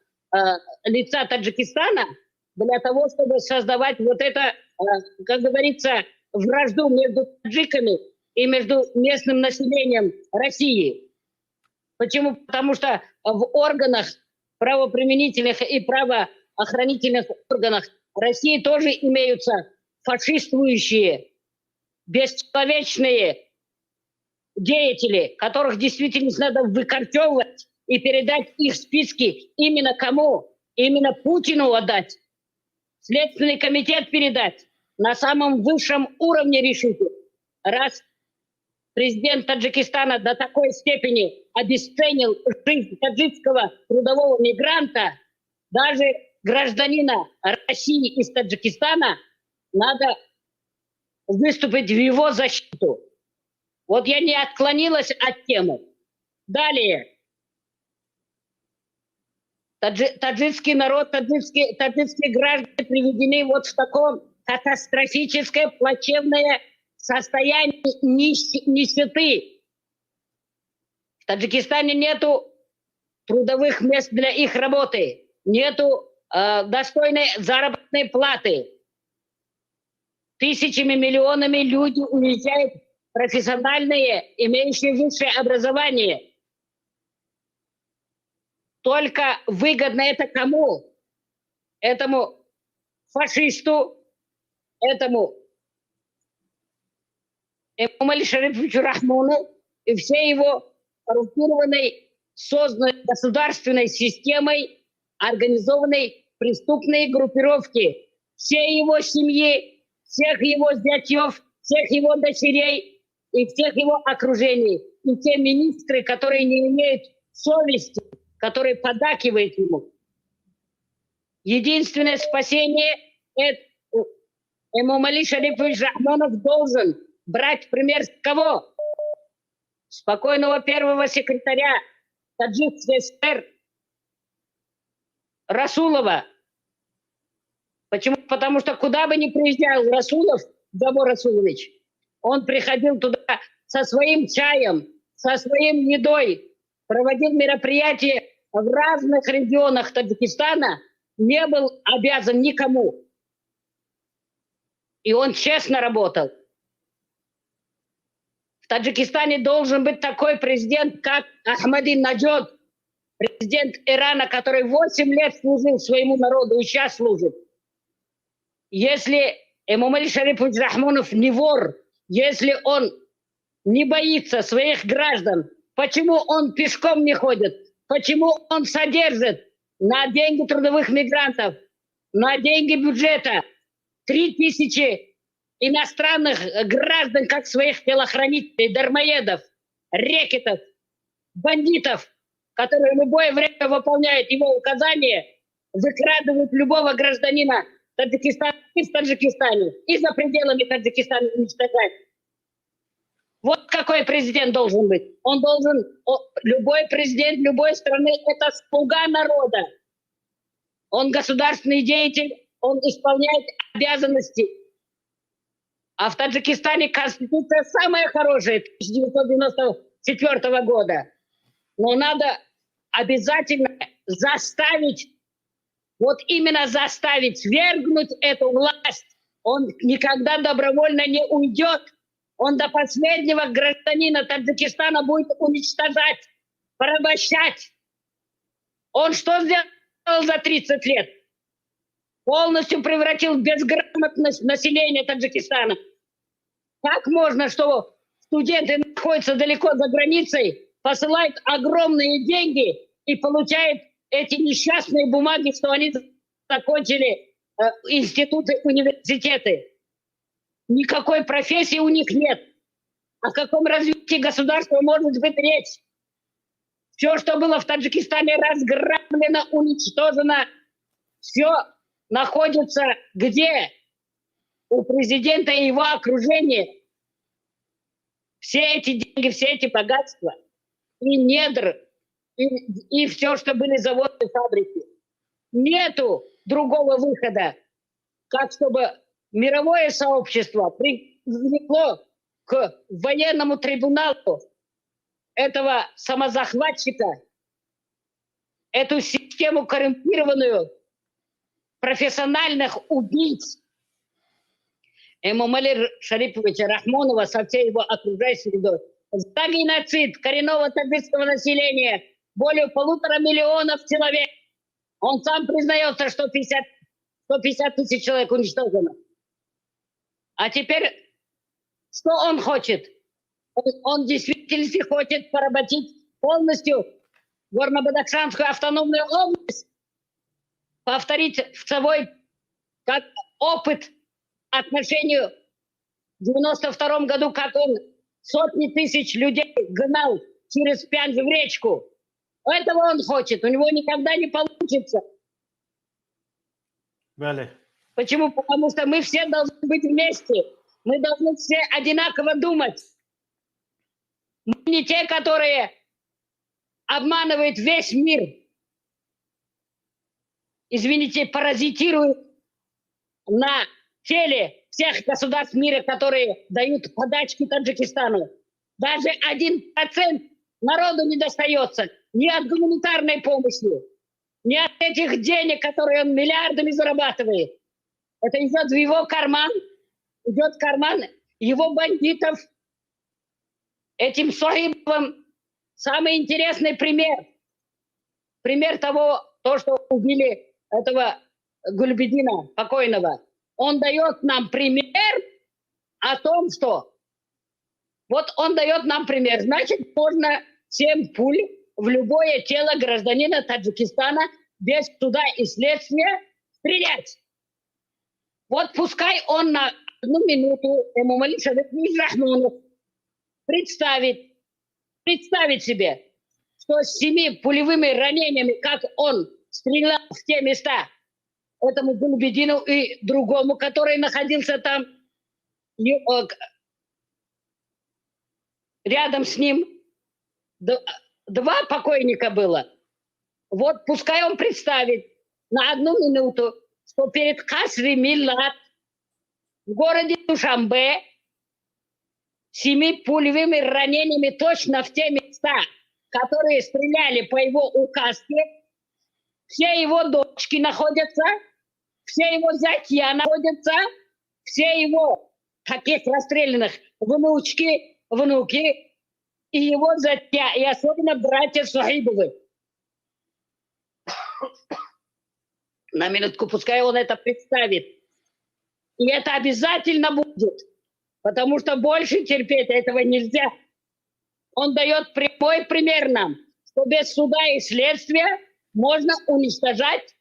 лица Таджикистана, для того, чтобы создавать вот это, как говорится, вражду между таджиками и между местным населением России. Почему? Потому что в органах правоприменительных и правоохранительных органах России тоже имеются фашистующие, бесчеловечные деятели, которых действительно надо выкорчевывать и передать их списки именно кому? Именно Путину отдать. Следственный комитет передать. На самом высшем уровне решить. Раз президент Таджикистана до такой степени обесценил жизнь таджикского трудового мигранта, даже гражданина России из Таджикистана, надо выступить в его защиту. Вот я не отклонилась от темы. Далее. Таджикский народ, таджикские граждане приведены вот в таком катастрофическое, плачевное состояние нищеты. В Таджикистане нету трудовых мест для их работы, нету достойной заработной платы. Тысячами, миллионами люди уезжают, профессиональные, имеющие высшее образование. Только выгодно это кому? Этому фашисту, этому Эмомали Шариповичу Рахмону и всей его коррумпированной, созданной государственной системой, организованной преступной группировки. Всей его семьи, всех его зятьев, всех его дочерей и всех его окружений. И те министры, которые не имеют совести, которые поддакивают ему. Единственное спасение – это Эмомали Шарипович Рахмонов должен брать пример с кого? Спокойного первого секретаря Таджикской ССР Расулова. Почему? Потому что куда бы ни приезжал Расулов, Габор Расулович, он приходил туда со своим чаем, со своим едой, проводил мероприятия в разных регионах Таджикистана, не был обязан никому. И он честно работал. В Таджикистане должен быть такой президент, как Ахмадинеджад, президент Ирана, который 8 лет служил своему народу и сейчас служит. Если Эмомали Шарипович Рахмонов не вор, если он не боится своих граждан, почему он пешком не ходит? Почему он содержит на деньги трудовых мигрантов, на деньги бюджета 3000 иностранных граждан, как своих телохранителей, дармоедов, рекетов, бандитов, которые в любое время выполняют его указания, выкрадывают любого гражданина Таджикистана и в Таджикистане, и за пределами Таджикистана уничтожать. Вот какой президент должен быть. Он должен, любой президент любой страны – это слуга народа. Он государственный деятель, он исполняет обязанности. А в Таджикистане конституция самая хорошая 1994 года. Но надо обязательно заставить, вот именно заставить свергнуть эту власть. Он никогда добровольно не уйдет. Он до последнего гражданина Таджикистана будет уничтожать, порабощать. Он что сделал за 30 лет? Полностью превратил в безграмотность население Таджикистана. Как можно, что студенты находятся далеко за границей, посылают огромные деньги и получают эти несчастные бумаги, что они закончили институты, университеты? Никакой профессии у них нет. О каком развитии государства может быть речь? Все, что было в Таджикистане, разграблено, уничтожено. Все находится где? У президента и его окружения. Все эти деньги, все эти богатства, и недр, и все, что были заводы, фабрики. Нету другого выхода, как чтобы мировое сообщество привлекло к военному трибуналу этого самозахватчика, эту систему коррумпированную профессиональных убийц Эмомали Шариповича Рахмонова со всей его окружающей средой. За геноцид коренного таджикского населения более 1,5 миллионов человек. Он сам признается, что 150 тысяч человек уничтожено. А теперь что он хочет? Он действительно хочет поработить полностью Горно-Бадахшанскую автономную область, повторить свой как опыт отношению в 92 году, как он сотни тысяч людей гнал через Пянж в речку. Этого он хочет, у него никогда не получится. Бале. Почему? Потому что мы все должны быть вместе. Мы должны все одинаково думать. Мы не те, которые обманывают весь мир. Извините, паразитируют на теле всех государств мира, которые дают подачки Таджикистану. Даже 1% народу не достается ни от гуманитарной помощи, ни от этих денег, которые он миллиардами зарабатывает. Это идет в его карман, идет в карман его бандитов. Этим Соҳибовым самый интересный пример. Пример того, то, что убили этого Гульбедина покойного. Он дает нам пример о том, что... Вот он дает нам пример. Значит, можно 7 пуль в любое тело гражданина Таджикистана без суда и следствия стрелять. Вот пускай он на одну минуту, Эмомали Шарипович Рахмонов, представит себе, что с 7 пулевыми ранениями, как он стрелял в те места, этому Гульбедину и другому, который находился там рядом с ним, 2 покойника было. Вот пускай он представит на одну минуту, что перед Касри Миллат в городе Душанбе 7 пулевыми ранениями точно в те места, которые стреляли по его указке, все его дочки находятся, все его зятья находятся, все его таких расстрелянных внучки, внуки и его зятья, и особенно братья Соҳибовы. На минутку, пускай он это представит. И это обязательно будет, потому что больше терпеть этого нельзя. Он дает прямой пример нам, что без суда и следствия можно уничтожать.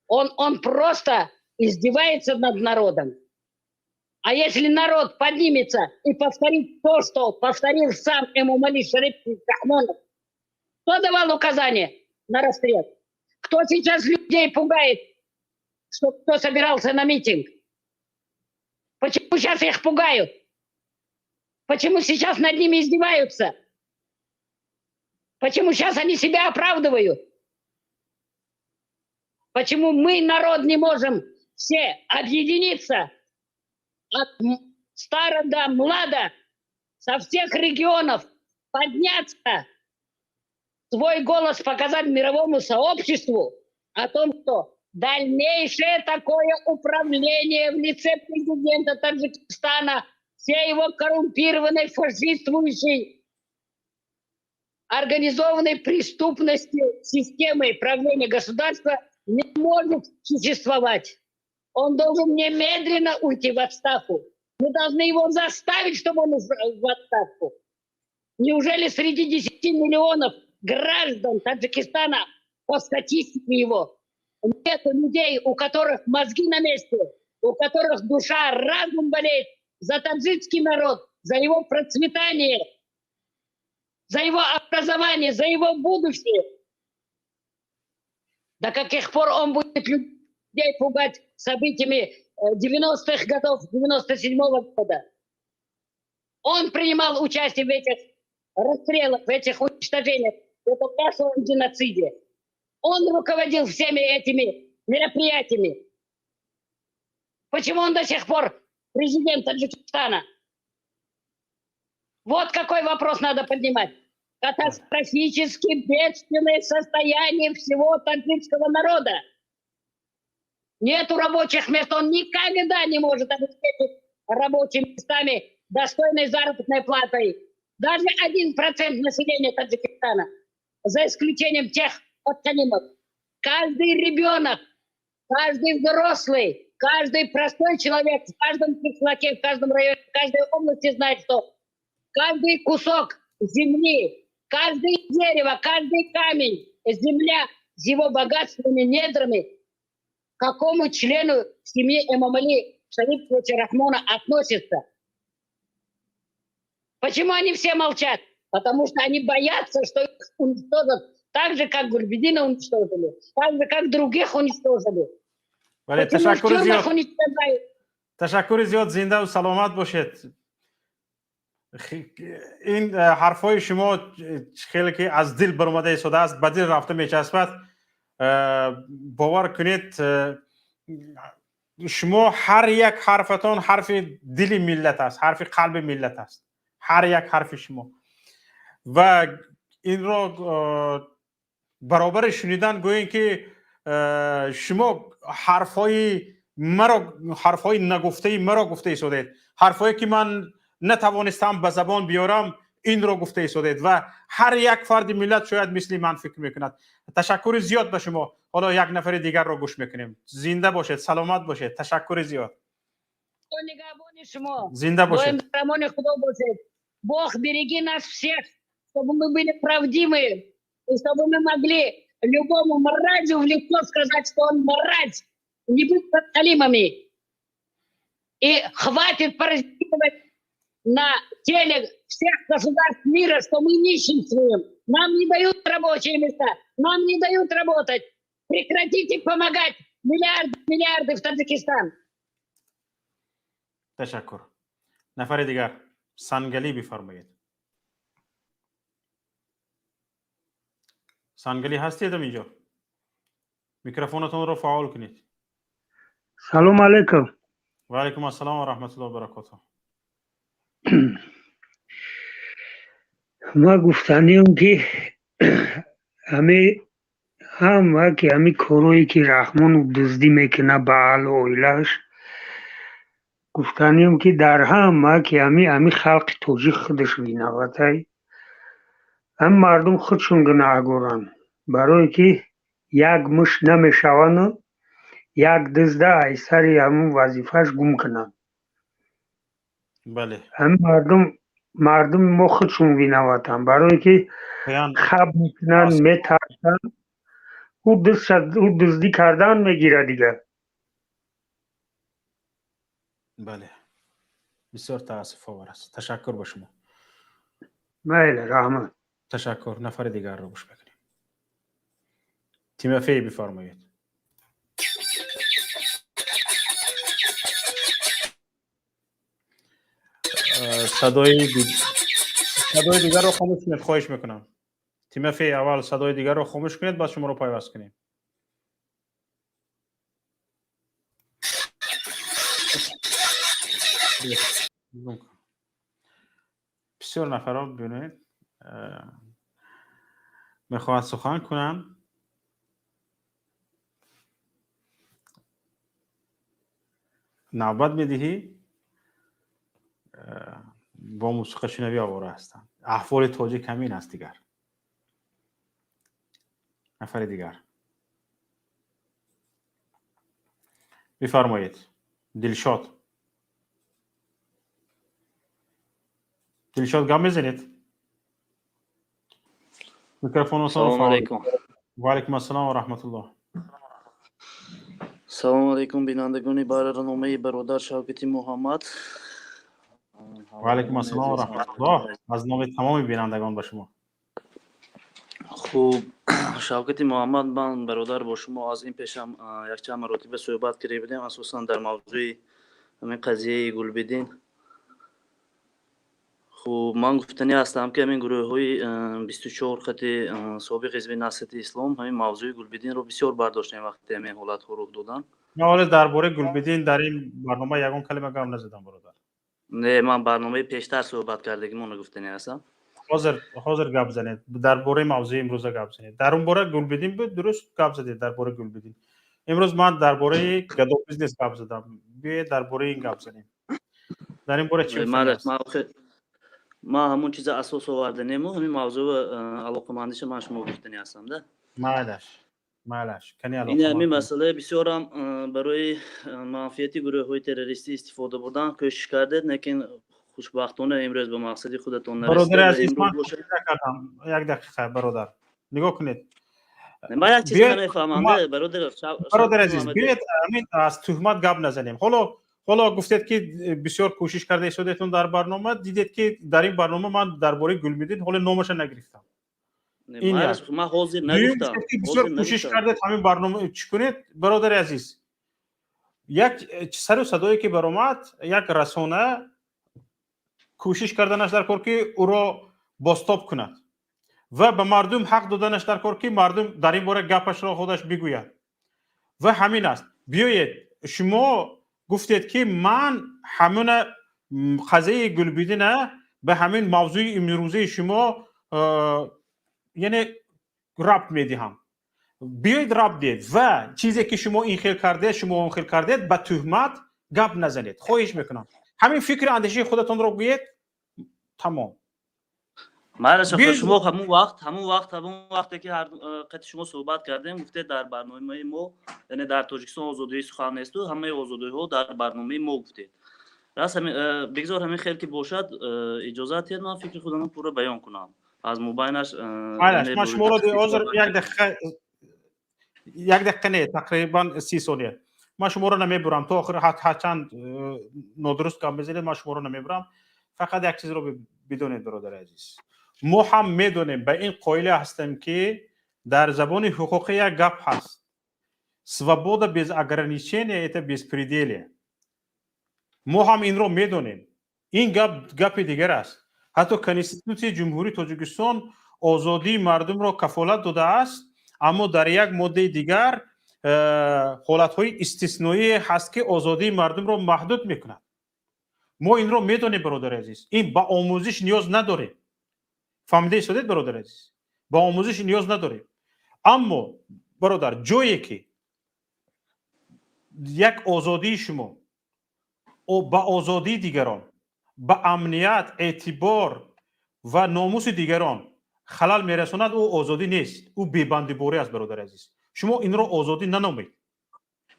Он просто издевается над народом. А если народ поднимется и повторит то, что повторил сам Эмомали Шарипович Рахмонов, кто давал указание на расстрел? Кто сейчас людей пугает, что кто собирался на митинг? Почему сейчас их пугают? Почему сейчас над ними издеваются? Почему сейчас они себя оправдывают? Почему мы, народ, не можем все объединиться от стара до млада, со всех регионов подняться, свой голос показать мировому сообществу о том, что дальнейшее такое управление в лице президента Таджикистана, всей его коррумпированной, фашистующей, организованной преступности системой правления государства не может существовать. Он должен немедленно уйти в отставку. Мы должны его заставить, чтобы он ушел в отставку. Неужели среди 10 миллионов граждан Таджикистана, по статистике его, нет людей, у которых мозги на месте, у которых душа, разум болеет за таджикский народ, за его процветание, за его образование, за его будущее? До каких пор он будет людей пугать событиями 90-х годов, 97-го года? Он принимал участие в этих расстрелах, в этих уничтожениях, в этом массовом геноциде. Он руководил всеми этими мероприятиями. Почему он до сих пор президент Таджикистана? Вот какой вопрос надо поднимать. Катастрофически бедственное состояние всего таджикского народа. Нету рабочих мест, он никогда не может обеспечить рабочими местами достойной заработной платой. Даже 1% населения Таджикистана, за исключением тех подхалимов. Каждый ребенок, каждый взрослый, каждый простой человек в каждом кишлаке, в каждом районе, в каждой области знает, что каждый кусок земли, каждое дерево, каждый камень, земля с его богатствами, недрами, к какому члену семьи Эмомали Шариповича Рахмона относится? Почему они все молчат? Потому что они боятся, что их уничтожат так же, как Гульбедина уничтожили, так же, как других уничтожили. Бале, Почему в ташаккури тюрьмах зиёд. уничтожают? Ташаккури зиёд, зиндаву саломат бошед. Ин ҳарфҳои шумо хеле ки аз дил баромада истодааст, ба дил рафта мечаспад. Бовар кунед, шумо ҳар як ҳарфатон ҳарфи дили миллат аст, ҳарфи қалби миллат аст, ҳар як ҳарфи шумо. Ва инро баробари шунидан гӯем, ки шумо ҳарфҳои маро, ҳарфҳои нагуфтаи маро гуфта истодед, ҳарфҳое ки ман натавонистам ба забон биёрам, инро гуфта истодед. Ва ҳар як фарди миллат шояд мисли ман фикр мекунад. Ташаккури зиёд ба шумо. Ҳоло як нафари дигарро гӯш мекунем. Зинда бошед, саломат бошед, ташаккури зиёд. Нигаҳбони шумо. Зинда бошед. Доим дар амони Худо бошед. Бог, береги нас всех, чтобы мы были правдивые и чтобы мы могли любому мразю в лицо сказать, что он мразь, не быть подхалимами. И хватит паразитировать на теле всех государств мира, что мы нищенствуем. Нам не дают рабочие места, нам не дают работать. Прекратите помогать миллиарды, миллиарды в Таджикистан. Ташаккур. Нафари дигар, Сангалӣ, бифармоед. Сангалӣ, ҳастедам инҷо? Микрофонатонро фаъол кунед. Салом алейкум. Ва алайкум ассалом ва раҳматуллоҳи ва баракотуҳ. Ма гуфтаниам, ки ҳами ҳама ки ҳами корое ки Раҳмонов дуздӣ мекунад ба аҳлу оилааш, гуфтаниам, ки дар ҳама ки ҳами халқи тоҷик худаш виноватай. Ҳами мардум худшон гунаҳгоранд, барое ки як мушт намешавану як дузда аз сари ҳамун вазифааш гум кунанд. Ҳами мардуми мо худшон виноватанд, барое ки хаб мекунанд, метарсанд. Ӯ дуздӣ кардан мегирад дигар. Бале, бисёр таассуфовар аст. Ташаккур ба шумо. Майли, раҳмат. Ташаккур. Нафари дигарро гӯш мекунем. Тимофей, бифармоед. Садои дигарро хомӯш кунед, хоҳиш мекунам. Тимофей, аввал садои дигарро хомӯш кунед, баъд шуморо пайваст кунем. Бисёр нафарҳо, бинед, мехоҳанд сухан кунанд. Навбат медиҳӣ, бо мусиқашунавӣ овора ҳастанд. Аҳволи тоҷик ҳамин аст. Дигар нафари дигар, бифармоед. Дилшод, Дилшод, гап мезанед? Микрофон. Салому алайкум. Ва алайкум ассалом ва раҳматуллоҳ. Салому алайкум, бинандагони барномаи бародар Шавкати Муҳаммад. Ва алайкум ассалом ва раҳматуллоҳ, аз номи тамоми бинандагон ба шумо. Хуб, Шавкати Муҳаммад, ман, бародар, бо шумо аз ин пешам якчанд маротиба суҳбат карда будем, асосан дар мавзӯи ҳамин қазияи Гулбиддин. Хуб, ман гуфтанӣ ҳастам, ки ҳамин гурӯҳҳои 24 хати собиқ ҳизби Наҳзати Ислом ҳамин мавзӯи Гулбиддинро бисёр бардоштем, вақте ҳамин ҳолатҳо рух доданд. Ман ҳоло дар бораи Гулбиддин дар ин барнома ягон калима гап назадам, бародар. Не, ман барномаи пештар суҳбат кардагимонро гуфтанӣ ҳастам. Ҳозир гап занед, дар бораи мавзӯи имрӯза гап занед. Дар он бора Гулбиддин буд, дуруст гап задед дар бораи Гулбиддин. Имрӯз ман дар бораи гадо бизнес гап задам. Биёед, дар бораи ин гап занем. Дар ин бора чӣ? Ман ҳамон чиза асос оварданему, ҳамин мавзӯи алоқамандиша ман шумо гуфтанӣ ҳастам да. Майлаш, майлаш. Ин ҳамин масъалаи бисёрам барои манфиати гурӯҳҳои террористӣ истифода бурдан кӯшиш кардед, лекин хушбахтона имрӯз ба мақсади худатон нарасидед. Бародари азиз, ман накардам. Як дақиқа, бародар, нигоҳ кунед. Ман як чиз намефаҳмам, бародар. Бародари азиз, биёед, ҳамин аз туҳмат гап назанем. Ҳоло гуфтед, ки бисёр кӯшиш карда истодетон дар барнома, дидед, ки дар ин барнома ман дар бораи Гулбиддин ҳоло номаша нагирифтам. Ман ҳозир нагуфтам. Бисёр кӯшиш кардед ҳамин барнома чӣ кунед, бародари азиз. Як сару садое ки баромад, як расона кӯшиш карданаш дар кор, ки ӯро бозтоб кунад, ва ба мардум ҳақ доданаш дар кор, ки мардум дар ин бора гапашро худаш бигӯяд, ва ҳамин аст. Биёед, шумо гуфтед, ки ман ҳамуна қазияи Гулбиддина ба ҳамин мавзӯи имрӯзаи шумо, яъне, рабт медиҳам. Биёед, рабт диҳед ва чизе ки шумо ин хел кардед, шумо он хел кардед, ба туҳмат гап назанед, хоҳиш мекунам. Ҳамин фикри андешаи худатонро гӯед, тамом. Майла, шумо ҳамун вақте ки қати шумо суҳбат кардем, гуфтед, дар барномаи мо, яъне дар Тоҷикистон озодии сухан несту ҳамаи озодиҳо дар барномаи мо, гуфтед. Раст, бигзор ҳамин хел ки бошад, иҷозат диҳед, ман фикри худамро пурра баён кунам аз мобайнаш. Ман шуморо ҳозир як дақиқа, як дақиқа не, тақрибан 30 сония, ман шуморо намебурам то охир. Ҳарчанд нодуруст гап мезанед, ман шуморо намебурам. Фақат як чизро бидонед, бародари азиз: мо ҳам медонем, ба ин қоиле ҳастем, ки дар забони ҳуқуқӣ як гап ҳаст: «Свобода без ограничения — это беспределие». Мо ҳам инро медонем. Ин гап гапи дигар аст. Ҳатто Конститутсияи Ҷумҳурии Тоҷикистон озодии мардумро кафолат додааст, аммо дар як моддаи дигар ҳолатҳои истисноие ҳаст, ки озодии мардумро маҳдуд мекунад. Мо инро медонем, бародари азиз, ин ба омӯзиш ниёз надорем. Фаҳмида истодед, бародари азиз? Ба омӯзиш ниёз надорем. Аммо, бародар, ҷое ки як озодии шумо ба озодии дигарон, ба амният, эътибор ва номуси дигарон халал мерасонад, ӯ озодӣ нест, ӯ бебандуборӣ аст. Бародари азиз, шумо инро озодӣ наномед.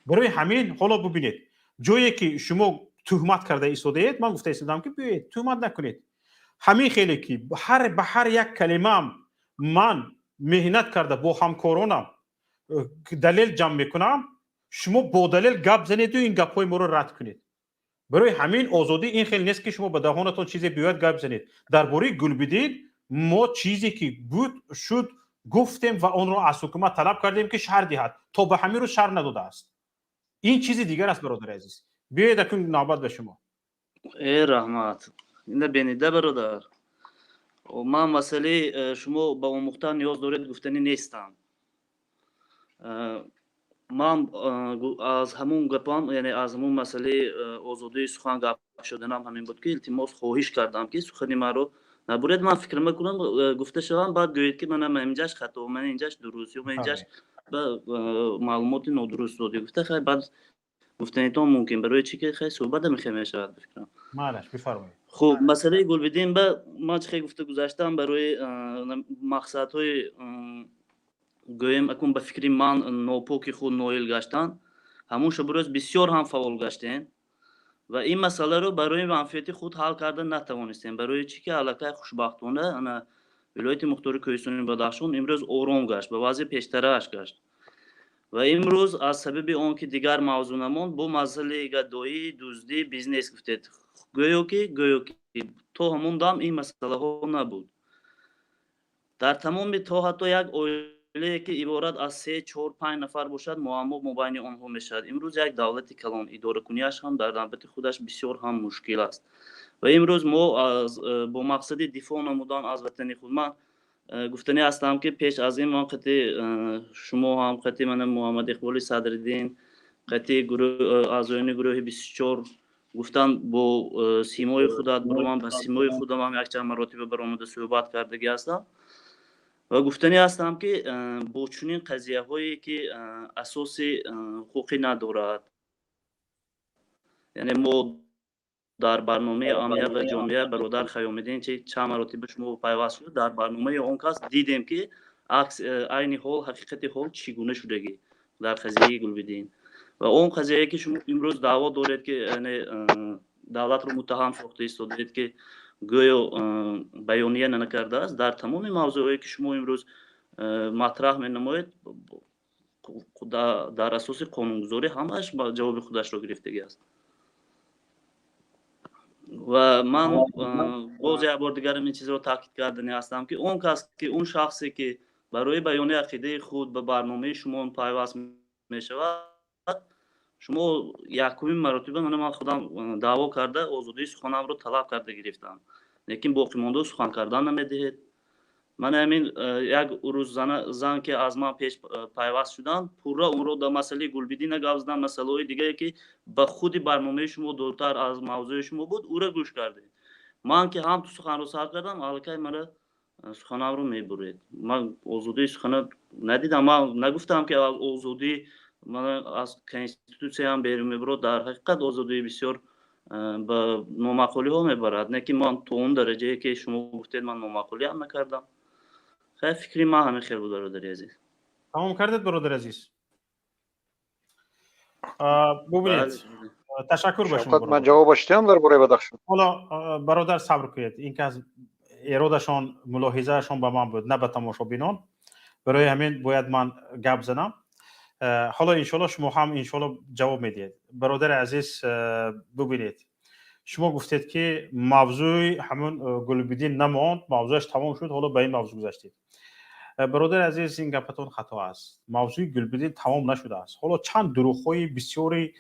Барои ҳамин ҳоло бубинед, ҷое ки шумо туҳмат карда истодаед, ман гуфта истодам, ки биёед, туҳмат накунед. Ҳамин хеле ки ба ҳар як калимаам ман меҳнат карда, бо ҳамкоронам далел ҷамъ мекунам, шумо бо далел гап занеду ин гапҳои моро рад кунед. Барои ҳамин озодӣ ин хел нест, ки шумо ба даҳонатон чизе биёяд, гап занед. Дар бораи Гулбиддин мо чизе ки буд, шуд, гуфтем ва онро аз ҳукумат талаб кардем, ки шарҳ диҳад. То ба ҳамин рӯз шарҳ надодааст. Ин чизи дигар аст, бародари азиз. Биёед, акун навбат ба шумо. Э, раҳмат. Ина бенида, бародар, ман масъалаи шумо ба омӯхтан ниёз доред гуфтанӣ нестам. Ман аз ҳамун гапам, яъне аз ҳамун масъалаи озодии сухан гап шуданам ҳамин буд, ки илтимос, хоҳиш кардам, ки сухани маро набуред. Ман фикр мекунам, гуфта шавам, баъд гӯед, ки мана инҷаш хато, мана инҷаш дуруст ё ман инҷаш ба маълумоти нодуруст додӣ гуфта. Хай, баъд гуфтанитон мумкин. Барои чӣ ки хай, суҳбат мехе мешавад, фикрам. Майлаш, бифармоед. Хуб, масъалаи Гулбиддин ба ман чӣ хел гуфта гузаштам, барои мақсадҳои, гӯем, акун ба фикри ман, нопоки худ ноил гаштан, ҳамун шабу рӯз бисёр ҳам фаъол гаштем ва ин масъаларо барои манфиати худ ҳал карда натавонистем. Барои чӣ ки аллакай, хушбахтона, ана Вилояти Мухтори Кӯҳистони Бадахшон имрӯз ором гашт, ба вазъи пештарааш гашт. Ва имрӯз аз сабаби он ки дигар мавзӯъ намонд, бо масъалаи гадоӣ, дуздӣ, бизнес гуфтед, гӯё ки то ҳамон дам ин масъалаҳо набуд. Дар тамоми, то ҳатто як оилае, ки иборат аз се, чор, панҷ нафар бошад, муаммо мобайни онҳо мешавад. Имрӯз як давлати калон, идоракунияш ҳам дар навбати худаш бисёр ҳам мушкил аст. Ва имрӯз мо бо мақсади дифоъ намудан аз ватани худ, ман гуфтанӣ ҳастам, ки пеш аз ин ман қати шумо ҳам, қати мана Муҳаммад Иқболи Садриддин, қати аъзоёни гурӯҳи 24 гуфтан, бо симои худат баромам, ба симои худам ҳам якчанд маротиба баромада суҳбат кардагӣ ҳастам. Ва гуфтанӣ ҳастам, ки бо чунин қазияҳое, ки асоси ҳуқуқӣ надорад, яъне мо дар барномаи «Амният ва ҷомеа», бародар Хаёмиддин, чи чанд маротиба шумо пайваст шуд, дар барномаи он кас дидем, ки акс айни ҳол, ҳақиқати ҳол чӣ гуна шудагӣ дар қазияи Гулбиддин. Ва он қазияе, ки шумо имрӯз даъво доред, ки яъне давлатро муттаҳам сохта истодаед, ки гӯё баёния накардааст, дар тамоми мавзӯъҳое, ки шумо имрӯз матраҳ менамоед, дар асоси қонунгузорӣ ҳамааш ҷавоби худашро гирифтагӣ аст. Ва ман боз як бор дигар ин чизро таъкид кардани ҳастам, ки он кас ки, он шахсе, ки барои баёни ақидаи худ ба барномаи шумо пайваст мешавад, шумо якумин маротиба, мана ман худам даъво карда, озодии суханамро талаб карда гирифтам, лекин боқимондао сухан кардан намедиҳед. Мана ҳамин як рӯз зан, ки аз ман пеш пайваст шуданд, пурра онро дар масъалаи Гулбиддина гап заданд, масъалаҳои дигае, ки ба худи барномаи шумо дуртар аз мавзӯи шумо буд, ӯра гӯш кардем. Ман ки ҳам ту суханро сар кардам, аллакай мара суханамро мебуред. Ман озодии сухана надидам. Ман нагуфтам, ки озодӣ аз конститутсияам берун мебурад. Дар ҳақиқат озодии бисёр ба номаъқулиҳо мебарад, не ки ман то он дараҷае, ки шумо гуфтед, ман номаъқулиам накардам. Хай, фикри ман ҳамин хел буд, бародари азиз. Тамом кардед, бародари азиз? Бубинед, ташаккур ба шумо. Ман ҷавобаш диҳам дар бораи Бадахшон? Ҳоло, бародар, сабр кунед. Ин кас эродашон, мулоҳизаашон ба ман буд, на ба тамошобинон. Барои ҳамин бояд ман гап занам. Ҳоло, иншоалло, шумо ҳам, иншоалло, ҷавоб медиҳед. Бародари азиз, бубинед, шумо гуфтед, ки мавзӯи ҳамун Гулбиддин намонд, мавзӯаш тамом шуд, ҳоло ба ин мавзӯъ гузаштед. Бародари азиз, ин гапатон хато аст. Мавзӯи Гулбиддин тамом нашудааст. Ҳоло чанд дурӯғҳои бисёри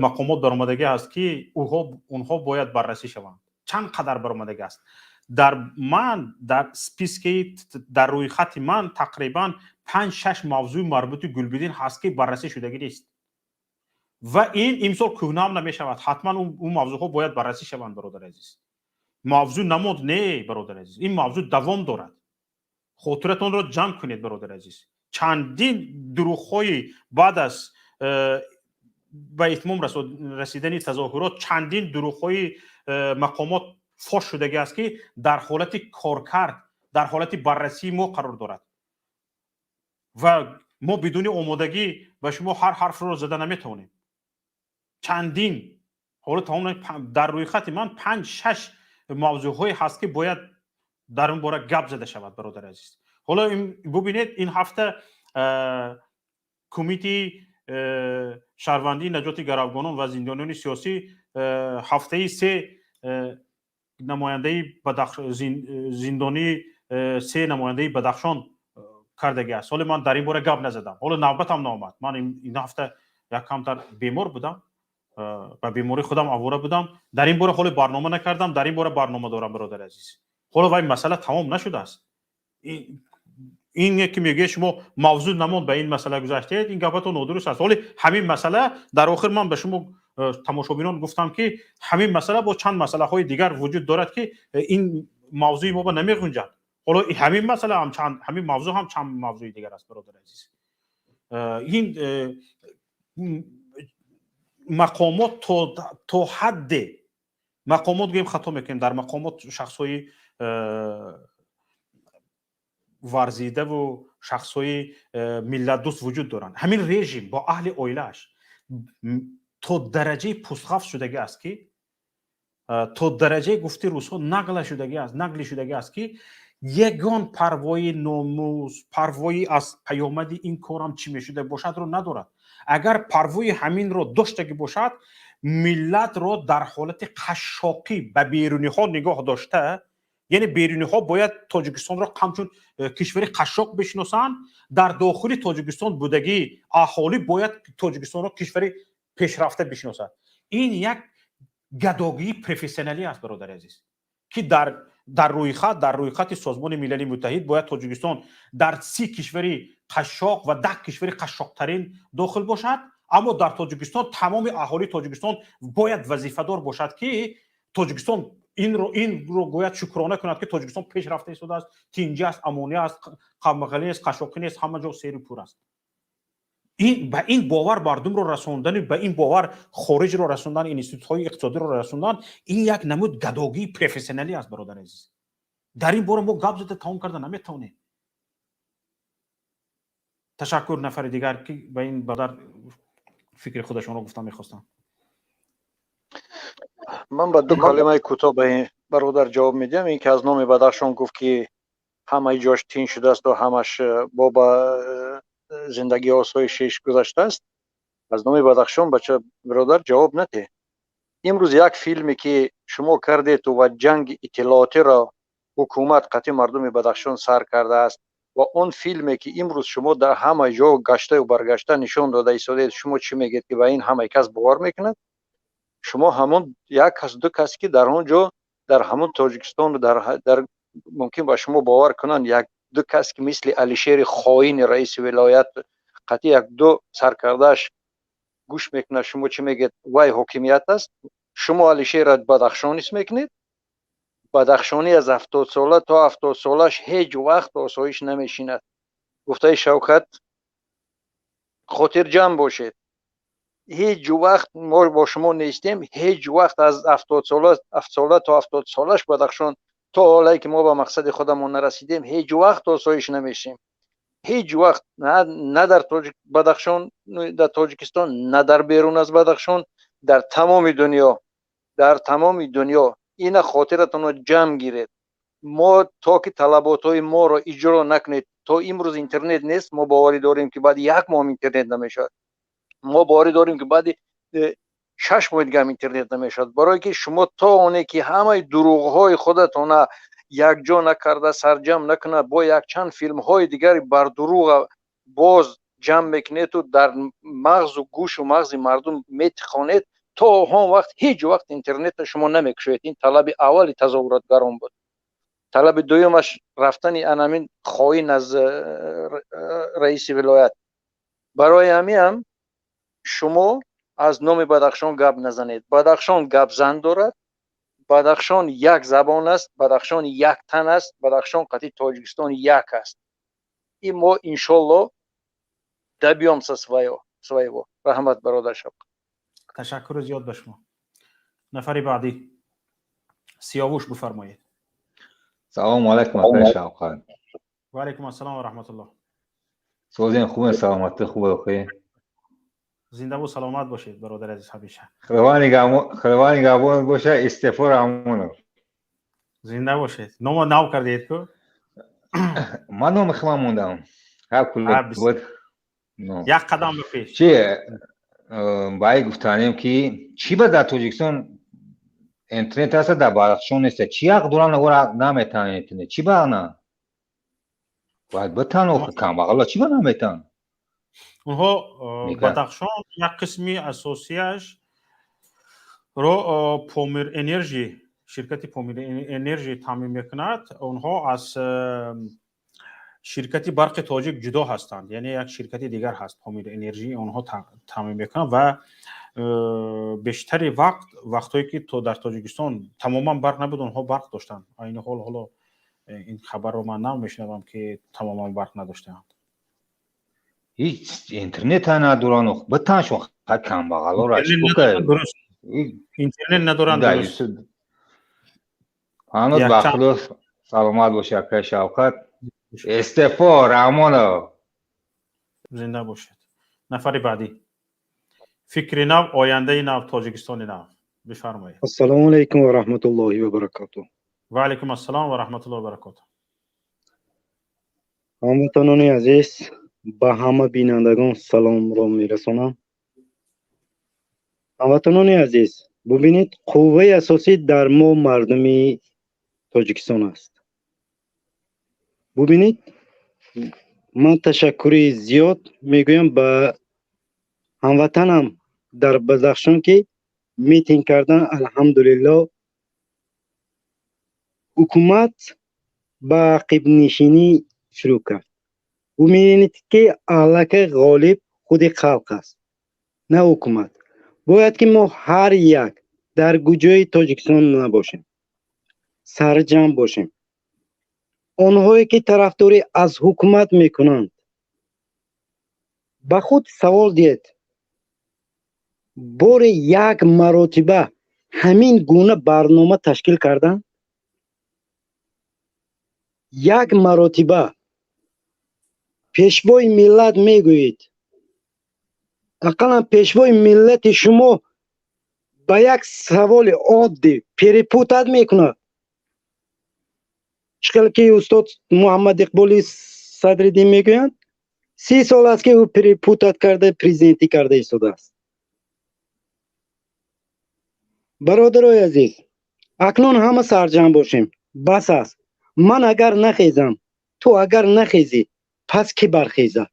мақомот баромадагӣ аст, ки онҳо бояд баррасӣ шаванд. Чанд қадар баромадагӣ аст дар ман, дар списки, дар рӯйхати ман тақрибан панҷ, шаш мавзӯи марбути Гулбиддин ҳаст, ки баррасӣ шудагӣ нест. Ва ин имсол кӯҳнаам намешавад. Ҳатман он мавзӯъҳо бояд баррасӣ шаванд, бародари азиз. Мавзӯъ намонд, не, бародари азиз, ин мавзӯъ давом дорад. Хотиратонро ҷамъ кунед, бародари азиз. Чандин дурӯғҳои баъд аз ба итмом расидани тазоҳурот, чандин дурӯғҳои мақомот фош шудагӣ аст, ки дар ҳолати коркард, дар ҳолати баррасии мо қарор дорад. Ва мо бидуни омодагӣ ба шумо ҳар ҳарфро зада наметавонем. Чандин ҳоло тамом, дар рӯйхати ман панҷ, шаш мавзӯъҳое ҳаст, ки бояд дар он бора гап зада шавад, бародари азиз. Ҳоло бубинед, ин ҳафта Кумитаи шаҳрвандии наҷоти гаравгонон ва зиндониёни сиёсӣ ҳафтаи се намояндаи зиндонии, се намояндаи Бадахшон кардагӣ аст. Ҳоло ман дар ин бора гап назадам, ҳоло навбатам наомад. Ман ин ҳафта як камтар бемор будам, ба бемории худам авора будам, дар ин бора ҳоло барнома накардам. Дар ин бора барнома дорам, бародари азиз. Ҳоло вай масъала тамом нашудааст. Ин ки мегӯяд, шумо мавзӯъ намонд, ба ин масъала гузаштед, ин гапатон нодуруст аст. Ҳоли ҳамин масъала дар охир ман ба шумо, тамошобинон, гуфтам, ки ҳамин масъала бо чанд масъалаҳои дигар вуҷуд дорад, ки ин мавзӯи мо ба намеғунҷад. Ҳоло ҳамин масъала ҳам чанд, ҳамин мавзӯъ ҳам чанд мавзӯи дигар аст, бародари азиз. Ин мақомот то ҳадде, мақомот гӯем, хато мекунем, дар мақомот шахсҳои варзидаву шахсҳои миллатдӯст вуҷуд доранд. Ҳамин режим бо аҳли оилааш то дараҷаи пустғафз шудагӣ аст, ки то дараҷаи, гуфти русҳо, нагла шудагӣ аст, наглый шудагӣ аст, ки ягон парвои номус, парвои аз паёмади ин корам чӣ мешуда бошадро надорад. Агар парвои ҳаминро доштагӣ бошад, миллатро дар ҳолати қашшоқӣ ба беруниҳо нигоҳ дошта, яъне беруниҳо бояд Тоҷикистонро ҳамчун кишвари қашшоқ бишиносанд, дар дохили Тоҷикистон будагӣ аҳолӣ бояд Тоҷикистонро кишвари пешрафта бишиносад. Ин як гадогии профессионалӣ аст, бародари азиз, ки дар рӯйхати Созмони Милали Муттаҳид бояд Тоҷикистон дар 30 кишвари қашшоқ ва 10 кишвари қашшоқтарин дохил бошад, аммо дар Тоҷикистон тамоми аҳолии Тоҷикистон бояд вазифадор бошад, ки Тоҷикистон инро гӯяд, шукрона кунад, ки Тоҷикистон пешрафта истодааст, тинҷӣ аст, амонӣ аст, камбағалӣ нест, қашшоқӣ нест, ҳама ҷо серу пур аст. Ин ба ин бовар мардумро расондани, ба ин бовар хориҷро расондан, институтҳои иқтисодиро расондан, ин як намуд гадогии профессионалӣ аст, бародари азиз. Дар ин бора мо гап зада тамом карда наметавонем. Ташаккур. Нафари дигар, ки ба ин бародар фикри худашонро гуфта мехостам. Ман ба ду калимаи кӯтоҳ ба ин бародар ҷавоб медиҳам. Ин ки аз номи Бадахшон гуфт, ки ҳамаи ҷош тинч шудааст ва ҳамаш бо ба зиндагии осоишиш гузаштааст, аз номи Бадахшон, бача, биродар, ҷавоб надиҳ. Имрӯз як филме, ки шумо кардету ва ҷанги иттилоотиро ҳукумат қатъи мардуми Бадахшон сар кардааст ва он филме, ки имрӯз шумо дар ҳама ҷо гаштаю баргашта нишон дода истодед, шумо чӣ мегӯед, ки ба ин ҳамаи кас бовар мекунад? Шумо ҳамон як кас, ду кас, ки дар он ҷо, дар ҳамон Тоҷикистон, дар мумкин ба шумо бовар кунанд, як ду кас, ки мисли Алишери хоини раиси вилоят қатъи як ду саркардааш гӯш мекунад. Шумо чӣ мегӯед, вай ҳокимият аст? Шумо Алишера бадахшонис мекунед. Бадахшонӣ аз 70 сола то 70 солаш ҳеҷ вақт осоиш намешинад. Гуфтаи Шавкат, хотирҷамъ бошед, ҳеҷ вақт мо бо шумо нестем. Ҳеҷ вақт аз 70 сола то 70 солаш Бадахшон, то ҳолае ки мо ба мақсади худамон нарасидем, ҳеҷ вақт осоиш намешем, ҳеҷ вақт, на дар Бадахшон, дар Тоҷикистон, на дар берун аз Бадахшон, дар тамоми дунё, дар тамоми дунё. Ина хотиратонро ҷамъ гиред. Мо то ки талаботҳои моро иҷро накунед, то имрӯз интернет нест. Мо боварӣ дорем, ки баъди як моҳам интернет намешавад. Мо боварӣ дорем, ки баъди 6 моҳи дигаам интернет намешавад, барое ки шумо то оне ки ҳамаи дурӯғҳои худатона якҷо накарда, сарҷамъ накунад, бо якчанд филмҳои дигари бардурӯға боз ҷамъ мекунеду дар мағзу гӯшу мағзи мардум метиқонед, то он вақт ҳеҷ вақт интернетро шумо намекушоед. Ин талаби аввали тазоҳуротгарон буд. Талаби дуюмаш рафтани анамин хоин аз раиси вилоят. Барои ҳамин ҳам шумо аз номи Бадахшон гап назанед. Бадахшон гапзан дорад, Бадахшон як забон аст, Бадахшон як тан аст, Бадахшон қатъи Тоҷикистон як аст. И мо, иншолло, добьёмся своего. Раҳмат, бародар Шавкат. Ташаккури зиёд ба шумо. Нафари баъдӣ, Сиёвуш, бифармоед. Салому алайкум, акай Шавқат. Ва алайкум ассалом ва раҳматуллоҳ. Созем, хубе, саломатӣ хубе, охи? Зиндаву саломат бошед, бародари азиз, ҳамеша. Худованд нигаҳбон боша. Истеъфо Раҳмонов. Зинда бошед. Номо нав кардед ку? Ман номи худам мондам. Як қадам ба пеш. Чи баи гуфтанем, ки чӣ ба дар Тоҷикистон интернет ҳаста, дар Бадахшон неста? Чӣ ҳақ доранд, ора наметаҳанд интернет? Чӣ ба на бояд битан? Охи, камбағала чӣ ба наметаҳанд? Онҳо Бадахшон як қисми асосияш ро Помир Энержи, ширкати Помир Энержи таъмин мекунад. Онҳо аз Ширкати Барқи Тоҷик ҷудо ҳастанд, яъне як ширкати дигар ҳаст, Помир Энержи, онҳо таъмин мекунанд ва бештари вақт, вақтҳое ки то дар Тоҷикистон тамоман барқ набуд, онҳо барқ доштанд. Айни ҳол ҳоло ин хабарро ман нав мешунавам, ки тамоман барқ надоштаанд. Ҳеҷ интернета надоранд, битаншон камбағалора. Интернет надоранд. Ҳанӯз ба худо саломат боша, акай Шавқат. Истеъфо, Раҳмонов. Зинда бошед. Нафари баъдӣ, Фикри нав, ояндаи нав, Тоҷикистони нав, бифармоед. Ассалому алайкум ва раҳматуллоҳи ва баракатуҳ. Ва алайкум ассалом ва раҳматуллоҳи ва баракатуҳ. Ҳамватанони азиз, ба ҳама бинандагон саломро мерасонам. Ҳамватанони азиз, бубинед, қувваи асосӣ дар мо мардуми Тоҷикистон аст. Бубинед, ман ташаккури зиёд мегӯям ба ҳамватанам дар Бадахшон, ки митинг кардан. Алҳамдулилло, ҳукумат ба ақибнишинӣ шурӯъ кард. Бубинед, ки аллакай ғолиб худи халқ аст, на ҳукумат. Бояд ки мо ҳар як дар куҷои Тоҷикистон набошем, сарҷамъ бошем. Онҳое ки тарафдорӣ аз ҳукумат мекунанд, ба худ савол диҳед: бори як маротиба ҳамин гуна барнома ташкил карданд? Як маротиба пешвои миллат мегӯед, ақаллан пешвои миллати шумо ба як саволи оддӣ перепутать мекунад. Чӣ хел ки устод Муҳаммад Иқболи Садриддин мегӯянд, 30 сол аст, ки ӯ перепутать карда, президентӣ карда истодааст. Бародарои азиз, акнун ҳама сарҷамъ бошем, бас аст. Ман агар нахезам, ту агар нахезӣ, пас кӣ бархезад?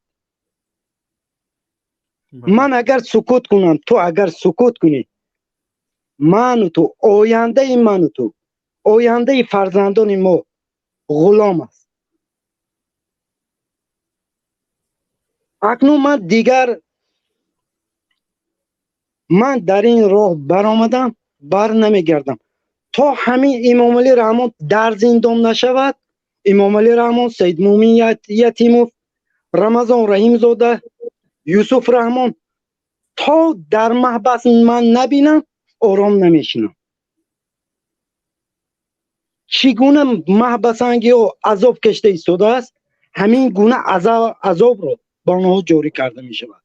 Ман агар сукут кунам, ту агар сукут кунӣ, ману ту, ояндаи ману ту, ояндаи фарзандони мо ғулом аст. Акнун ман дигар, ман дар ин роҳ баромадам, бар намегардам то ҳамин Эмомалӣ Раҳмон дар зиндон нашавад. Эмомалӣ Раҳмон, Саидмӯмин Ятимов, Рамазон Раҳимзода, Юсуф Раҳмон то дар маҳбас ман набинам, ором намешинам. Чӣ гуна маҳбасангиҳо азоб кашида истодааст, ҳамин гуна азобро ба онҳо ҷорӣ карда мешавад.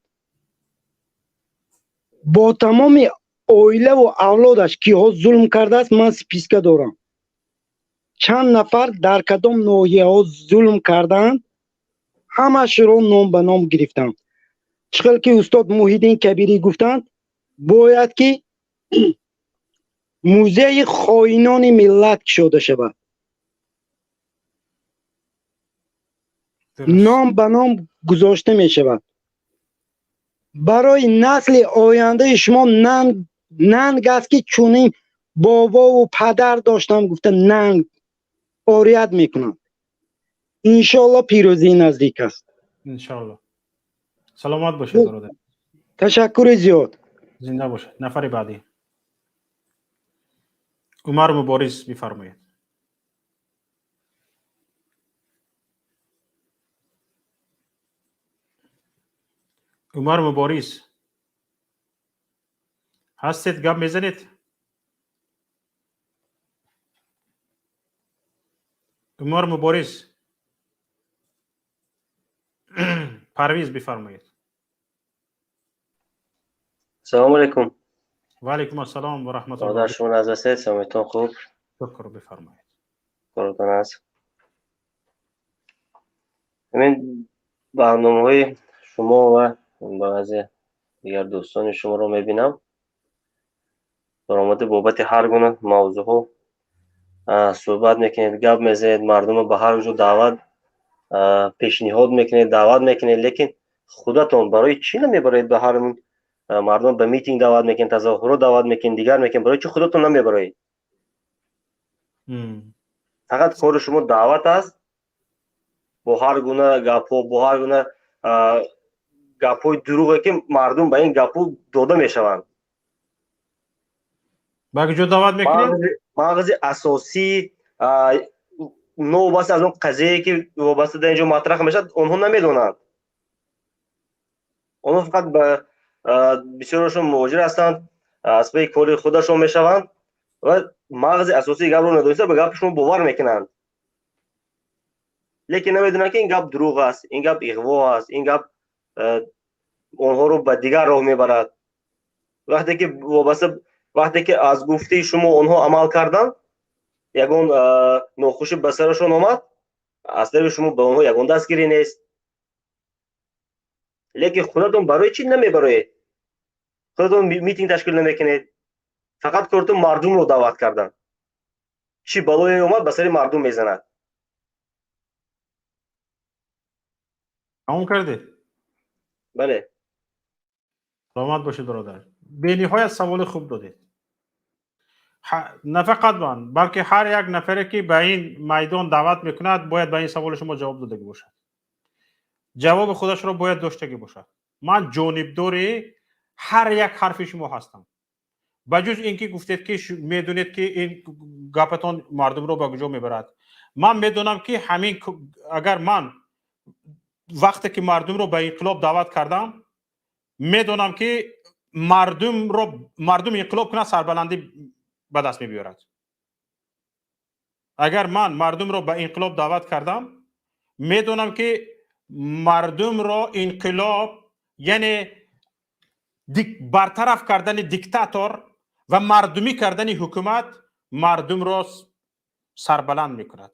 Бо тамоми оилаву авлодаш киҳо зулм кардааст, ман списка дорам. Чанд нафар дар кадом ноҳияҳо зулм кардаанд, ҳамашро ном ба ном гирифтанд. Чӣ хел ки устод Муҳиддин Кабирӣ гуфтанд, бояд ки музеи хоинони миллат кушода шавад. Ном ба ном гузошта мешавад. Барои насли ояндаи шумо нанг аст, ки чунин бобову падар доштам гуфта нанг орият мекунанд. Иншоалло, пирӯзӣ наздик аст. Иншоалло. Саломат бошед, бародар. Ташаккури зиёд. Зинда бошед. Нафари баъдӣ, Умар Мубориз, бифармоед. Умар Мубориз, ҳастед, гап мезанед? Умар Мубориз. Парвиз, бифармоед. Салому алайкум. Ва алайкум ассалом ва раҳматуллоҳ. Бародар, шумо назар ҳастед, саломатон хуб? Шукр, бифармоед. Коротон аст. Ҳамин барномаҳои шумо ва баъзе дигар дӯстони шуморо мебинам. Баромада бобати ҳар гуна мавзӯъҳо суҳбат мекунед, гап мезанед, мардумро ба ҳар ҷо даъват пешниҳод мекунед, даъват мекунед, лекин худатон барои чӣ намебароед? Ба ҳар мардум ба митинг даъват мекунед, тазоҳурот даъват мекунед, дигар мекунед, барои чӣ худатон намебароед? Фақат кори шумо даъват аст. Бо ҳар гуна гапҳо, бо ҳар гуна гапҳои дурӯғе, ки мардум ба ин гапҳо дода мешаванд. Ба куҷо даъват мекунед? Мағзи асосии новобаста аз он қазияе, ки вобаста дар ин ҷо матраҳ мешавад, онҳо намедонанд. Онҳо фақат ба бисёрашон муҳоҷир ҳастанд, аз паи кори худашон мешаванд ва мағзи асосии гапро надониста, ба гапи шумо бовар мекунанд, лекин намедонанд, ки ин гап дурӯғ аст, ин гап иғво аст, ин гап онҳоро ба дигар роҳ мебарад. Вақте ки вобаста, вақте ки аз гуфтаи шумо онҳо амал карданд, ягон нохушӣ ба сарашон омад, аз тарафи шумо ба онҳо ягон дастгирӣ нест. Лекин худатон барои чӣ намебароед? Худатон митинг ташкил намекунед? Фақат кортон мардумро даъват кардан. Чӣ балое омад, ба сари мардум мезанад. Тамом кардед? Бале. Саломат бошед, бародар. Бениҳоят саволи хуб додед. На фақат ман, балки ҳар як нафаре, ки ба ин майдон даъват мекунад, бояд ба ин саволи шумо ҷавоб додагӣ бошад, ҷавоби худашро бояд доштагӣ бошад. Ман ҷонибдори ҳар як ҳарфи шумо ҳастам, ба ҷуз ин ки гуфтед, ки медонед, ки ин гапатон мардумро ба куҷо мебарад. Ман медонам, ки ҳамин агар ман вақте ки мардумро ба инқилоб даъват кардам, медонам, ки мардумро мардум инқилоб кунад, сарбаландӣ ба даст мебиёрад. Агар ман мардумро ба инқилоб даъват кардам, медонам, ки мардумро инқилоб, яъне бартараф кардани диктатор ва мардумӣ кардани ҳукумат, мардумро сарбаланд мекунад,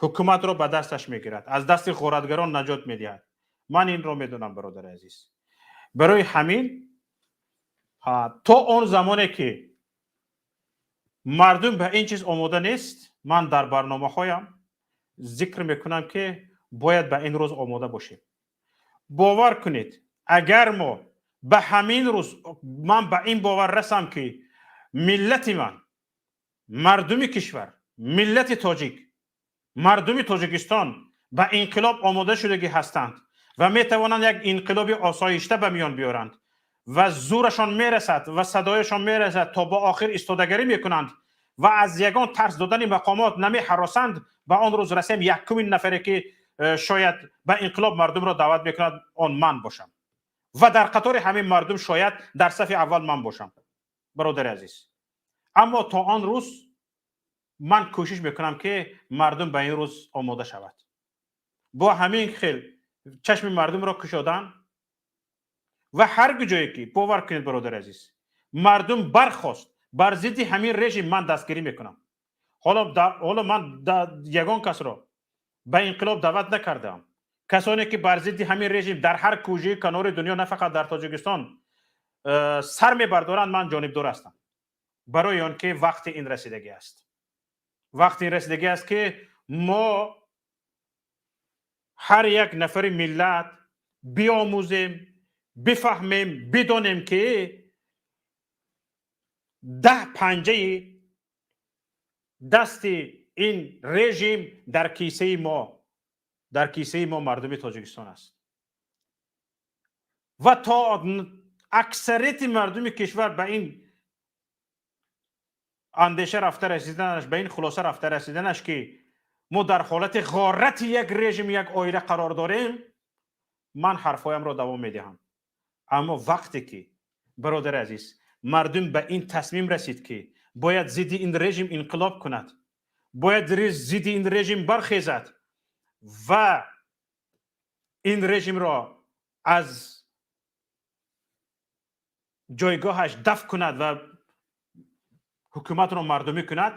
ҳукуматро ба дасташ мегирад, аз дасти ғоратгарон наҷот медиҳад. Ман инро медонам, бародари азиз. Барои ҳамин то он замоне ки мардум ба ин чиз омода нест, ман дар барномаҳоям зикр мекунам, ки бояд ба ин рӯз омода бошем. Бовар кунед, агар мо ба ҳамин рӯз, ман ба ин бовар расам, ки миллати ман, мардуми кишвар, миллати тоҷик, мардуми Тоҷикистон ба инқилоб омода шудагӣ ҳастанд ва метавонанд як инқилоби осоишта ба миён биёранд ва зӯрашон мерасад ва садояшон мерасад, то ба охир истодагарӣ мекунанд ва аз ягон тарс додани мақомот намеҳаросанд, ба он рӯз расем, якумин нафаре, ки шояд ба инқилоб мардумро даъват мекунад, он ман бошам ва дар қатори ҳамин мардум шояд дар сафи аввал ман бошам, бародари азиз. Аммо то он рӯз ман кӯшиш мекунам, ки мардум ба ин рӯз омода шавад, бо ҳамин хел чашми мардумро кушодан ва ҳар ҷое ки, бовар кунед, бародари азиз, мардум бархост бар зидди ҳамин режим, ман дастгирӣ мекунам. Ҳоло ман ягон касро ба инқилоб даъват накардаам. Касоне ки бар зидди ҳамин режим дар ҳар кӯҷаи канори дунё, на фақат дар Тоҷикистон, сар мебардоранд, ман ҷонибдор ҳастам, барои он ки вақти ин расидагӣ аст. Вақти ин расидагӣ аст, ки мо ҳар як нафари миллат биомӯзем, бифаҳмем, бидонем, ки 10 панҷаи дасти ин режим дар кисаи мо, дар кисаи мо, мардуми Тоҷикистон аст. Ва то аксарияти мардуми кишвар ба ин андеша рафта расиданаш, ба ин хулоса рафта расиданаш, ки мо дар ҳолати ғорати як режим, як оила қарор дорем, ман ҳарфҳоямро давом медиҳам. Аммо вақте ки, бародари азиз, мардум ба ин тасмим расид, ки бояд зидди ин режим инқилоб кунад, бояд зидди ин режим бархезад ва ин режимро аз ҷойгоҳаш дафт кунад ва ҳукуматро мардумӣ кунад,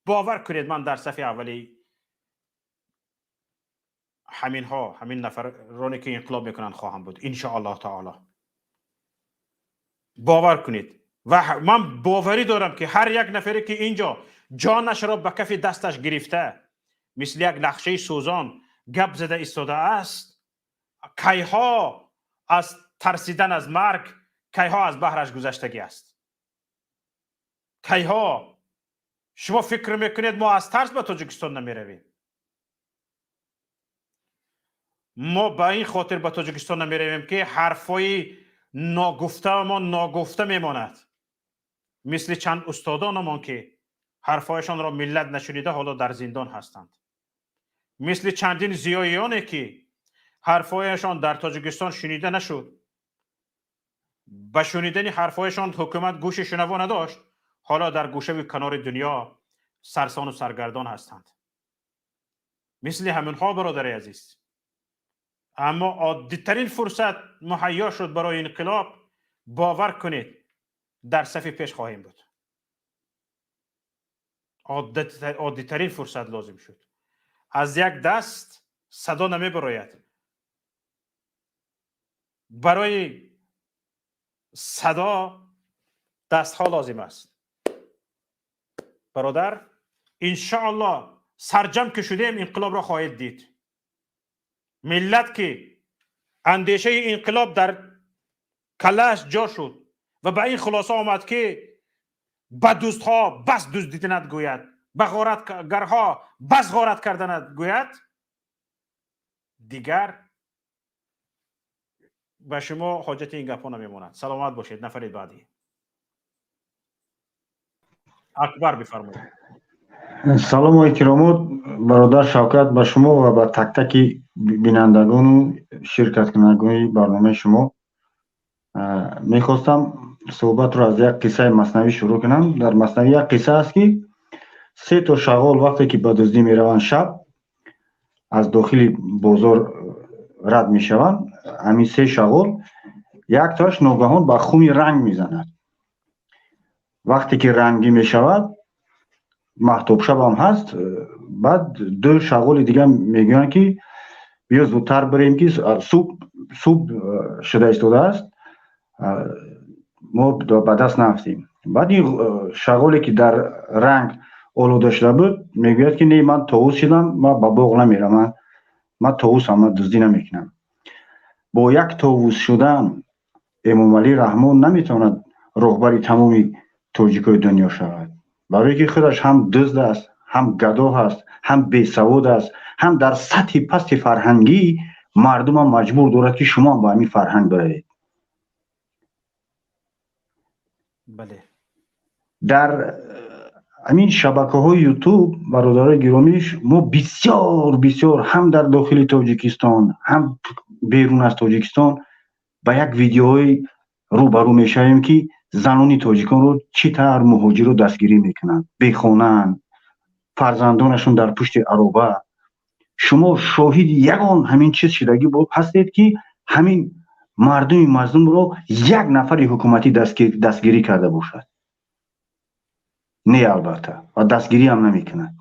бовар кунед, ман дар сафи аввали ҳаминҳо, ҳамин нафароне, ки инқилоб мекунанд, хоҳам буд, иншоаллоҳ таоло. Бовар кунед, ва ман боварӣ дорам, ки ҳар як нафаре, ки инҷо ҷонашро ба кафи дасташ гирифта, мисли як лахшаи сӯзон гап зада истодааст, кайҳо аз тарсидан аз марг, кайҳо аз баҳраш гузаштагӣ аст, кайҳо. Шумо фикр мекунед, мо аз тарс ба Тоҷикистон намеравем? Мо ба ин хотир ба Тоҷикистон намеравем, ки ҳарфҳои ногуфтаамон ногуфта мемонад, мисли чанд устодонамон, ки ҳарфҳояшонро миллат нашунида, ҳоло дар зиндон ҳастанд, мисли чандин зиёиёне, ки ҳарфҳояшон дар Тоҷикистон шунида нашуд, ба шунидани ҳарфҳояшон ҳукумат гӯши шунаво надошт, ҳоло дар гӯшави канори дунё сарсону саргардон ҳастанд. Мисли ҳаминҳо, бародари азиз. Аммо оддитарин фурсат муҳайё шуд барои инқилоб, бовар кунед, дар сафи пеш хоҳем буд. Оддитарин фурсат лозим шуд. Аз як даст садо намебарояд. Барои садо дастҳо лозим аст, бародар. Иншоаллоҳ, сарҷам ки шудем, инқилобро хоҳед дид. Миллат ки андешаи инқилоб дар каллааш ҷо шуд ва ба ин хулоса омад, ки ба дуздҳо бас дуздиданат гӯяд, ба ғоратгарҳо бас ғорат карданат гӯяд, дигар ба шумо ҳоҷати ин гапҳо намемонад. Саломат бошед. Нафари баъдӣ, Акбар, бифармоед. Салому эҳтиромот, бародар Шавкат, ба шумо ва ба тактаки бинандагону ширкаткунандагони барномаи шумо. Мехостам суҳбатро аз як қиссаи маснавӣ шурӯъ кунам. Дар маснавӣ як қисса аст, ки се то шағол вақте ки ба дуздӣ мераванд, шаб аз дохили бозор рад мешаванд. Ҳамин се шағол, яктоаш ногаҳон ба хуми ранг мезанад. Вақте ки рангӣ мешавад, маҳтобшабам ҳаст, баъд ду шағоли дигар мегӯянд, ки биё зудтар бирем, ки субҳ шуда истодааст, мо ба даст наафтем. Баъд ин шағоле, ки дар ранг олуда шуда буд, мегӯяд, ки не, ман товус шудам, ман ба боғ намеравам, ман товусам, ман дуздӣ намекунам. Бо як товус шудан Эмомалӣ Раҳмон наметавонад роҳбари тамоми тоҷикои дунё шавад, барое ки худаш ҳам дузд аст, ҳам гадо ҳаст, ҳам бесавод аст, ҳам дар сатҳи пасти фарҳангӣ. Мардумам маҷбур дорад, ки шумоам ба ҳамин фарҳанг биравед. Дар ҳамин шабакаҳои Ютуб, бародарои гиромӣ, мо бисёр бисёр ҳам дар дохили Тоҷикистон, ҳам берун аз Тоҷикистон ба як видеоҳои рӯбарӯ мешавем, ки занони тоҷиконро чӣ тавр муҳоҷиро дастгирӣ мекунанд, бехонаанд, фарзандонашон дар пушти ароба. Шумо шоҳиди ягон ҳамин чиз шудагӣ ҳастед, ки ҳамин мардуми мазлумро як нафари ҳукуматӣ дастгирӣ карда бошад? Не, албатта, ва дастгириам намекунад.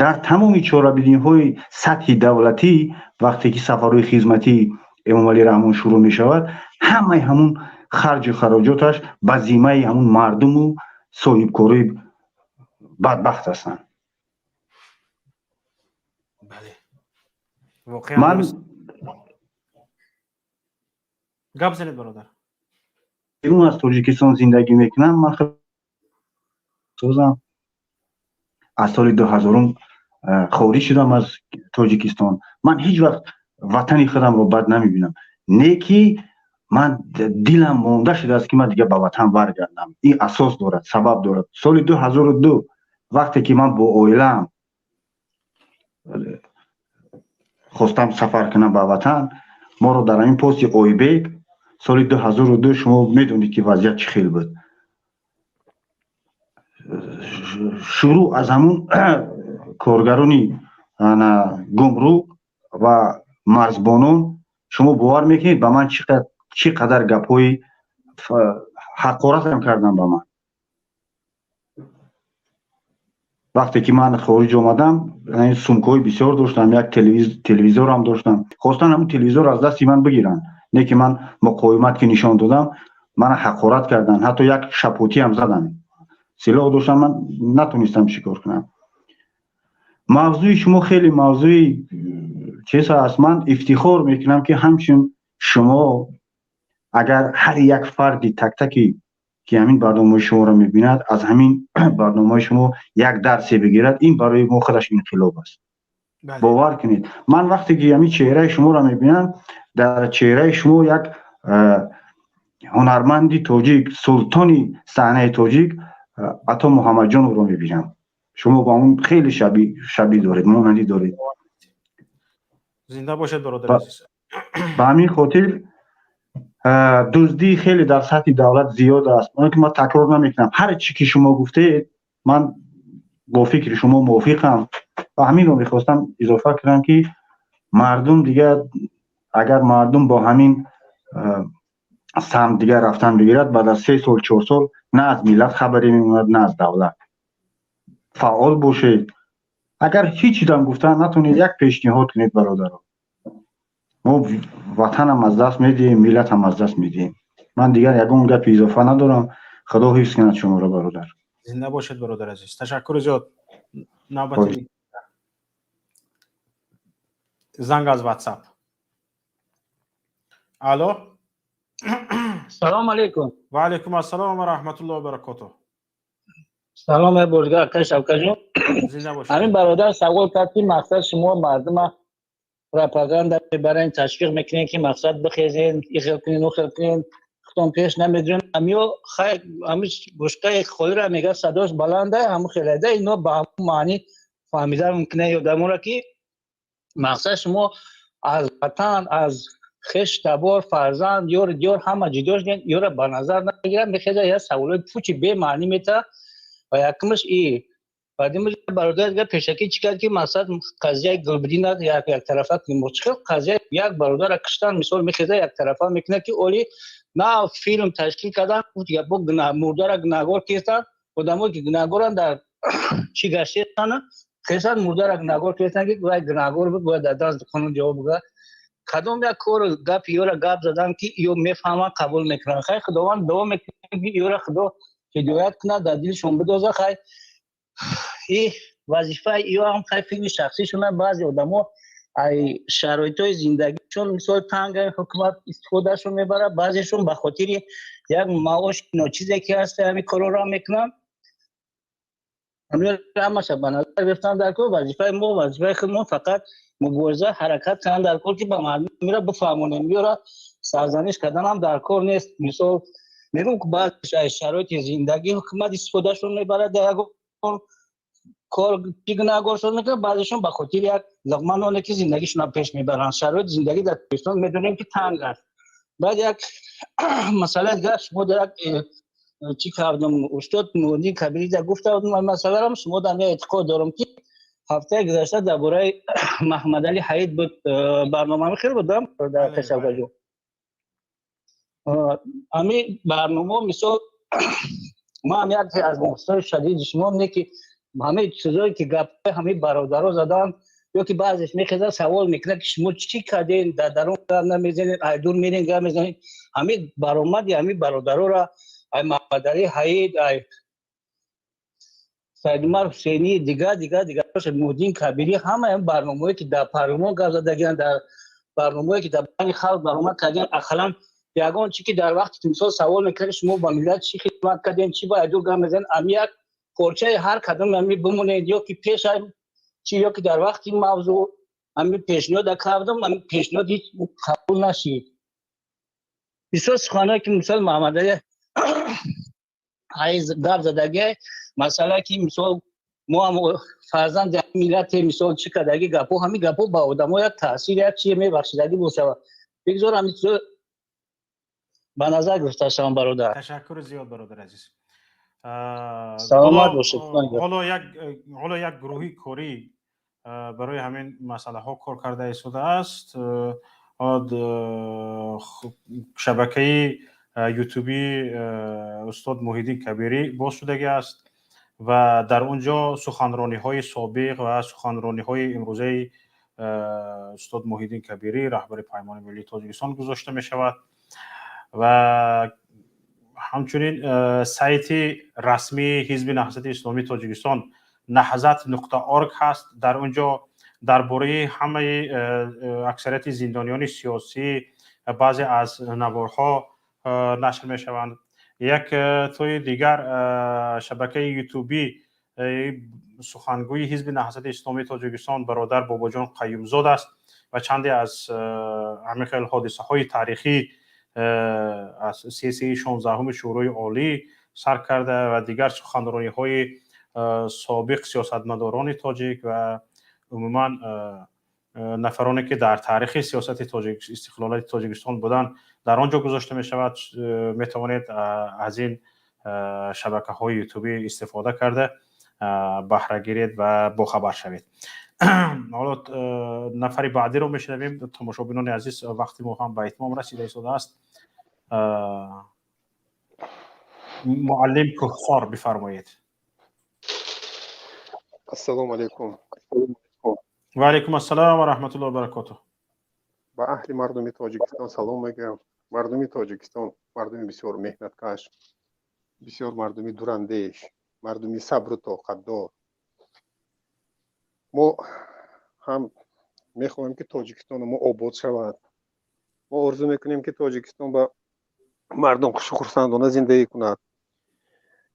Дар тамоми чорабиниҳои сатҳи давлатӣ, вақте ки сафарҳои хизматии Эмомалӣ Раҳмон шурӯъ мешавад, ҳамаи ҳамун харҷу хароҷоташ ба зиммаи ҳамун мардуму соҳибкорои бадбахт ҳастанд. Ман гап занед, бародар. Берун аз Тоҷикистон зиндагӣ мекунам. Ман созам, аз соли 2000-ум хориҷ шудам аз Тоҷикистон. Ман ҳеҷ вақт ватани худамро бад намебинам, не ки ман дилам монда шудааст, ки ман дигар ба ватан баргардам. Ин асос дорад, сабаб дорад. Соли 2002, вақте ки ман бо оилаам хостам сафар кунам ба ватан, моро дар ҳамин пости Ойбек, соли 2002, шумо медонед, ки вазъият чӣ хел буд, шурӯъ аз ҳамун коргарони гумрук ва марзбонон, шумо бовар мекунед, ба ман чӣ қадар гапҳои ҳақоратам кардам ба ман. Вақте ки ман хориҷ омадам, сумкаҳои бисёр доштам, як телевизорам доштам. Хостан ҳамун телевизор аз дасти ман бигиранд, не ки ман муқовимат ки нишон додам, мана ҳақорат карданд, ҳатто як шапотиам заданд. Силоҳ доштам, ман натонистам чӣ кор кунам. Мавзӯи шумо хеле мавзӯи чиз аст. Ман ифтихор мекунам, ки ҳамчун шумо, агар ҳар як фарди тактаки, ки ҳамин барномаи шуморо мебинад, аз ҳамин барномаи шумо як дарсе бигирад, ин барои мо худаш инқилоб аст. Бовар кунед, ман вақте ки ҳамин чеҳраи шуморо мебинам, дар чеҳраи шумо як ҳунарманди тоҷик, султони саҳнаи тоҷик Ато Муҳаммадҷоновро мебинам. Шумо ба он хеле шабеҳ доред, монандӣ доред. Зинда бошед, бародар азиз. Ба ҳамин хотир дуздӣ хеле дар сатҳи давлат зиёд аст. Он ки ман такрор намекунам, ҳар чӣ ки шумо гуфтед, ман бо фикри шумо мувофиқам ва ҳаминро мехостам изофа кунам, ки мардум дигар, агар мардум бо ҳамин самт дигар рафтан бигирад, баъд аз 3 сол, 4 сол на аз миллат хабаре мемонад, на аз давлат. Фаъол бошед. Агар ҳеҷ чизам гуфтан натонед, як пешниҳод кунед. Бародаро, мо ватанам аз даст медиҳем, миллатам аз даст медиҳем. Ман дигар ягон гапи изофа надорам. Худо ҳифз кунад шуморо, бародар. Зинда бошед, бародар азиз, ташаккури зиёд. Навбати занг аз WhatsApp. Алло. Салом алейкум. Ва алейкум ассалом ва раҳматуллоҳи ва баракотуҳ. Салом, боргар акай Шавкатҷон. Зинда бошед. Ҳамин бародар савол кард, ки мақсад шумо мардума пропаганда мебарен, ташвиқ мекунен, ки мақсад бихезен, ихел кунен, ухел кунен, худтон пеш намедурен. Амиё хай, ҳами бушкаи холира мега, садош баланда, ҳаму хелайда. Ино ба ҳамун маъни фаҳмида мумкина одаморо, ки мақсад шумо аз ватан, аз хеш, табор, фарзанд, ёр, диёр ҳама ҷудо шуден, ёра ба назар нагирад. Мехеза, я саволои пучи бемаънӣ мета. Ва якумаш и баъдимаш бародар дигар пешакӣ чӣ кард, ки мақсад қазияи Гулбиддина яктарафа кунем. Чӣ хел қазия як бародара киштан, мисол, мехеза, яктарафа мекунад, ки оли на филм ташкил кардан, бо мурдара гунаҳгор кестан, одамое ки гунаҳгоранд дар чӣ гаштесан, хесан мурдара гунаҳгор кестан, ки вай гунаҳгор буд, бояд дар даст қонун ҷавоб буга. Кадом як кору гапи ёра гап задам, ки ё мефаҳманд, қабул мекунанд? Хай, Худованд дуо мекунем, ки ёра Худо ҳидоят кунад, дар дилшон бидоза. Хай, и вазифаи ё ҳам, хай, фикри шахсишона. Баъзе одамо ай шароитҳои зиндагишон, мисол, танга, ҳукумат истифодашон мебарад. Баъзешон ба хотири як маош ночизе ки ҳаст, ҳамин корҳоро мекунанд. Ҳамаша ба назар гирифтан дар кор. Вазифаи мо, вазифаи худмон фақат мубориза, ҳаракат кардан дар кор, ки ба мардум мира бифаҳмонем. Ёра сарзаниш карданам дар кор нест. Мисол мегӯм, ки баъзе шароити зиндагӣ ҳукумат истифодашон мебарад, дар ягон кор чи гунаҳгоршон мекунад. Баъзешон ба хотири як луқма ноне, ки зиндагишонро пеш мебаранд. Шароити зиндагӣ дар Тоҷикистон медонем, ки танг аст. Баъд як масъалаи дигар, шумо дар як чӣ кардам, устод Нуриддин Кабирида гуфта будам масъаларам. Шумо дар эътиқод дорам, ки ҳафтаи гузашта дар бораи Маҳмадали Ҳаид буд барнома, хел будам дар Ташавгаҷо. Ҳами барнома, мисол, ман яке аз мухлисои шадиди шумо не, ки ҳамаи чизое ки гапҳои ҳамаи бародаро заданд, ё ки баъзеш мехезад, савол мекунад, ки шумо чӣ кардем, дар дарун гап намезанед, айдур мерен, гап мезанед. Ҳамин баромади ҳамин бародарора, ай Маҳмадали Ҳаид, ай Саидумар Ҳусейнӣ, дигар, дигар, дигар, Муҳиддин Кабирӣ, ҳамаи барномаҳое ки дар парлумон гап задагианд, дар барномаҳое ки дар байни халқ баромад кардианд, ақаллан ягон чи ки дар вақте ки, мисол, савол мекард, шумо ба миллат чӣ хидмат кардем, чӣ ба айдур гап мезанед, ами як порчаи ҳар кадом ами бимонед, ё ки пеш чи, ё ки дар вақти мавзӯъ ами пешниҳода кардам, ами пешниҳод ҳеҷ қабул нашид. Бисёр суханҳое ки, мисол, Маҳмадали гап задагӣ, масъала ки, мисол, мо ҳам фарзанди миллате, мисол, чӣ кардагӣ гапҳо, ҳамин гапҳо ба одамо як таъсир, як чие мебахшидагӣ бошава. Бигзор ҳамин чизо ба назар гирифта шаванд, бародар. Ташаккури зиёд, бародар азиз. Саломат бошед. Ҳоло як гурӯҳи корӣ барои ҳамин масъалаҳо кор карда истодааст. Шабакаи ютуби устод Муҳиддин Кабирӣ боз шудагӣ аст ва дар он ҷо суханрониҳои собиқ ва суханрониҳои имрӯзаи устод Муҳиддин Кабирӣ, раҳбари Паймони Миллии Тоҷикистон, гузошта мешавад ва ҳамчунин сайти расмии Ҳизби Наҳзати Исломии Тоҷикистон nahzat.org ҳаст. Дар он ҷо дар бораи ҳамаи аксарияти зиндониёни сиёсӣ баъзе аз наворҳо нашр мешаванд. Як тои дигар шабакаи ютубӣ. Сухангӯи Ҳизби Наҳзати Исломии Тоҷикистон бародар Бобоҷон Қаюмзод аст ва чанде аз ҳамин хел ҳодисаҳои таърихӣ, аз сессияи 16-уми Шӯрои Олӣ сар карда ва дигар суханрониҳои собиқ сиёсатмадорони тоҷик ва умуман нафароне, ки дар таърихи сиёсати тоҷик, истиқлолияти Тоҷикистон буданд, дар он ҷо гузошта мешавад. Метавонед аз ин шабакаҳои ютубӣ истифода карда, баҳра гиред ва бохабар шавед. Ҳоло нафари баъдиро мешунавем. Тамошобинони азиз, вақти мо ҳам ба итмом расида истодааст. Муаллим Кӯҳсор, бифармоед. Ассалому алайкум. Ва алайкум ассалом ва раҳматуллоҳи ва баракотуҳ. Ба аҳли мардуми Тоҷикистон салом мегӯям. Мардуми Тоҷикистон мардуми бисёр меҳнаткаш, бисёр мардуми дурандеш, мардуми сабру тоқатдор. Мо ҳам мехоҳем, ки Тоҷикистони мо обод шавад. Мо орзу мекунем, ки Тоҷикистон ба мардум хушу хурсандона зиндагӣ кунад.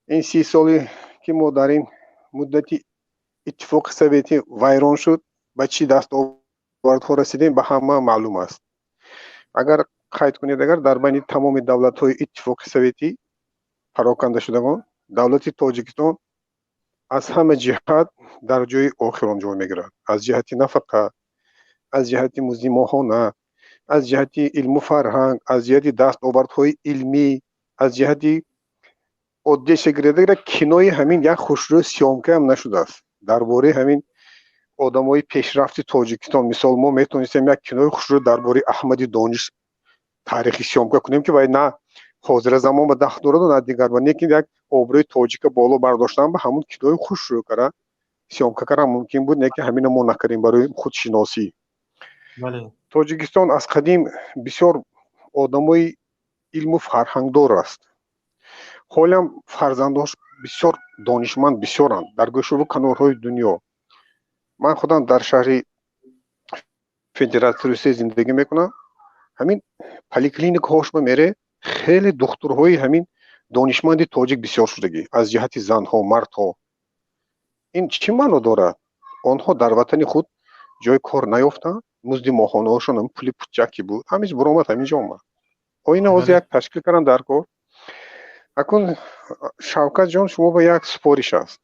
Ин 30 соле, ки мо дар ин муддати Иттифоқи Советӣ вайрон шуд, ба чӣ дастовардҳо расидем, ба ҳама маълум аст. Агар қайд кунед, агар дар байни тамоми давлатҳои Иттифоқи Советӣ парокандашудагон, давлати Тоҷикистон аз ҳама ҷиҳат дар ҷои охирон ҷой мегирад: аз ҷиҳати нафақа, аз ҷиҳати музди моҳона, аз ҷиҳати илму фарҳанг, аз ҷиҳати дастовардҳои илмӣ, аз ҷиҳати оддиша гиред, кинои ҳамин як хушрӯ съёмка ам нашудааст дар бораи ҳамин одамои пешрафти Тоҷикистон. Мисол, мо метавонистем як кинои хушрӯ дар бораи Аҳмади Дониш таърихи съёмка кунем, ки вай на ҳозира замон ба дахл дораду, на дигар, ба лекин як обрӯи тоҷика боло бардоштан ба ҳамун кинои хушрӯ кара съёмка кардан мумкин буд, лекин ҳамина мо накардем барои худшиносӣ. Тоҷикистон аз қадим бисёр одамои илму фарҳангдор аст. Ҳолиам фарзандош бисёр донишманд бисёранд дар гӯшаву канорҳои дунё. Ман худам дар шаҳри Федератсияи Русия зиндагӣ мекунам. Ҳамин поликлиникаҳошба мере, хеле духтурҳои ҳамин донишманди тоҷик бисёр шудагӣ, аз ҷиҳати занҳо, мардҳо. Ин чӣ маъно дорад? Онҳо дар ватани худ ҷои кор наёфтанд, музди моҳонаашон пули пучаки буд, ҳамин буромад, ҳамин ҷо омад. Оина ҳозир як ташкил кардам дар кор. Акун, Шавкат ҷон, шумо ба як супориш аст.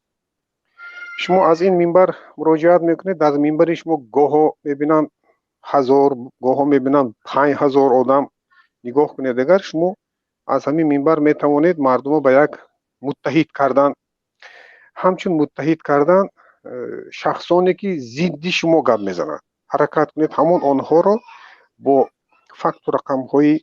Шумо аз ин минбар муроҷиат мекунед. Дар минбари шумо гоҳо мебинам 1000, гоҳо мебинам 5000 одам нигоҳ кунед. Агар шумо аз ҳамин минбар метавонед мардумро ба як муттаҳид кардан, ҳамчун муттаҳид кардан шахсоне, ки зидди шумо гап мезананд, ҳаракат кунед ҳамон онҳоро бо факту рақамҳои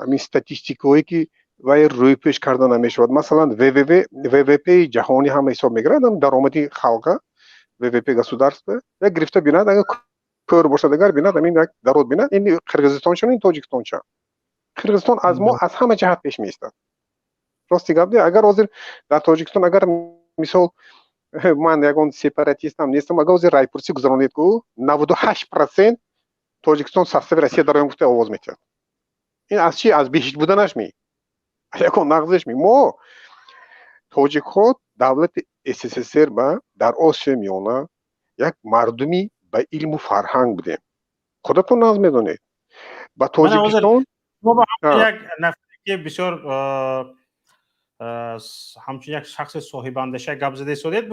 ҳамин статистикаҳое, ки вай рӯйпӯш карда намешавад. Масалан, ВВВ, ВВП ҷаҳонӣ ҳама ҳисоб мегирад, даромади халқа, ВВП государства як гирифта бинад, агар кӯр бошад, агар бинад, ҳамин як дарод бинад, ин Қирғизистон чун, ин Тоҷикистон ча. Қирғизистон аз мо аз ҳама ҷиҳат пеш меистад. Рости гап, агар ҳозир дар Тоҷикистон, агар мисол, ман ягон сепаратистам нестам, агар ҳозир райпурсӣ гузаронед, ку 98% Тоҷикистон состави Россия дароям гуфта овоз метиҳад. Ин аз чи? Аз беҳишт буданаш ми, ягон нағзиш ми? Мо тоҷикҳо давлати СССР ба дар Осиёи Миёна як мардуми ба илму фарҳанг будем. Худатон нағз медонед, ба Тоҷикистон як нафаре, ки бисёр ҳамчун як шахси соҳибандеша гап зада истодед.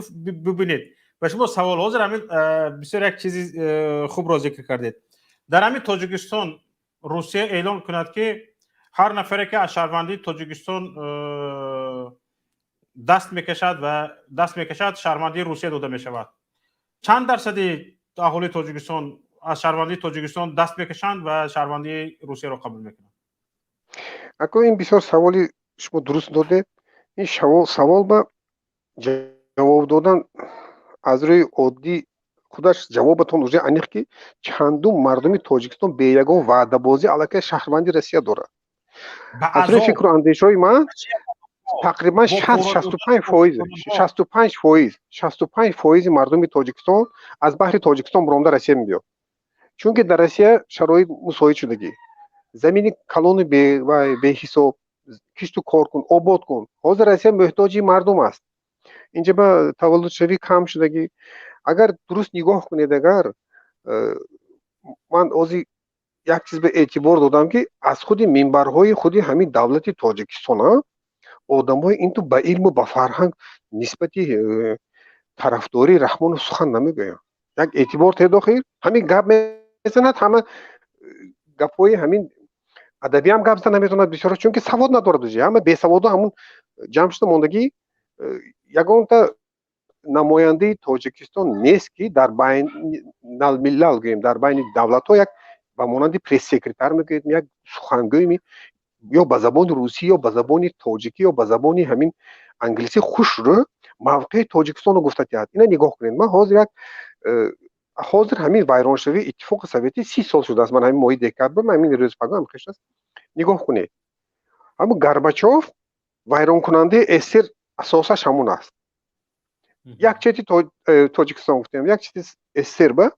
Бибинед, ба шумо савол. Ҳозир ҳамин бисёр як чизи хубро зикр кардед. Дар ҳамин Тоҷикистон Русия эълон кунад, ки ҳар нафаре, ки аз шаҳрвандии Тоҷикистон даст мекашад ва даст мекашад, шаҳрвандии Русия дода мешавад, чанд дарсади аҳолии Тоҷикистон аз шаҳрвандии Тоҷикистон даст мекашанд ва шаҳрвандии Русияро қабул мекунанд? Ако, ин бисёр саволи шумо дуруст додед. Ин савол ба ҷавоб додан аз рӯи оддӣ худаш ҷавобатон уже аниқ, ки чандум мардуми Тоҷикистон бе ягон ваъдабозӣ аллакай шаҳрванди Россия дорад. Аз рӯи фикру андешаҳои ман, тақрибан 65%, 65%, 65 фоизи мардуми Тоҷикистон аз баҳри Тоҷикистон буромда Россия мебиёд, чунки дар Россия шароит мусоид шудагӣ, замини калони беҳисоб, кишту кор кун, обод кун. Ҳозир Россия муҳтоҷи мардум аст. Инҷа ба таваллудшавӣ кам шудагӣ. Агар дуруст нигоҳ кунед, агар ман ози як чиз ба эътибор додам, ки аз худи минбарҳои худи ҳамин давлати Тоҷикистон одамҳои инту ба илму ба фарҳанг нисбати тарафдории Раҳмонов сухан намегӯянд. Як эътибор тедохир, ҳамин гап мезанад, ҳама гапҳои ҳамин адабиам гап зада наметавонад бисёр, чунки савод надорад. Уже ҳама бесаводу ҳамун ҷамъ шуда мондагӣ. Ягонта намояндаи Тоҷикистон нест, ки дар байналмилал гӯем, дар байни давлатҳо як ба монанди пресс-секретарь мегӯем, як сухангӯй, ё ба забони русӣ, ё ба забони тоҷикӣ, ё ба забони ҳамин англисӣ хушрӯ мавқеи Тоҷикистонро гуфта диҳад. Ина нигоҳ кунед, ман ҳозир як ҳозир ҳамин вайроншавии Иттифоқи Советӣ 30 сол шудааст. Ман ҳамин моҳи декабр, ҳамин рӯз пагоҳ хеш аст. Нигоҳ кунед, ҳамун Горбачов вайронкунандаи СССР асосаш ҳамун аст. Як чети Тоҷикистон гуфтем, як чети СССР, ба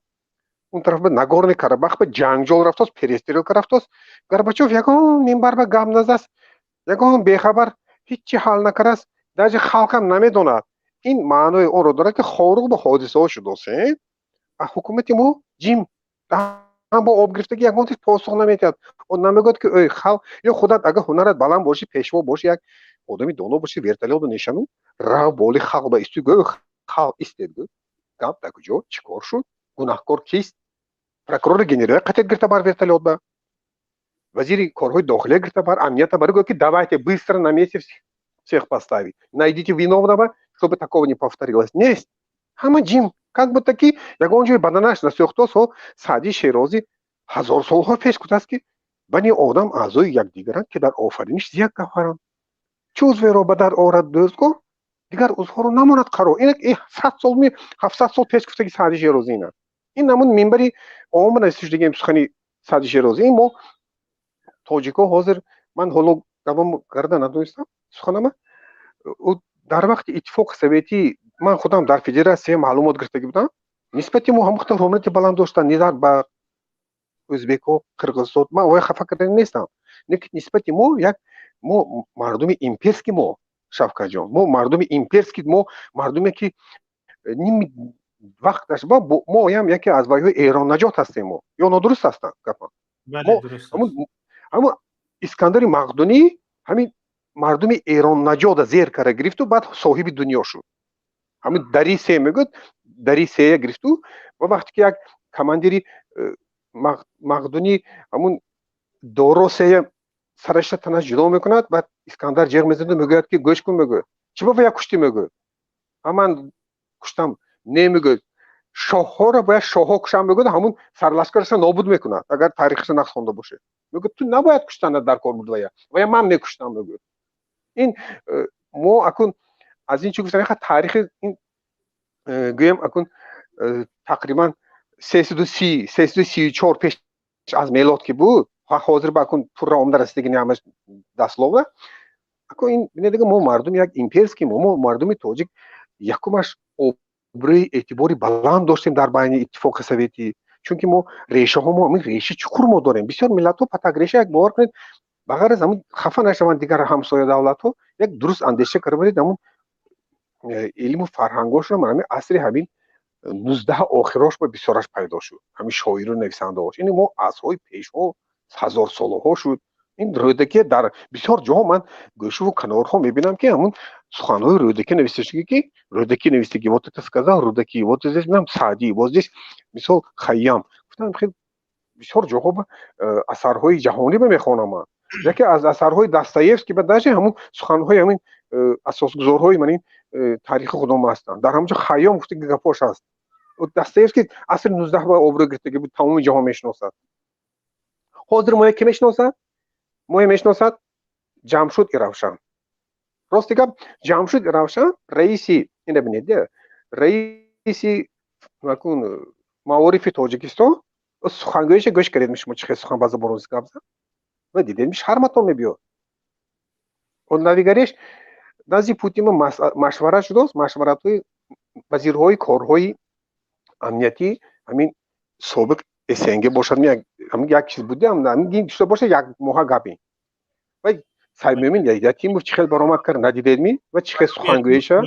он тараф ба Нагорный Карабах ба ҷанҷол рафтааст, перестрелка рафтааст. Горбачов ягон минбар ба гап назаст, ягон бехабар, ҳичи ҳал накардааст, даже халқам намедонад. Ин маънои онро дорад, ки Хоруғ ба ҳодисаҳо шудосен, ҳукумати мо ҷим ҳам бо об гирифтагӣ, ягон чиз посух намедиҳад. Он намегӯяд, ки ой халқ, ё худат агар ҳунарат баланд бошӣ, пешво бошӣ, як одами доно бошӣ, вертолёту нишану рав боли халқ ба исту, гӯ: «Халқ, истед», гӯ, «гап дар куҷо, чӣ кор шуд, гунаҳкор кист?» Прокурори генерал қатед гирифта бар вертолёт ба, вазири корҳои дохилия гирифта бар, амнията бар, гӯ, ки давайте быстро на месте всех поставить, найдите виновного, чтобы такого не повторилось. Нест, ҳама ҷим, как будто ки ягон ҷои баданаш насӯхтост. Ҳо, Саъдии Шерозӣ ҳазор солҳо пеш гуфтааст, ки бани одам аъзои якдигаранд, ки дар офариниш як гавҳаранд. Чӣ узверо ба дард орад дӯстгоҳ, дигар узвҳоро намонад қарор. Ин 100 сол, 700 сол пеш гуфтаги Саъди Шерозӣ. Ина ин ҳамун минбари омма нависта сухани Саъди Шерозӣ. Ин мо тоҷикҳо ҳозир, ман ҳоло давом карда надонистам суханама. Дар вақти Иттифоқи Советӣ ман худам дар федератсия маълумот гирифтагӣ будам, нисбати мо ҳамон ҳурмати баланд доштанд, нисбат ба ӯзбекҳо, қирғизҳо. Ман оя хафа карда нестам, лекин нисбати мо як мо мардуми имперский, мо, Шавкатҷон, мо мардуми имперский, мо мардуме, ки ними вақташ ба моям яке аз вайҳои эроннаҷот ҳастем мо. Ё нодуруст ҳастам гапам? Ҳамун Искандари Мақдунӣ ҳамин мардуми эроннаҷода зер карда гирифту баъд соҳиби дунё шуд. Ҳамин дари се мегӯяд, дари сея гирифту ва вақте ки як командири мақдунӣ ҳамун доро сея сараша танаш ҷудо мекунад, баъд Искандар ҷеғ мезанаду мегӯяд, ки гӯш кун, мегӯяд, чӣ ба як куштӣ? Мегӯяд, ман куштам не, мегӯяд, шоҳҳоро бояд шоҳҳо кушанд, мегӯяд, ҳамун сарлашкараша нобуд мекунад. Агар таърихаша нақс хонда бошед, мегӯяд, ту набояд куштанат дар кор буд, вая ман мекуштам, мегӯяд. Ин мо акун аз ин чӣ гуфтам, таърихи ин гӯем, акун тақрибан 330, 334 пеш аз мелод ки буд, ҳозир ба акун пурра омада расидагини ҳамаш дословно. Акун ин бинед, мо мардуми як имперский, мо мардуми тоҷик якумаш обрӯи эътибори баланд доштем дар байни Иттифоқи Советӣ, чунки мо решаҳо, мо ҳамин решаи чуқур мо дорем. Бисёр миллатҳо патак реша як бовар кунед, ба ғайр аз ҳамун хафа нашаванд дигар ҳамсоя давлатҳо, як дуруст андеша карда будед, ҳамун илму фарҳангошро ҳамин асри ҳамин 19 охирош ба бисёраш пайдо шуд, ҳамин шоиру нависандаҳош. Ин мо асрҳои пешҳо, ҳазорсолаҳо шуд. Ин Рӯдакӣ дар бисёр ҷоҳо ман гӯшаву канорҳо мебинам, ки ҳамун суханҳои Рӯдакӣ нависта шуд, ки Рӯдакӣ навистагӣ, вот это сказал Рӯдакӣ, вот здесь мебинам Саъдӣ, вот здесь мисол Хайям. Гуфтам, хел бисёр ҷоҳо ба асарҳои ҷаҳонӣ ба мехонам ман. Яке аз асарҳои Достоевский ба даже ҳамун суханҳои ҳамин асосгузорҳои ман ин таърихи худома ҳастанд. Дар ҳамон ҷо Хайём гуфтаги гапош ҳаст. Достоевский асри 19 ба обрӯ гирифтаги буд, тамоми ҷаҳон мешиносад. Ҳозир моя ки мешиносад? Моя мешиносад Ҷамшуд Иравшан. Рости гап, Ҷамшуд Иравшан раиси, ина бинед, раиси акун маорифи Тоҷикистон, сухангӯиша гӯш кардед шумо, чӣ хел сухан ба забон русӣ гап зад ва дидед, шарматон мебиёд. Навигареш назди Путин машварат шудааст, машваратҳои вазирҳои корҳои амниятӣ ҳамин собиқ СНГ бошад, як чиз буде, шуда бошад, як моҳа гап ин. Ва Саймумин Ятимов чӣ хел баромад кард, надидедми? Ва чӣ хел сухангӯиша?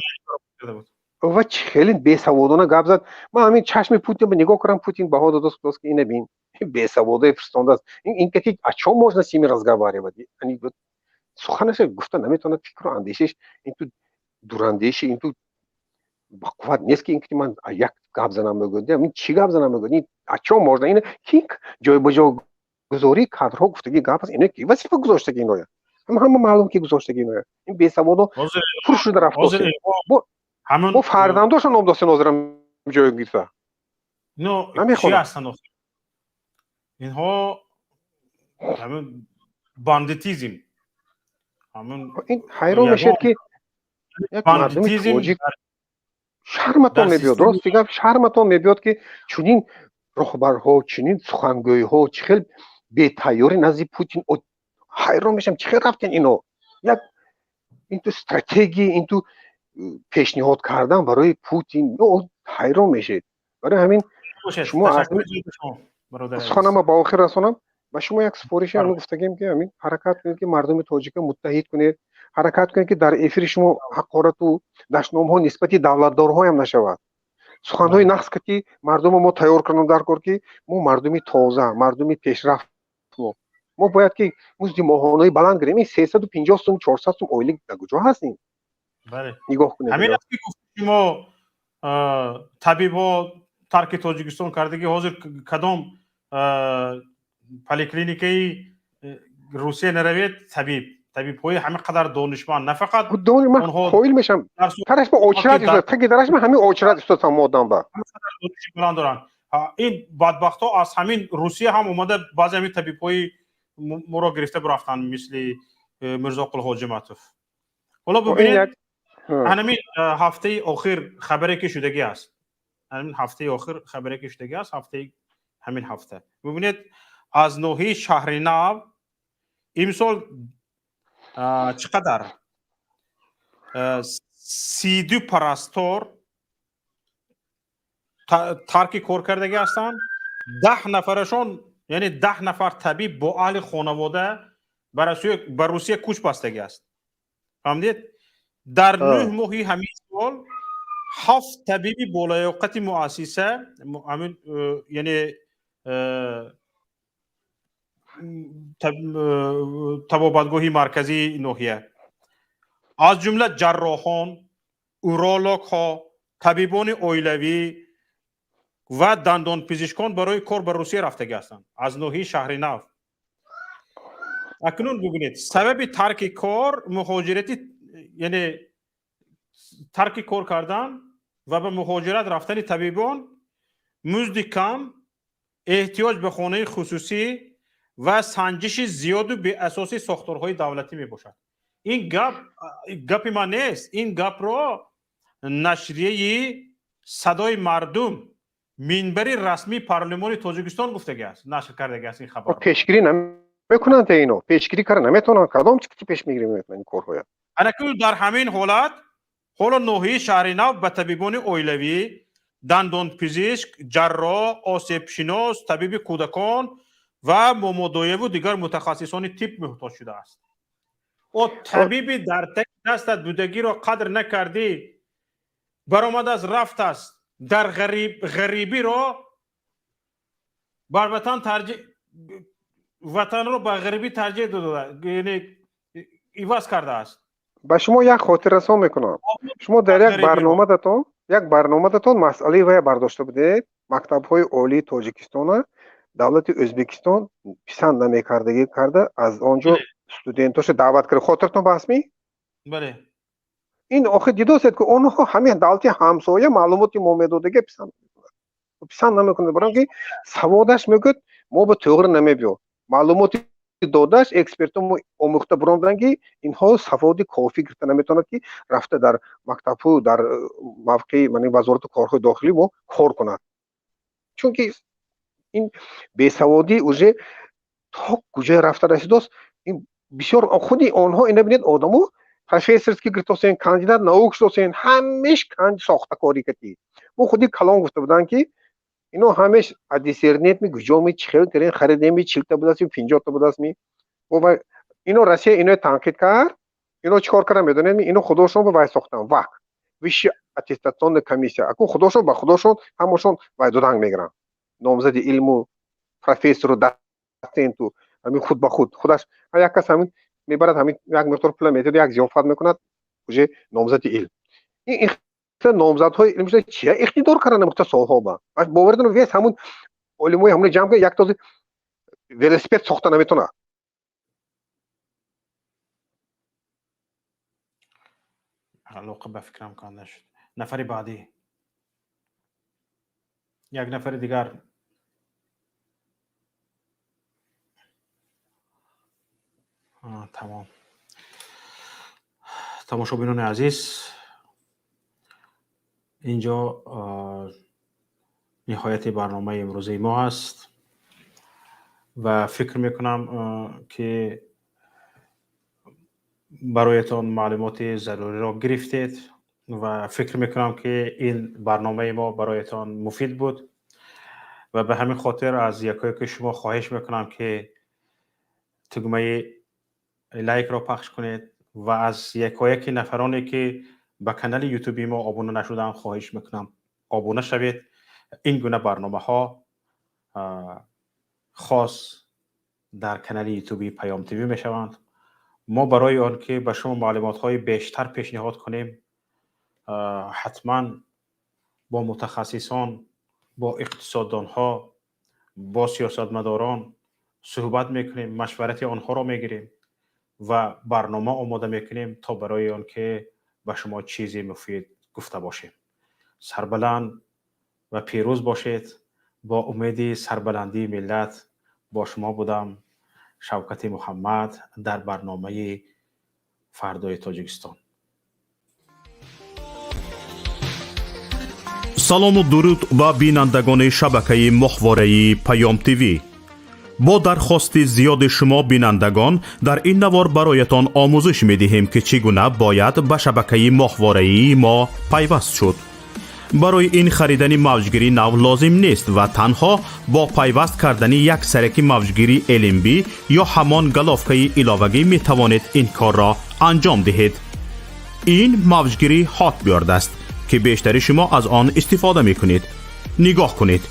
Ва чӣ хеле бесаводона гап зад. Ман ҳамин чашми Путин ба нигоҳ кардам, Путин баҳо додааст, гуфтааст, ки ина бин, бесаводое фиристондаст. Ин ки о чём можно с ними разговаривать? Суханаша гуфта наметавонад, фикру андешиш ин ту дурандеши, ин ту ба қувват нест, ки ин ки ман як гап занам, мегӯяд. Ин чӣ гап занам, мегӯяд? Ин о чём можно? Ин ки ҷойбаҷогузории кадрҳо гуфтаги гап аст. Ина ки вазифа гузоштаги иноя? Ҳама маълум, ки гузоштаги иноя. Ин бесаводо пур шуда рафтост. Бо фарзандошон номдостен, ҳозирам ҷой гирифта. Ино чӣ ҳастанд инҳо? Ҳамин бандитизм. Ҳамин ин ҳайрон мешед, ки як мардуми тоҷик шарматон мебиёд, рости гап, шарматон мебиёд, ки чунин роҳбарҳо, чунин сухангӯйҳо чӣ хел бетайёрӣ назди Путин. Ҳайрон мешам, чӣ хел рафтен ино. Як ин ту стратегия, ин ту пешниҳод кардан барои Путин, ҳайрон мешед. Барои ҳамин шумо суханама ба охир расонам, ба шумо як супорише ҳам гуфтагем, ки ҳамин ҳаракат кунед, ки мардуми тоҷика муттаҳид кунед, ҳаракат кунед, ки дар эфири шумо ҳақорату дашномҳо нисбати давлатдорҳоям нашавад, суханҳои нақс, ки мардумо мо тайёр кунам дар кор, ки мо мардуми тоза, мардуми пешрафт, мо бояд ки музди моҳонаи баланд гирем. Ин 350 сум, 400 сум ойлик дар куҷо ҳастем? Нигоҳ кунед. Ҳамин аст, ки гуфти шумо, табибҳо тарки Тоҷикистон кардагӣ. Ҳозир кадом поликлиникаи Русия наравед, табиб, табибҳои ҳама қадар донишманд, нафақат Қоил мешам, тараш ба очрат, таги дараш ҳамин очрат истодам модам ба. Дониши баланд доранд. Ин бадбахтҳо аз ҳамин Русия ҳам омада, баъзе ҳамин табибҳои моро гирифта бурафтанд, мисли Мирзоқул Ҳоҷиматов. Ҳоло бибинед, ҳамин ҳафтаи охир хабаре ки шудагӣ аст, ҳамин ҳафтаи охир хабаре ки шудагӣ аст, ҳафтаи ҳамин ҳафта, бибинед, аз ноҳияи Шаҳринав имсол чӣ қадар 32 парастор тарки кор кардагӣ ҳастанд, 10 нафарашон, яъне 10 нафар табиб бо аҳли хонавода ба Русия кӯч бастагӣ аст. Фаҳмидед? Дар 9 моҳи ҳамин сол ҳафт табиби болаёқати муассиса, ҳамин яъне табобатгоҳи марказии ноҳия, аз ҷумла ҷарроҳон, урологҳо, табибони оилавӣ ва дандонпизишкон барои кор ба Русия рафтагӣ ҳастанд аз ноҳияи Шаҳринав. Акнун бибинед, сабаби тарки кор муҳоҷирати, яъне тарки кор кардан ва ба муҳоҷират рафтани табибон музди кам, эҳтиёҷ ба хонаи хусусӣ ва санҷиши зиёду беасоси сохторҳои давлатӣ мебошад. Ин гап гапи ман нест, ин гапро нашрияи «Садои мардум», минбари расмии парлумони Тоҷикистон, гуфтагӣ аст, нашр кардагӣ аст ин хабар. Пешгирӣ намекунанд ино, пешгирӣ кара наметавонанд. Кадом чи пеш мегирӣ ин корҳоя? Анакун дар ҳамин ҳолат ҳоло ноҳияи Шаҳринав ба табибони оилавӣ, дандонпизишк, ҷарроҳ, осебшинос, табиби кӯдакон ва момодоеву дигар мутахассисони тиб муҳтоҷ шудааст. О табиби дар таги дастат будагиро қадр накардӣ, баромадааст, рафтааст, дар ғарибиро бар ватан тарҷиҳ, ватанро ба ғарибӣ тарҷиҳ дода, яъне иваз кардааст. Ба шумо як хотиррасон мекунам. Шумо дар як барномадатон масъалаи вая бардошта будед: мактабҳои олии Тоҷикистона давлати Ӯзбекистон писанд намекардагӣ карда, аз он ҷо студентоша даъват кард. Хотиртон ба ҳастми? Бале. Ин охир дидосед, ки онҳо ҳамин давлати ҳамсоя маълумоти мо медодага писанд намекунад, баром ки саводаш, мегӯяд, мо ба тӯғри намебиёд. Маълумоти додаш экспертҳо омӯхта буромданд, ки инҳо саводи кофӣ гирифта наметавонад, ки рафта дар мактабҳо, дар мавқеи Вазорати корҳои дохилӣ мо кор кунад, чунки ин бесаводӣ уже то куҷое рафта расидост. Ин бисёр худи онҳо, ина бинед, одамо профессорский гирифтосен, кандидат наук шудосен, ҳамеш сохтакорӣ кардӣ. Мо худи калон гуфта буданд, ки ино ҳамеш адисернетми, куҷоми, чӣ хел кардем, харидеми, 40-та будастми, 50-та будастми. Ино Россия ино танқид кард. Ино чӣ кор кардан, медонедми? Ино худошон ба вай сохтан вак Высшая аттестационная комиссия. Акун худошон ба худошон ҳамашон вай дуранг мегиранд, номзади илму профессору доценту. Ҳамин худ ба худ худаш як кас ҳамин мебарад, ҳамин як миқдор пула метиҳад, як зиёфат мекунад, уже номзади илм. Ин номзадҳои илм чия иқтидор кардан мухта солҳо ба бовар дорам, вес ҳамун олимои ҳамуна ҷамъ кард, як този велосипед сохта наметавонад. Алоқа ба фикрам канда шуд. Нафари баъдӣ, як нафари дигар. Тамом. Тамошобинони азиз, инҷо ниҳояти барномаи имрӯзаи мо аст ва фикр мекунам, ки бароятон маълумоти заруриро гирифтед ва фикр мекунам, ки ин барномаи мо бароятон муфид буд ва ба ҳамин хотир аз якояки шумо хоҳиш мекунам, ки тугмаи лайкро пахш кунед ва аз якояки нафароне, ки ба канали ютуби мо обуна нашуданд, хоҳиш мекунам обуна шавед. Ин гуна барномаҳо хос дар канали ютуби Паём ТВ мешаванд. Мо барои он ки ба шумо маълумотҳои бештар пешниҳод кунем, ҳатман бо мутахассисон, бо иқтисоддонҳо, бо сиёсатмадорон суҳбат мекунем, машварати онҳоро мегирем ва барнома омода мекунем, то барои он ки ба шумо чизи муфид гуфта бошем. Сарбаланд ва пирӯз бошед. Бо умеди сарбаландии миллат бо шумо будам, Шавкати Муҳаммад, дар барномаи Фардои Тоҷикистон. Салому дуруд ба бинандагони шабакаи моҳвораи Паём ТВ. Бо дархости зиёди шумо бинандагон, дар ин навор бароятон омӯзиш медиҳем, ки чӣ гуна бояд ба шабакаи моҳвораии мо пайваст шуд. Барои ин харидани мавҷгири нав лозим нест ва танҳо бо пайваст кардани як сараки мавҷгири LNB ё ҳамон головкаи иловагӣ метавонед ин корро анҷом диҳед. Ин мавҷгири Hotbird аст, ки бештари шумо аз он истифода мекунед. Нигоҳ кунед: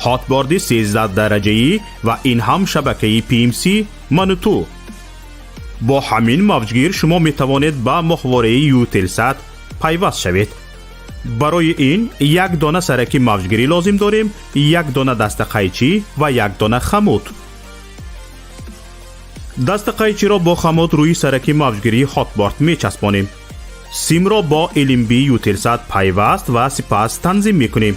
Hotbird и 13 дараҷаӣ ва ин ҳам шабакаи PMC Мануту. Бо ҳамин мавҷгир шумо метавонед ба моҳвораи Eutelsat пайваст шавед. Барои ин як дона сараки мавҷгирӣ лозим дорем, як дона дастақайчӣ ва як дона хамут. Дастақайчиро бо хамут рӯи сараки мавҷгирии Hotbird мечаспонем, симро бо LNB Eutelsat пайваст ва сипас танзим мекунем.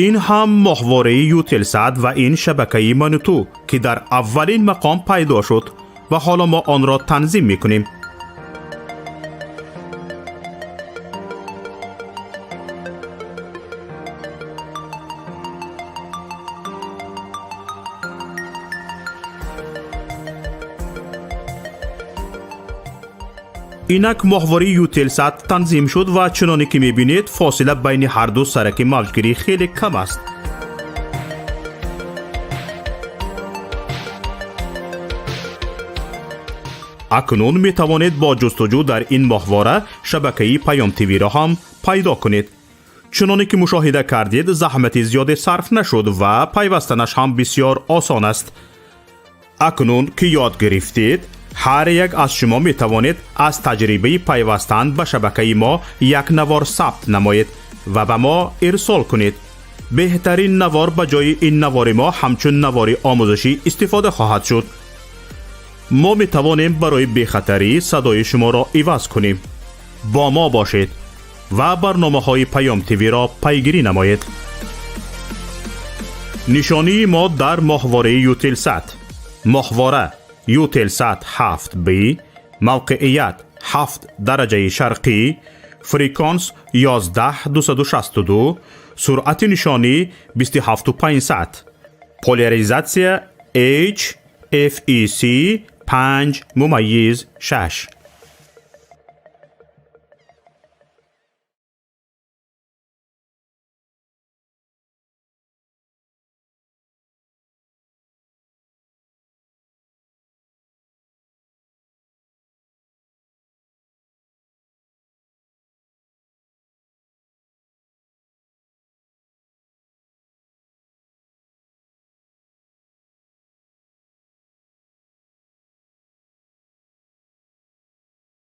Ин ҳам моҳвораи Eutelsat ва ин шабакаи Мануту, ки дар аввалин мақом пайдо шуд ва ҳоло мо онро танзим мекунем. Инак моҳвораи Eutelsat танзим шуд ва чуноне ки мебинед, фосила байни ҳарду сараки мавҷгирӣ хеле кам аст. Акнун метавонед бо ҷустуҷӯ дар ин моҳвора шабакаи Паём ТВ-ро ҳам пайдо кунед. Чуноне ки мушоҳида кардед, заҳмати зиёде сарф нашуд ва пайвастанаш ҳам бисёр осон аст. Акнун ки ёд гирифтед, ҳар як аз шумо метавонед аз таҷрибаи пайвастан ба шабакаи мо як навор сабт намоед ва ба мо ирсол кунед. Беҳтарин навор ба ҷои ин навори мо ҳамчун навори омӯзишӣ истифода хоҳад шуд. Мо метавонем барои бехатарӣ садои шуморо иваз кунем. Бо мо бошед ва барномаҳои Паём ТВ-ро пайгирӣ намоед. Нишонии мо дар моҳвораи Eutelsat: моҳвора Eutelsat 7B, мавқеият 7 дараҷаи шарқӣ, фреквенс 11 262, суръати нишонӣ 27 500, поляризатсия H FEC 5.6.